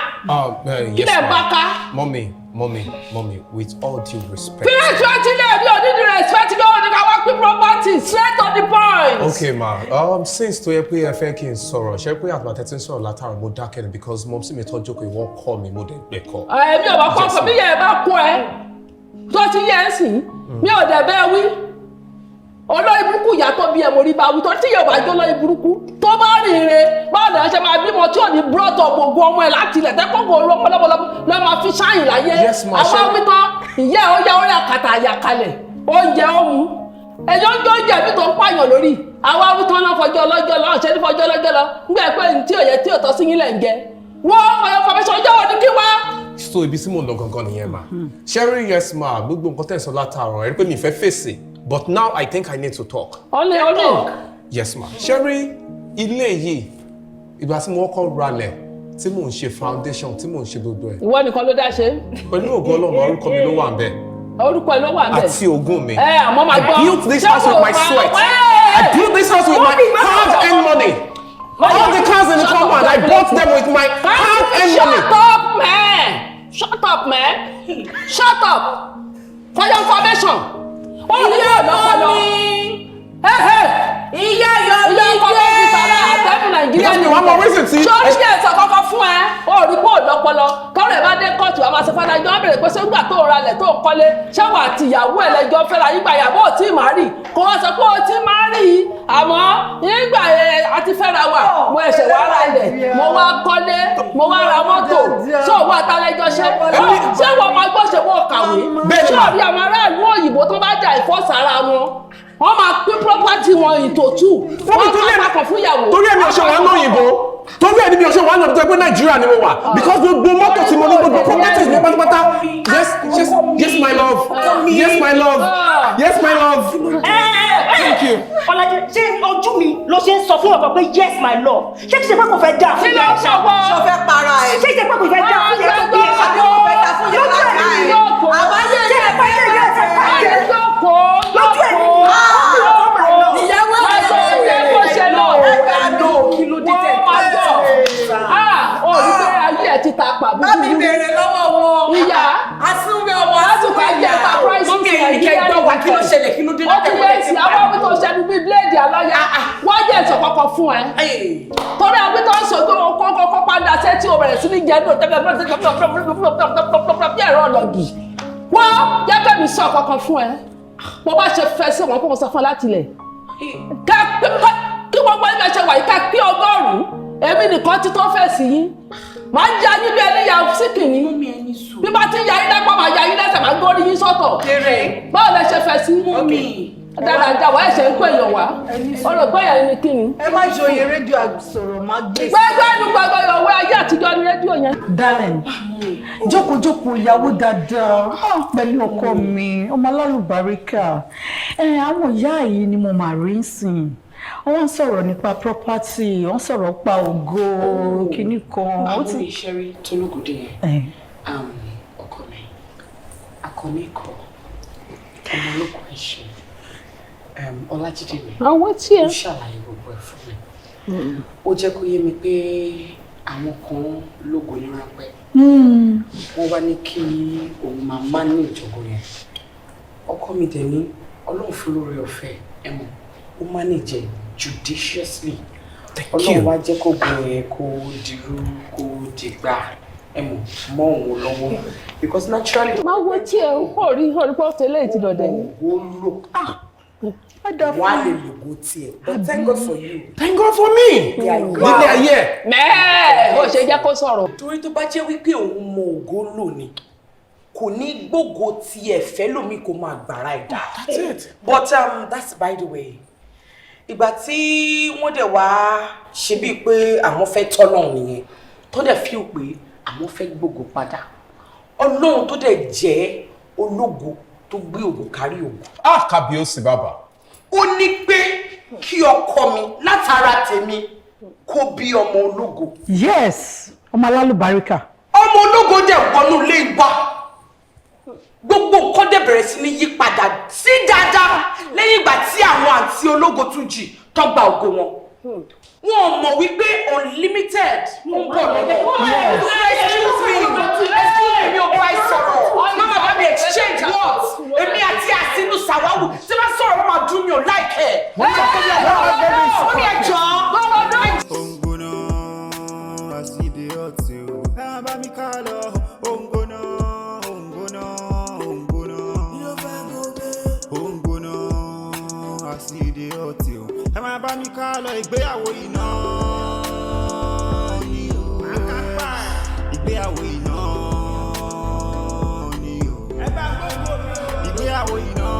Yes, Kí lẹ̀ ma'am. bá ká? Mommy, mommy, mommy, with all due respect. Fi respect ilé mi ò ní di respect lọ́wọ́ ní ká wá pín property, straight to the point. Okay, ma. Since tó yẹ pé ẹ fẹ́ kí n sọ̀rọ̀, ṣé pé àtìgbà tẹ́tí ń sọ̀rọ̀ látàrọ̀, mo dákẹ́ ni because mumsy mi tó jókòó, ìwọ́n kọ́ mi, mo dẹ̀ gbẹ̀kọ́. Èmi ò bá kọ́ ọkọ bí yẹn ẹ bá kọ́ ẹ tó ti yẹ ẹ sìn, mi ò dẹ̀ bẹ́ẹ̀ wí. Olórí burúkú ìyá tó bí ẹ, mo rí bá wí, torí tí yóò bá jó lórí burúkú tó bá rìn re, báwo ni wọ́n ṣe máa bímọ tí ò ní búrọ́tọ̀ gbogbo ọmọ ẹ̀ láti ilẹ̀ tẹ́kọ̀ọ́ lọ́mọlọ́mọ lọ́ máa fi ṣáàyìn láyé? Yes, ma, àwọn ṣé- wí tán, ìyá ẹ̀ ó yá orí àkàtà àyàkalẹ̀ oúnjẹ ó mu ẹ̀yọ́ ń jó oúnjẹ mi tó ń pààyàn lórí. Àwọn awítán náà fọjọ́ ọlọ́jọ́ lọ, ṣe ní fọjọ́ ọlọ́jọ́ lọ nígbà pé ní tí ò yẹ tí ò tọ́ sí yín lẹ̀ ń jẹ wọ́n fọyọ́ fọmẹ́sọ̀ ọjọ́ òní kí wá. So ibi tí mò ń lọ gangan nìyẹn, ma. Sherry, yes ma, gbogbo nǹkan tẹ̀ ń sọ látàárọ̀, ẹ rí pé mi fẹ́ fèsì, but now I think I need to talk. Ọ̀lẹ́ ọ̀lẹ́. Yes ma. Sherry, ilé yìí, ìgbà tí mo kọ́kọ́ ralẹ̀, tí mò ń ṣe foundation, tí mò ń ṣe gbogbo ẹ̀. Ìwọ nìkan ló dá ṣe? Pẹ̀lú ògo Ọlọ́run, orúkọ mi ló wà ń bẹ̀. Orúkọ ẹ ló wà ń bẹ̀. Àti ogún mi. Ẹ àmọ́ máa gbọ́. I built this house with my sweat. I built this house with my hard-earned money. All the cars in the compound, I bought them with my hard-earned money. Shut up, man! Shut up, man! Shut up! For your information. Ó ní ọ̀lọ́pọ̀lọ́. Ìyá yọ Ìyá ọkọ mi fi sàrà àtẹ́kùn Nàìjíríà. Because mi wá mọ reason tí- Sọ́ọ́rí jẹ́ ẹ̀sọ́ kọ́kọ́ fún ẹ. Ó rí pé òlọ́pọlọ. Kọ́rọ̀ ẹ̀ bá dé kóòtù, a máa ṣe fádájọ́. Wọ́n bèrè pé ṣé nígbà tó ra lẹ̀ tó ń kọ́lé, ṣé wà àti ìyàwó ẹ̀ lẹ́jọ́ fẹ́ra yígbà ìyàwó ò tí ì má rì? Kò wá sọ pé ó ti má rì í. Àmọ́ nígbà yẹn a ti fẹ́ra wà, mo ẹ̀ṣẹ̀ wá ra ilẹ̀, mo wá kọ́lé, mo wá ra mọ́tò. Ṣé òun àtàlẹ́jọ́ ṣe? Ṣé wọ́n máa gbọ́ ṣe wọ́n kàwé? Bẹ́ẹ̀ni Ṣé mà. ọ̀rí àwọn aráàlú òyìnbó tó bá jà ìfọ́sára wọn, wọ́n máa pín property wọn into two? Fún mi Wọ́n torí máa papọ̀ fún ìyàwó. Torí ẹ̀mi ọ̀ṣọ́ wà náà òyìnbó. Torí ẹ̀mi mi ọ̀ṣọ́ wà náà tó pé Nàìjíríà ni mo wà. Because gbogbo mọ́tò tí mo ní, gbogbo properties mi pátápátá. Yes, yes, yes, my love. Yes, my love. Yes, my love. Thank you. Ọlájẹ, ṣé ojú mi ló ṣe ń sọ fún ọkọ pé "Yes, my love"? Ṣé kìí ṣe pé kò fẹ́ dáa fún Kí ló ń yẹn? sọ wọ́n? Ṣó fẹ́ para ẹ̀? Ṣé kìí ṣe pé kò fẹ́ dáa fún yẹn tó bí ẹ̀ ṣá? Àbí kò fẹ́ dáa fún yẹn lára ẹ̀? Àbáyé Ṣé ẹ pé yẹn yẹn fẹ́ bàjẹ́? Lójú ẹ̀ ní Ìyàwó Máa sọ ẹ̀ bó ṣe lọ. Kí ló dé tẹ̀ Wọ́n máa gbọ́. Ah, ó rí pé ayé ẹ̀ ti ta pàbí. Bá mi bèrè lọ́wọ́ wọn. Ìyá. Asúnwé ọmọ. Lásìkò ayé enterprise. Mummy, ẹ̀yin ni kẹ́ gbọ́ wa, kí ló ṣẹlẹ̀? Kí ló dé? Ó ti yẹ ìsìn àwọn ọmọ tó ṣẹnu bíi bíléèdì àlọ́yà. Wọ́n jẹ́ ìsọ̀ kọ̀ọ̀kan fún ẹ. Torí àwọn tó ń sọ pé wọn kọ́ kọ́kọ́ padà ṣé tí o bẹ̀rẹ̀ sí ní jẹ́ ní òtẹ́fẹ́ bí ẹ̀rọ ọlọ́gì. Wọ́n jẹ́ kẹ́mi sọ kọ̀ọ̀kan fún ẹ. Bó bá ṣe fẹ́ sí wọn kó mo sọ fún ẹ láti ilẹ̀. Kí wọ́n gbọ́ ibẹ̀ ṣe wà yìí, ká pín 100, èmi nìkan ti tó fẹ̀ sí yín. Máa ń ya yín bí ẹni ya síkì ní. Bí bá ti ń ya yín lápá, máa ya yín lẹ́sẹ̀, máa gbórí yín sọ́tọ̀. Báwo lẹ ṣe fẹ́ sí? Dáradára, wà ẹ̀ṣẹ̀ ń pè yàn wá. Ọ̀rọ̀ pé yàn ni kíni. Ẹ má joyè rédíò àsọ̀rọ̀ má gbé. Gbẹ́gbẹ́ nu gbàgbọ́ ìwé ayé àtijọ́ ni rédíò yẹn. Darling, jókòó jókòó ìyàwó dáadáa pẹ̀lú ọkọ mi, ọmọ alálùbáríkà. Ẹ àwọn ìyá yìí ni mo máa rí sìn. Wọ́n ń sọ̀rọ̀ nípa property, wọ́n ń sọ̀rọ̀ pa ògo kìíní kan. Àwọn ìṣẹ́rí tológòdè yẹn, ọkọ mi, akọni kọ, ọmọ olóko ẹ̀ṣẹ̀, Ọlájídé mi. Àwọn tí ẹ. Ó ṣàlàyé gbogbo ẹ̀ fún mi. Ó jẹ́ kó yé mi pé àwọn kan lógo ní ráńpẹ́. Wọ́n wá ní kí òun máa manage ògo yẹn. Ọkọ mi dẹ̀ ní Ọlọ́run fún lóore ọ̀fẹ́ ẹ mọ̀, ó manage ẹ̀ judiciously. Ọlọ́run wá jẹ́ kó gun yẹn kó dirú kó dìgbà ẹ mọ̀ mọ́ òun lọ́wọ́ because naturally. Máa wo tí ẹ ò rí orí pọ́ọ̀tì eléyìí ti dọ̀dẹ̀ ni. Ògo lò wọ́n á lè lògo tiẹ̀, but thank God for you. Thank God for me. Nílé ayé ẹ̀. Mẹ́ẹ̀ẹ́ ó ṣe jẹ́ kó sọ̀rọ̀. Torí tó bá jẹ́ wípé òun mọ ògo lò ni, kò ní gbógo tiẹ̀ fẹ́ lómi kó máa gbàrà ẹ̀dá. That's it. But that's by the way. Ìgbà tí wọ́n dẹ̀ wá ṣe bíi pé àwọn fẹ́ tọ́lọ́run nìyẹn, tó dẹ̀ feel pé àwọn fẹ́ gbógo padà. Ọlọ́run tó dẹ̀ jẹ́ ológo tó gbé ògo kárí ògo. Ah, kábíyèsí bàbá. Ó ní pé kí ọkọ mi látara tèmi kó bí ọmọ ológo. Yes, ọmọ alálùbáríkà. Ọmọ ológo dẹ̀ wọnú ilé wa, gbogbo nǹkan dẹ̀ bẹ̀rẹ̀ sí ní yí padà sí dáadáa lẹ́yìn ìgbà tí àwọn àǹtí ológo tún jì tó gba ògo wọn. Wọn ò mọ̀ wípé unlimited ń bọ̀ lọ́wọ́. Excuse me, excuse me, mi ò bá ẹ sọ̀rọ̀. Mama bá mi exchange words. Èmi àti àtinú sàwáwù tí wọ́n sọ̀rọ̀ wọ́n máa dún mi ò láìkẹ́. Wọ́n ní ẹjọ́. Òǹgbóná àsìdè ọ̀tí o. Ẹ má bá mi ká lọ. Òǹgbóná, òǹgbóná, òǹgbóná. Òǹgbóná àsìdè ọ̀tí o. Ẹ má bá mi ká lọ. Ìgbéyàwó iná ni o. Ìgbéyàwó iná ni o. Ìgbéyàwó iná.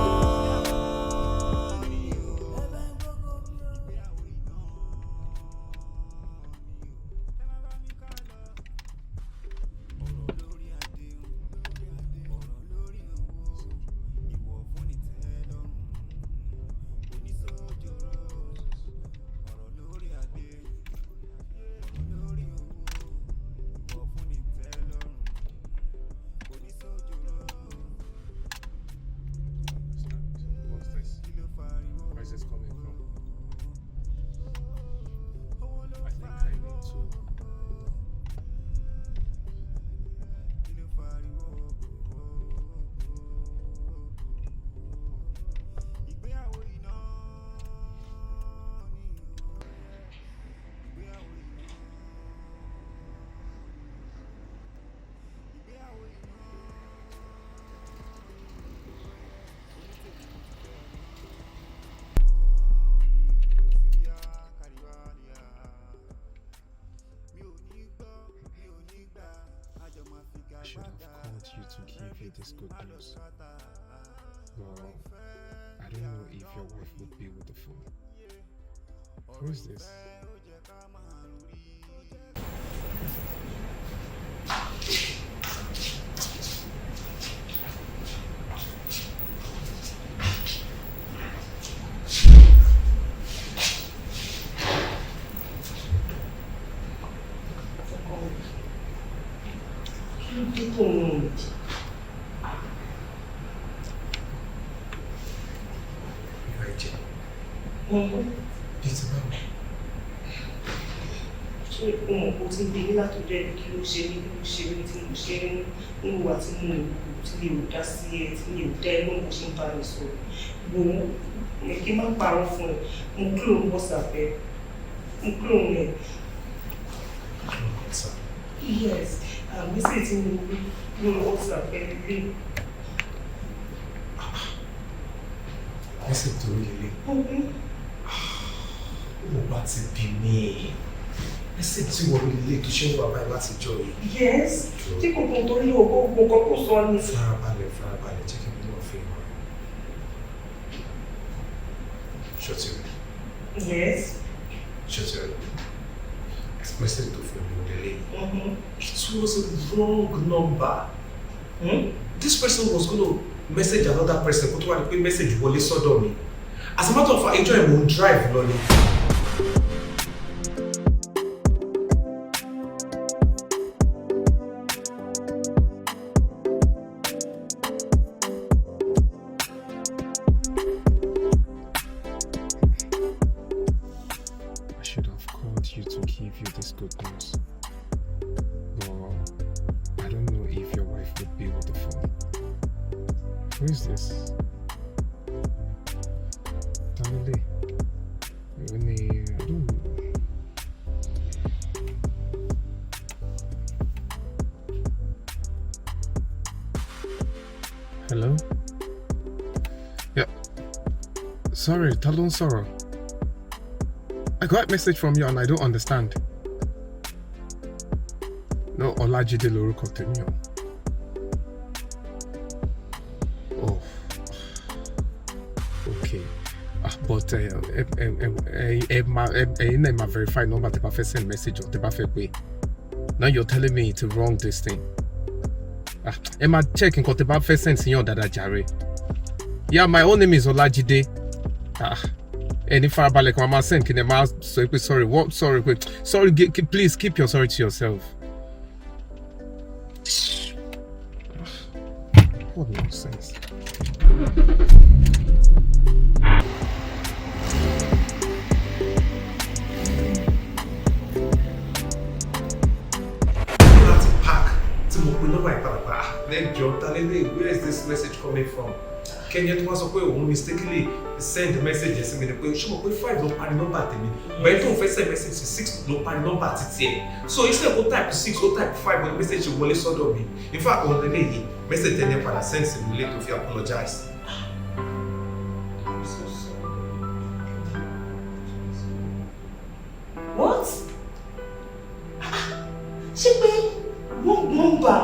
What's this? Where is this coming from? I think I need to. I should have called you to give you this good news. Well, I don't know if your wife would be with the phone. Who is this? Kí ló dé tó ń rùn? Ìwà ẹ̀jẹ̀. Bíi ti báwo? Ṣé o mọ̀ pé o ti ń bi mí látọjọ́ ẹni kí ló ṣe mí, kí ló ṣe mí tí mo ṣe ń hùwà tí mo tí mi ò dá sí ẹ, tí mi ò dá ẹ lóhùn bó ṣe ń bá mi sọ̀rọ̀. Wò ó, ẹ kí n má parọ́ fún ẹ, mo clone WhatsApp ẹ, mo clone ẹ. Clone WhatsApp. Yes, message tí mo rí lórí WhatsApp ẹ lè. Message tó rí lélẹ̀. Ó bá ti bí mi. Message tí wọ́n rí lè tó ṣe ń wà báyìí láti jọ yìí. Yes, tí kò kún torí ògbó nǹkan tó sọ ni. Farabalẹ̀, farabalẹ̀, jẹ́ kí n náà fi hàn. Ṣó ti rí? Yes. Ṣó ti rí? Message tó fún mi lélẹ̀ yìí. It was a wrong number. Hmm? This person was gonna message another person kó tó wá ní pé message wọlé sọ́dọ̀ mi. As a matter of fact, ìjọ ẹ̀ mò ń drive lọ ni. I should have called you to give you this good news. But I don't know if your wife would be with the phone. Who is this? Tamile. When I don't. Hello? Yeah. Sorry, ta ló ń sọ̀rọ̀? I got a message from you and I don't understand. No, Olajide lorúkọ tèmi o. Oh, okay. Ah, but ẹ máa ẹ̀yin náà máa verify number tẹ́ bá fẹ́ send message or tẹ́ bá fẹ́ pè. Now you're telling me to wrong this thing. Ah, ẹ máa check nǹkan tẹ́ bá fẹ́ send síyàn dáadáa jàre. Yeah, my own name is Olajide. Ah, ẹni farabalẹ̀ kan máa send kí ni ẹ máa sọ pé sorry, what sorry pé sorry, please keep your sorry to yourself. What nonsense. Láti park tí mo pe nọ́mbà ìpadà, ah, lẹ́jọ́ ta lélẹ̀, where is this message coming from? Kẹ́ni tó wá sọ pé òun mistakenly send message ẹ̀ sí mi ni pé ṣé mo pé 5 ló parí nọ́mbà tèmi, bẹ́ẹ̀ tó ń fẹ́ send message sí 6 ló parí nọ́mbà títí ẹ̀, so instead kó type 6, ó type 5, ó ní message wọlé sọ́dọ̀ mi. In fact, òun lélẹ̀ yìí, message tẹ́ni padà send sí mi lé tó fi apologize. I'm so sorry. What? Ṣé pé wrong number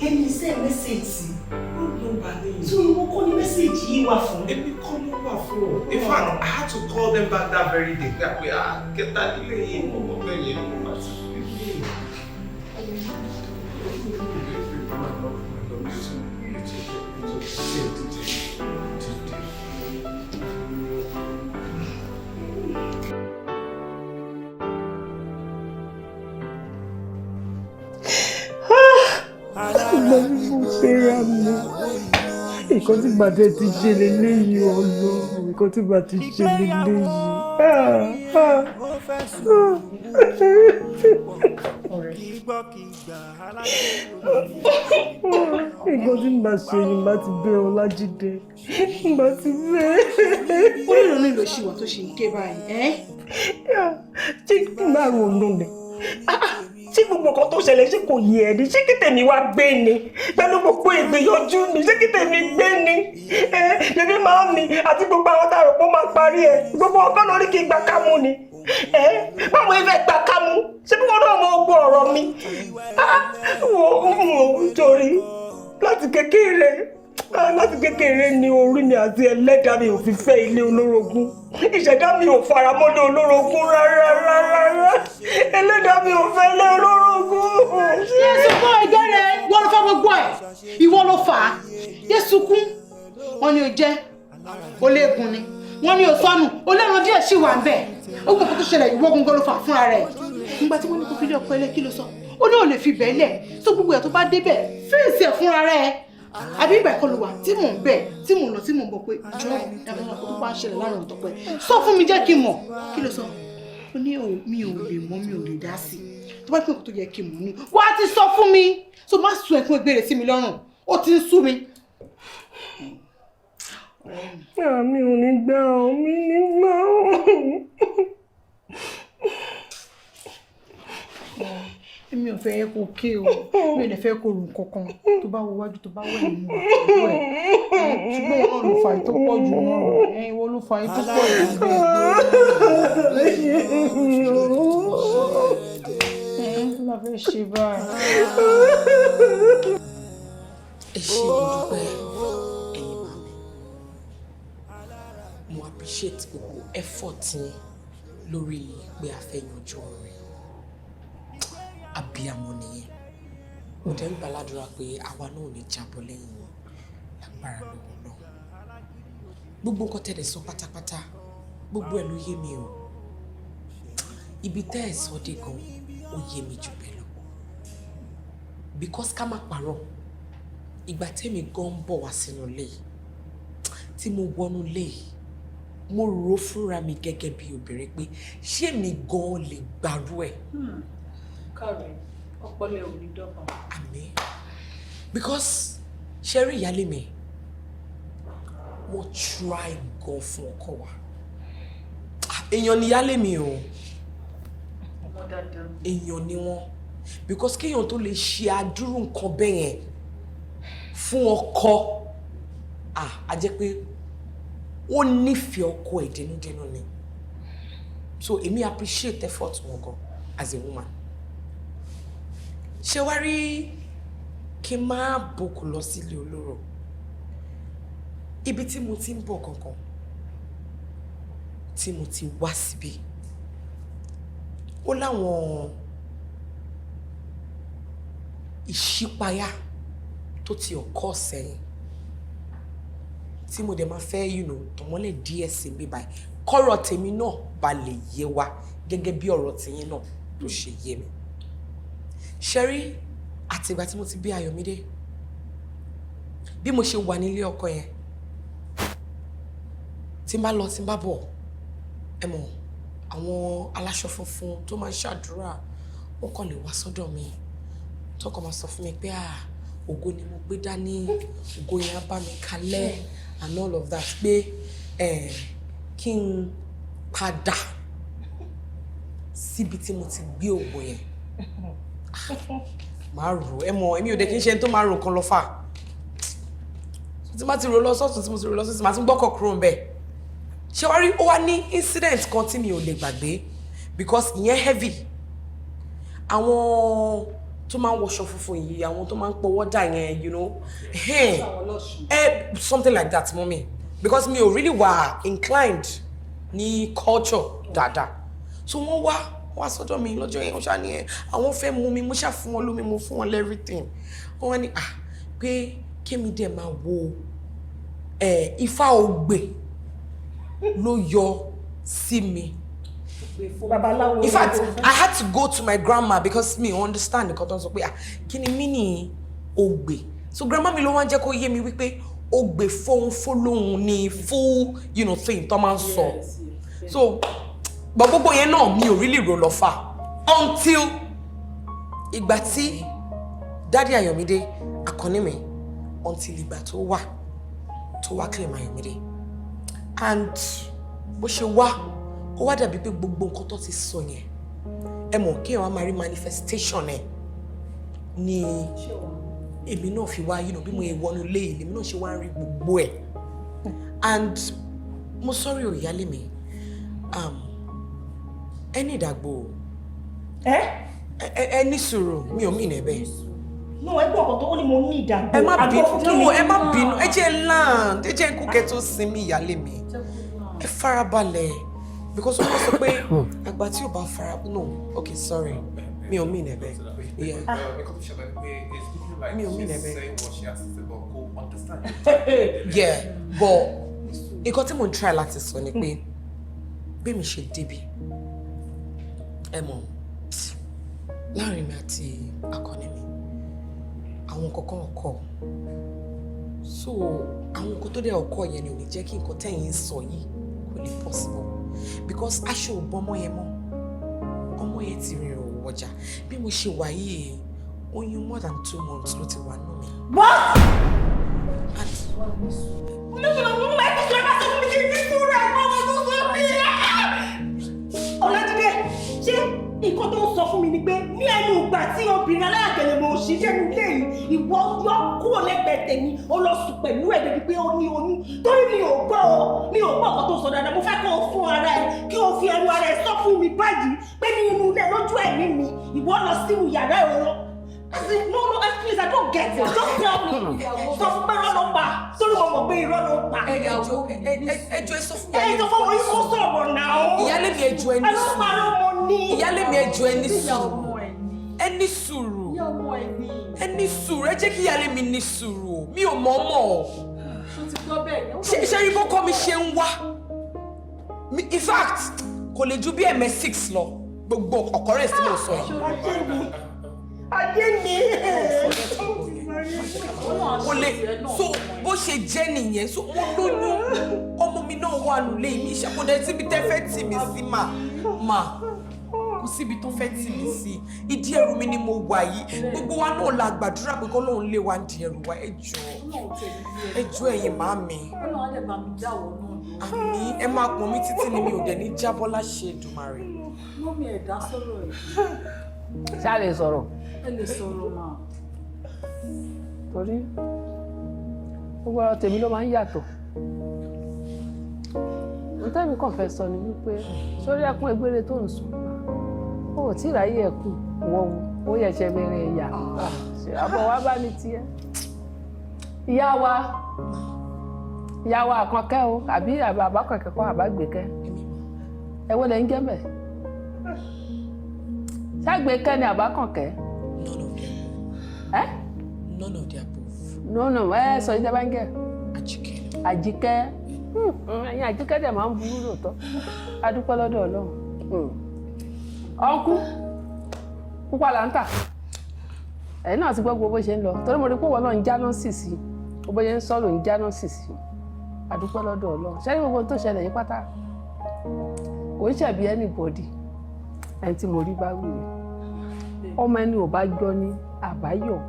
ẹni send message sí? Wrong number ni. So ìwọ kọ́ ni message yìí wà fún? Èmi kọ́ ló wà fún o. In fact, I had to call them back that very day pé àpè ah kẹta nílé yìí mo mọ bẹ́ẹ̀ yẹn mo máa ti fi mí. Ìgbà tí mo fẹ́ra mi, nǹkan tí bàtẹ́ ti ṣe leléyìí, Ọlọ́run, nǹkan tí bàtẹ́ ti ṣe leléyìí. Ah, ah, ah. Nǹkan tí màá ṣe ni màá ti bẹ́ Ọlájídé, màá ti bẹ́. Orí ìrònú ìlò ṣì wà tó ṣe ń ké báyìí, ẹ́? Ṣé kí n máa ronú ni? Ṣé gbogbo nǹkan tó ṣẹlẹ̀ ṣé kò yé ẹ ni? Ṣé kí tèmi wá gbé ni? Pẹ̀lú gbogbo ìgbìyànjú mi, ṣé kí tèmi gbé ni? Ṣebí máa mi àti gbogbo àwọn tá a rò pé ó máa parí ẹ̀. Gbogbo ọkọ lórí kí n gba kámú ni. Báwo ni fẹ́ gba kámú? Ṣé bí wọn náà mọ gbogbo ọ̀rọ̀ mi? Wo nítorí láti kékeré ni orí mi àti ẹlẹ́dàá mi ò fi fẹ́ ilé olórogún. Ìṣẹ̀dá mi ò faramọ́lé olórogún rárá rárá. Ẹlẹ́dàá mi ò fẹ́ ilé olórogún. Yéésù kún ẹgbẹ́ rẹ̀, wọ́n ló fẹ́ gbogbo ẹ̀, ìwọ ló fà á. Yéésù kún, wọ́n ní o jẹ́, oléegun ni, wọ́n ní o sọnù, olẹ́ran díẹ̀ sì wà ń bẹ̀. Ó gbọ́dọ̀ tó ṣẹlẹ̀, ìwọ gangan ló fà á fúnra rẹ̀. Nígbà tí wọ́n ní kó fi ilé ọkọ ẹlẹ́, kí ló sọ? Ó ní ò lè fi bẹ́ẹ̀ lẹ̀, sọ gbogbo ẹ̀ tó bá débẹ̀, fèsì ẹ̀ fúnra rẹ̀. Àbí ìgbà ìkọlù wà tí mò ń bẹ̀, tí mò ń lọ, tí mò ń bọ̀ pé jọ dábàá kó tó bá ń ṣẹlẹ̀ láàrin ọ̀tọ̀pẹ́. Sọ fún mi, jẹ́ kí n mọ̀. Kí ló sọ? Ó ní mi ò lè mọ̀, mi ò lè dá sí i. Tó bá pín òkú tó yẹ kí n mọ̀ ni wàá ti sọ fún mi. So má sun ẹkún ìgbére sí mi lọ́rùn, ó ti ń sú mi. Mi ò ní gbà ọ́, mi ní gbà ọ́. Èmi ò fẹ́ yẹ kó ké o, mi ò lè fẹ́ kó rò kankan tó bá wo wájú tó bá wẹ̀ nínú ọ̀pọ̀ ẹ̀. Ṣùgbọ́n ìwọ náà ló fa èyí tó pọ̀ jù náà, ìwọ ló fa èyí tó pọ̀ jù bẹ́ẹ̀. Kí la fẹ́ ṣe báyìí? Ẹ ṣé, mo dúpẹ́, ẹ̀yin màmí. Mo appreciate gbogbo effort yín lórí pé a fẹ́ yanjú ọ̀rọ̀ yìí. Abiyamọ nìyẹn. Mo dẹ̀ ń gbàládùra pé àwa náà ò ní jábọ́ lẹ́yìn yín lágbára lọ́wọ́ náà. Gbogbo nǹkan tẹ̀lé sọ pátápátá, gbogbo ẹ̀ ló yé mi o. Ibi tẹ́ ẹ̀ sọ dé gan, ó yé mi jù bẹ́ẹ̀ lọ. Because ká má parọ́, ìgbà tẹ́mi gan ń bọ̀ wá sínú ilé yìí, tí mo wọnú ilé yìí, mo rò ó fúnra mi gẹ́gẹ́ bí obìnrin pé ṣé mi gan lè gbàrú ẹ̀? Káre, ọpọlọ ẹ ò ní dọ́gba. Àmín. Because ṣe rí ìyálé mi, wọ́n try gan fún ọkọ wa. Èèyàn ni ìyálé mi o. Ọmọ dáadáa. Èèyàn ni wọ́n. Because kéèyàn tó lè ṣe àdúrú nǹkan bẹ́ẹ̀ yẹn fún ọkọ, ah, a jẹ́ pé ó nífẹ̀ẹ́ ọkọ ẹ̀ dénúdénú ni. So èmi appreciate effort wọn gan as a woman. Ṣé wá rí, kí n má bòkù lọ sílé olóró, ibi tí mo ti ń bọ̀ gangan, tí mo ti wá síbí, ó láwọn ìṣípayá tó ti ọkọ sẹ́yìn tí mo dẹ̀ máa fẹ́ tọ̀mọ́lẹ̀ díẹ̀ sí mi báyìí, kọ́rọ̀ tèmi náà ba lè yé wa gẹ́gẹ́ bí ọ̀rọ̀ tiyín náà tó ṣe yé mi. Ṣẹ́rí, àtìgbà tí mo ti bí Ayọ̀mídé, bí mo ṣe wà nílé ọkọ yẹn, tí n bá lọ, tí n bá bọ̀, ẹ mọ̀ àwọn aláṣọ funfun tó máa ń ṣàdúrà, wọ́n kàn lè wá sọ́dọ̀ mi, tó kàn máa sọ fún mi pé, ah, ògo ni mo gbé dání, ògo yẹn á bá mi kalẹ̀ and all of that, pé kí n padà síbi tí mo ti gbé ògo yẹn. Máa rò, ẹ mọ̀ èmi ò dé kí n ṣe ẹni tó máa rò nǹkan lọ fà. Tí má ti rò lọ sọ́tún, tí mo ti rò lọ sọ́tún, màá tún gbọ́kọ̀ kúrò ń bẹ̀. Ṣé wàá rí, ó wá ní incident kan tí mi ò lè gbàgbé because ìyẹn heavy. Àwọn tó máa ń wọṣọ funfun yìí, àwọn tó máa ń pọwọ́ dà yẹn, something like that, mummy, because mi ò really wà inclined ní culture dáadáa. So wọ́n wá wá sọ́dọ̀ mi lọ́jọ́ yẹn, wọ́n ṣáà ní ẹ àwọn fẹ́ mú mi. Mo ṣáà fún wọn lómi, mo fún wọn everything. Wọ́n wá ní, ah, pé kémi dẹ̀ máa wo ẹ, ifá ògbè ló yọ sí mi. Babaláwo. In fact, I had to go to my grandma because me understand nǹkan tó ń sọ pé, ah, kí ni mí ní ògbè? So grandma mi ló wá ń jẹ́ kó yé mi wípé ògbè fóun fólóhùn ní full thing tó máa ń sọ. So but gbogbo yẹn náà, mi ò really rò lọ fà until ìgbà tí daddy Ayọ̀mídé, akọni mi, until ìgbà tó wá claim Ayọ̀mídé. And bó ṣe wá, ó wá dàbí pé gbogbo nǹkan tó ti sọ yẹn, ẹ mọ̀ kí èèyàn máa rí manifestation ẹ̀ ni èmi náà fi wá bí mo yẹ wọnú ilé yìí, lèmi náà ṣe wá ń rí gbogbo ẹ̀. And mo sorry o, ìyálé mi, ẹ ní ìdàgbò. Ẹ ẹ ní sùúrù, mi ò mí ìnà ẹ bẹ́ẹ̀. No, ẹ gbọ́ ọ̀kan tó ó ní mo ní ìdàgbò. Ẹ má Àgbo bínú. fún kí ni? No, ẹ má bínú, ẹ jẹ́ land, ẹ jẹ́ kó kẹ́ tó sinmi. Ìyálé mi, ẹ farabalẹ̀ because wọ́n sọ pé àgbà tí ò bá fara, no, okay, sorry, mi ò mí ìnà ẹ bẹ́ẹ̀. Yeah. Nǹkan tó ṣẹlẹ̀ ni pé it's looking like Mi ò mean she's ẹ bẹ́ẹ̀. saying what she has to say, but kò understand. Yeah, but nǹkan tí mo ń try láti sọ ni pé bí mi ṣe débi, ẹ mọ̀, láàrin mi àti akọni mi, àwọn kankan ọkọ, so àwọn nǹkan tó dẹ̀ ọkọ yẹn ni ò ní jẹ́ kí nǹkan tẹ̀yìn ń sọ yìí kò lè possible because aṣọ ò bọ́ ọmọ yẹn mọ́. Ọmọ yẹn ti rìnrìn òwò ọjà. Bí mo ṣe wà yìí, oyún more than 2 months ló ti wà nù mí. What? And No, no, no, no, ẹ sọ, ẹ má sọ fún mi kí n ní sùúrù, ẹ gbọ́ ọmọ tó sọ mí. Ọlájídé, ṣé nǹkan tó ń sọ fún mi ni pé ní ẹnu ìgbà tí Obìnrin aláyàgẹ̀lẹ̀ mo ṣiṣẹ́ ní ilé yìí, ìwọ yọ kúrò lẹ́gbẹ̀ẹ́ tèmi, ó lọ sùn pẹ̀lú ẹ̀ débi pé ó ní oyún. Torí mi ò gbọ́ o, mi ò gbọ́ ọ̀kan tó sọ dáadáa. Mo fẹ́ kó o fún ara ẹ, kí o fi ẹnu ara ẹ sọ fún mi báyìí pé ní inú ilé lójú ẹ̀mí mi, ìwọ lọ sínú yàrá ẹ̀ lọ. No, no, please, I don't get it. Just tell me. Sọ fún pé irọ́ ló pa. Torí mo mọ̀ pé irọ́ ló pa. Ẹjọ́, ẹ sọ fún Ẹ sọ fún wọn kó sọ̀rọ̀ náà. Ìyálé mi, ẹjọ́, ẹ ní Ẹ ló parọ́ mọ́ ní. Ìyálé mi, ẹjọ́, ẹ ní sùúrù. Ẹ ní sùúrù. Ẹ ní sùúrù. Ẹ jẹ́ kí ìyálé mi ní sùúrù. Mi ò mọ̀ mọ̀. Ṣé rí bọ́kọ́ mi ṣe ń wá? In fact, kò lè ju bí ẹ̀mẹ́ 6 lọ. Gbogbo occurrence tí mo sọ yìí. Ayé mi. Kò lè so bó ṣe jẹ́ nìyẹn. So mo lóyún, ọmọ mi náà wà nílé mi, ìṣàkóso síbi tẹ́ fẹ́ tì mí sí mà mà kò síbi tó fẹ́ tì mí sí. Ìdí ẹrù mi ni mo wà yìí. Gbogbo wa náà la gbàdúrà pé k'Ọlọ́run lé wa di ẹrù wa. Ẹ jọ̀ọ́, ẹ jọ̀ọ́, ẹ̀yin màámi. Àmín. Ẹ máa pọ̀n mí títí ni, mi ò dẹ̀ ní jábọ́ láṣẹ Èdùmàrè. Mummy, ẹ̀ dá sọ̀rọ̀ ẹ̀. Ṣá lè sọ̀rọ̀? Ẹ lè sọ̀rọ̀ mà. Torí gbogbo ọ̀rọ̀ tèmi ló máa ń yàtọ̀. Ohun tẹ́mi kàn fẹ́ sọ ni wípé sórí ẹkún egbére tó ń sùn, ó ò tí ì ráyè ẹkún wọ́wọ́, ó yẹ ṣe bẹ̀rẹ̀ ẹ̀yà àbọ̀ wá bá ní tiẹ̀. Ìyá wa, ìyá wa Àkànkẹ́ o, àbí àbákànkẹ́ kọ́, àbágbékẹ́, ẹ wọ́n lẹ ń jẹ́ mẹ́ ṣàgbékẹ́ ni àbákànkẹ́. None of them. Ẹ́? None of the above. No, no, ẹ sọ ìjọba ń gẹ̀. Àjíkẹ́. Àjíkẹ́. Ẹ̀yin Àjíkẹ́ dẹ̀ máa ń burú lóòótọ́. A dúpẹ́ lọ́dọ̀ Ọlọ́run. Ọ̀nkú, pupa là ń tà. Ẹ̀yin náà ti gbọ́ gbogbo bó ṣe ń lọ. Torí mo rí pé òun náà ń jáná sì sí. Bó ṣe ń sọ ló ń jáná sì sí. A dúpẹ́ lọ́dọ̀ Ọlọ́run. Ṣé ní gbogbo ohun tó ṣẹlẹ̀ yìí pátá? Kò ń ṣẹ̀bi anybody. Ẹni tí mo rí bá wí rè. Ọmọ ẹni ò bá jọ ní àbáyọ̀.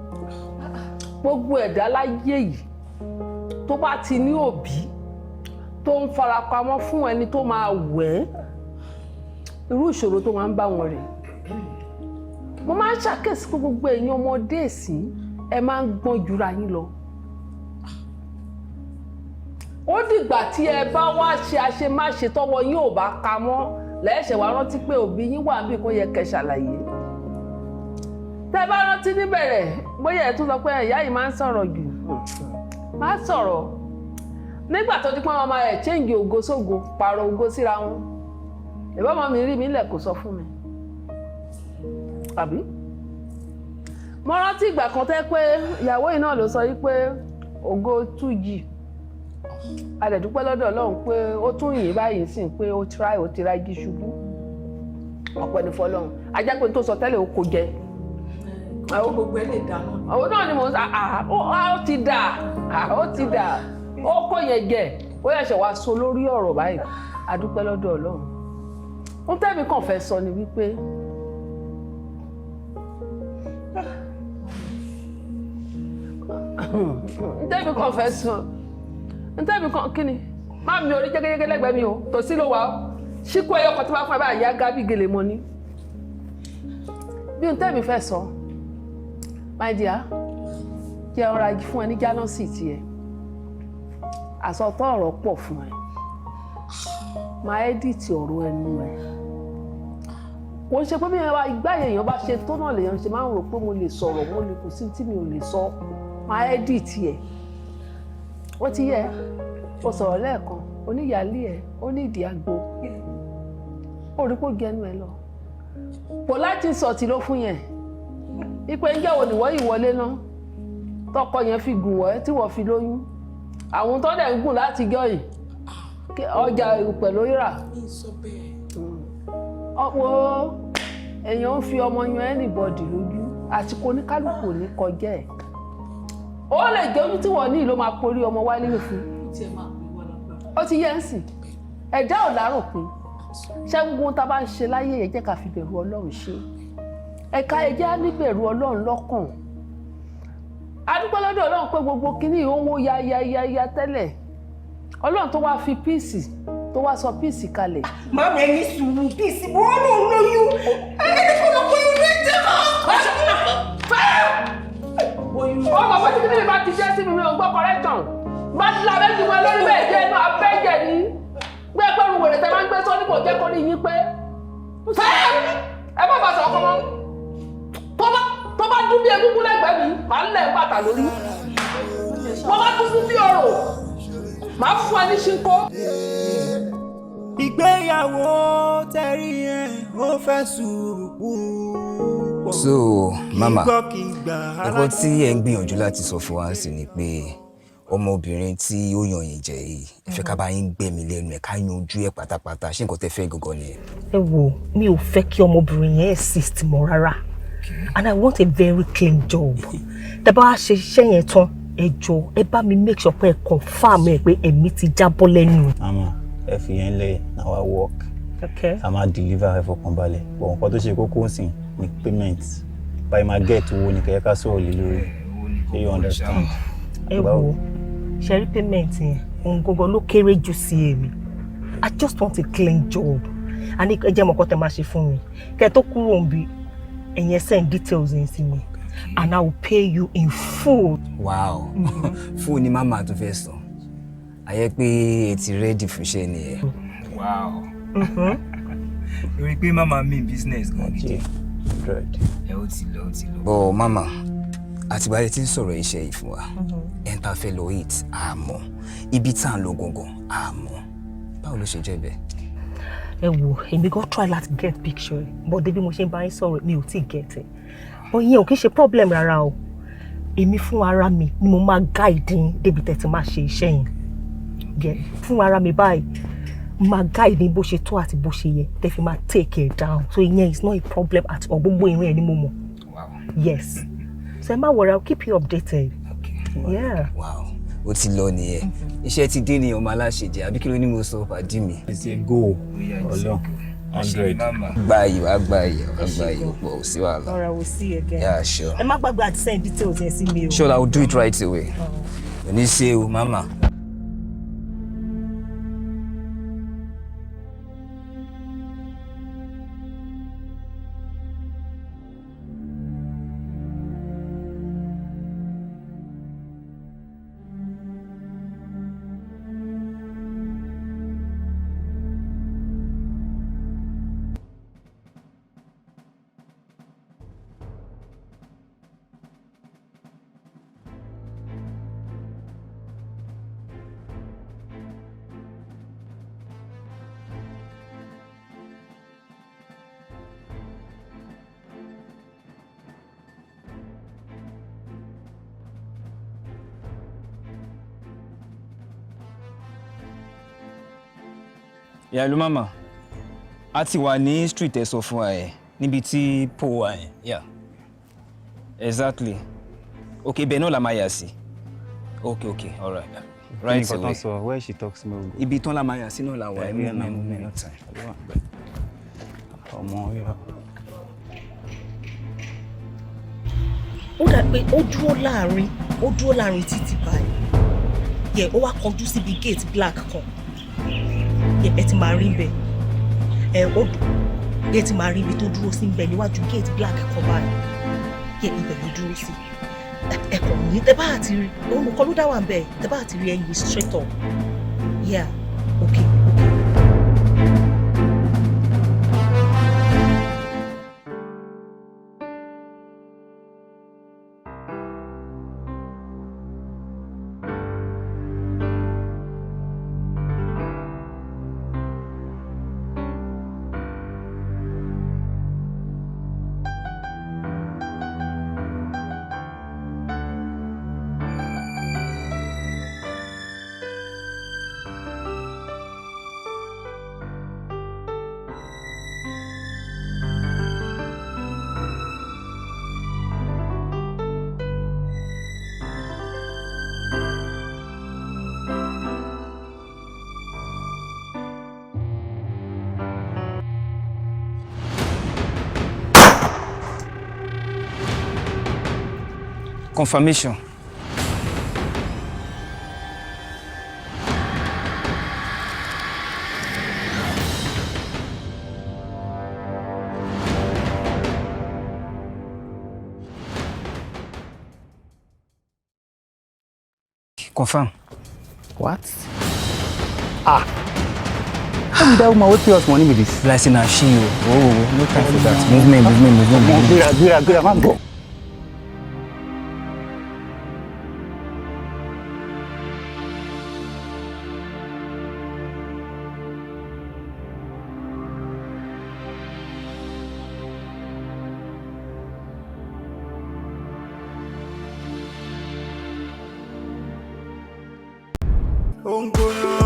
Gbogbo ẹ̀dá láyé yìí tó bá ti ní òbí tó ń farapamọ́ fún ẹni tó máa wẹ̀ ẹ́, irú ìṣòro tó máa ń bá wọn rè. Mo máa ń ṣàkíyèsí pé gbogbo ẹ̀yin ọmọdé ìsín, ẹ máa ń gbọ́n jura yín lọ. Ó dìgbà tí ẹ bá wá ṣe àṣemáṣe tọ́wọ́ yín ò bá ka mọ́ lẹ́ẹ̀ṣẹ̀ wá rántí pé òbí yín wà níbi kó yẹ kẹ́ ṣàlàyé. Tẹ́ bá rántí níbẹ̀rẹ̀, bóyá ẹ tún sọ pé ìyá yìí máa ń sọ̀rọ̀ jù, máa sọ̀rọ̀ nígbà tó di pé wọn máa ẹ̀ change ògo sógo, pààrọ̀ ògo síra wọn. Ìbọn ọmọ mi rí mi lẹ̀ kó sọ fún mi, àbí? Mo rántí ìgbà kan tẹ́ pé ìyàwó yìí náà ló sọ yìí pé ògo 2G. A dẹ̀ dúpẹ́ lọ́dọ̀ Ọlọ́run pé ó tún yìn báyìí sí pé ó try, ó ti ra igi ṣubú. Ọpẹ́ ní f'Ọlọ́run. Ajá pé tó sọ tẹ́lẹ̀ ó kò jẹ. Gbogbo ẹ lè dáná. Òun náà ni mò ń sọ, ó ti dà, ó ti dà, ó kó yẹn jẹ, ó yẹ̀ṣẹ̀ wá so lórí ọ̀rọ̀ báyìí. A dúpẹ́ lọ́dọ̀ Ọlọ́run. Ohun tẹ́mi kàn fẹ́ sọ ni wípé ntẹ́mi kàn fẹ́ sọ, ntẹ́mi kàn kí ni má mi orí jẹ́gẹ́jẹ́gẹ́ lẹ́gbẹ̀ẹ́ mi o, tòsí ló wà ó, ṣíkú ẹyọ kan tó bá fún ẹ báyìí, yá gábí gèlè mọ́ ni. Bí ntẹ́mi fẹ́ sọ, my dear, jẹ́ ọ̀rọ̀ ajé fún ẹ ní jánọ́sì tiẹ̀. Àsọtọ́ ọ̀rọ̀ pọ̀ fún ẹ. Máa ẹ́díìtì ọ̀rọ̀ ẹnu ẹ. Kò ń ṣe pé bí ìgbà èèyàn bá ṣe tó náà lèèyàn ṣe máa ń rò pé mo lè sọ̀rọ̀, mo lè kò sí tí mi ò lè sọ. Máa ẹ́díìtì ẹ̀. Ó ti yẹ, o sọ̀rọ̀ lẹ́ẹ̀kan, oníyàálé ẹ̀, ó ní ìdí àgbo. Ó rí pé ó gẹnu ẹ lọ. Polite insult ló fún yẹn. Ipe ń jẹ́wọ́ nìwọ́ ìwọlé náà. Tọkọ yẹn fi gùn wọ́ tí wọ́n fi lóyún. Àwọn tó dẹ̀ ń gùn láti jọ́ yìí, ọjà ìrùpẹ̀ ló rà. Ọ̀pọ̀ èèyàn ń fi ọmọ yan anybody lójú, àsìkò oníkálukú ní kọjá ẹ̀. Ó lè jẹ́ ojú tí wọ́n ní ló máa porí ọmọ wálé fún. Ó ti yẹ ń sìn. Ẹ̀dá ò lárò pé ṣé gbogbo ohun tá a bá ń ṣe láyé ẹ jẹ́ ká fi bẹ̀rù Ọlọ́run ṣe. Ẹ̀ka ẹ jẹ́ á ní bẹ̀rù Ọlọ́run lọ́kàn. A dúpẹ́ lọ́dọ̀ Ọlọ́run pé gbogbo kinní ó ń wó ya ya ya ya tẹ́lẹ̀. Ọlọ́run tó wá fi píìsì tó wá sọ píìsì kalẹ̀. Màmí, ẹ ní sùúrù, píìsì wọ́n ló lóyún. Ẹni kò lọ pé inú ẹ jẹ́ máa. Ó mọ̀ pé títí mi bá ti jẹ́ sí mi, mi ò gbọ́ correction. Bá ti la méjì wọn lórí bẹ́ẹ̀ jẹ́ inú abẹ́jẹ̀ ni. Gbé pẹ́rù wèrè tẹ máa ń gbé sọ́ni kò jẹ́ kó ní yín pé. Ṣé ẹ má bàa sọ̀rọ̀ kọ́mọ́? Tó bá dún bí egúngún lẹ́gbẹ̀ẹ́ mi, màá ń lẹ̀ bàtà lórí. Mo bá dún bí ọ̀rọ̀, màá fún ẹ ní ṣínkó. Ìgbéyàwó tẹ̀rí yẹn ó fẹ́ sùúrù púpọ̀. So mama, Ìgbọ́kígbà nǹkan tí ẹ ń gbìyànjú láti sọ fún wa sí ni pé ọmọbìnrin tí ó yàn yín jẹ yìí, ẹ fẹ́ ká bá yín gbẹ̀mí lẹ́nu ẹ̀, ká yanjú ẹ̀ pátápátá. Ṣé nǹkan tẹ́ fẹ́ gangan nìyẹn? Ẹ wo, mi ò fẹ́ kí ọmọbìnrin yẹn exist mọ́ rárá, and I want a very clean job. Tẹ́ bá wá ṣe iṣẹ́ yẹn tán, ẹ jọ̀ọ́, ẹ bá mi make sure pé ẹ confirm ẹ pé ẹ̀mí ti jábọ́ lẹ́nu. Àmọ́ ẹ fi yẹn lẹ̀, na our work. Okay. A máa deliver, ẹ fọkàn balẹ̀. But nǹkan tó ṣe kókó ń sìn ni payment. Báyìí máa get owó ni kẹ̀kẹ́ ká sọ̀rọ̀ lé lórí. Ṣé you understand? Ẹ wo, ṣe rí payment yẹn, ohun gangan ló kéré jù sí èmi. I just want a clean job, and ẹ jẹ́ mọ̀ kọ́ tẹ́ máa ṣe fún mi kẹ́ ẹ tó kúrò níbi ẹ̀yẹn, send details yẹn sí mi and I will pay you in full. Wow, fún ni mama tó fẹ́ sọ àyẹ pé ẹ ti ready fún iṣẹ́ nìyẹn. Wow, lórí pé mama mean business gan gidi. Ẹ ó ti lọ, ó ti lọ. But mama, àtìgbà tí ń sọ̀rọ̀ iṣẹ́ yìí fún wa, ẹn tá a fẹ́ lọ hit àmọ́ ibi tá à ń lọ gangan àmọ́ báwo ló ṣe jẹ́ bẹ́ẹ̀? Ẹ wo, èmi gan try láti get picture ẹ, but débi mo ṣe ń bá yín sọ̀rọ̀, mi ò tí ì get ẹ, but ìyẹn ò kí ń ṣe problem rárá o. Èmi fún ara mi ni mo máa guide yín débi tẹ́ ti máa ṣe iṣẹ́ yẹn. Get fún ara mi báyìí, máa guide yín bó ṣe tó àti bó ṣe yẹ tẹ́ fi máa take it down, so ìyẹn is not a problem at all. Gbogbo ìrìn ẹ̀ ni mo mọ̀. Yes, so ẹ má worry, I will keep you updated. Okay. Yeah. Wow, ó ti lọ nìyẹn. Iṣẹ́ ti dé nìyẹn, ọmọ aláṣẹ jẹ àbí kí ló ní mo sọ, pàdí mi? It's a go. Ọlọ́run, 100. Gba iyì wá, gba iyì wá, gba iyì, ó pọ̀, ò sí wàhálà. All right, we'll see you again. Yeah, sure. Ẹ má gbàgbé àti send details yẹn sí mi o. Sure, I will do it right away. Òní ṣe o, mama. Ìyá mama, a ti wà ní street ẹ sọ fún wa ẹ níbi tí pole wà yẹn. Yeah, exactly. Okay, ibẹ̀ náà la máa yà sí. Okay, all right, right Kí ni nǹkan tó away. ń sọ? Where she talks me go. Ibi tán la máa yà sí náà la wà. Ẹ mú mi, mú mi, no time. Ọmọ yà. Ó dà pé ó dúró láàrin títì báyìí yẹ, ó wá kọjú síbi gate black kan yẹ, ẹ ti máa rí bẹ́ẹ̀. Ẹ ó ẹ ti máa rí ibi tó dúró sí bẹ́ẹ̀, níwájú gate black kan báyìí yẹ, ibẹ̀ ló dúró sí. Ẹ kàn ní tẹ bá àti rí òun kọ́ ló dá wà bẹ́ẹ̀, tẹ bá àti rí ẹyin straight up. Yeah, okay. Confirmation. Confirm. What? Ah. How be that woman wey pay us money be this? Like say na she o. Oh, no time for that. Movement, movement, movement, movement. Gbéra, gbéra, gbéra, má bọ̀. Ó ń gbóná.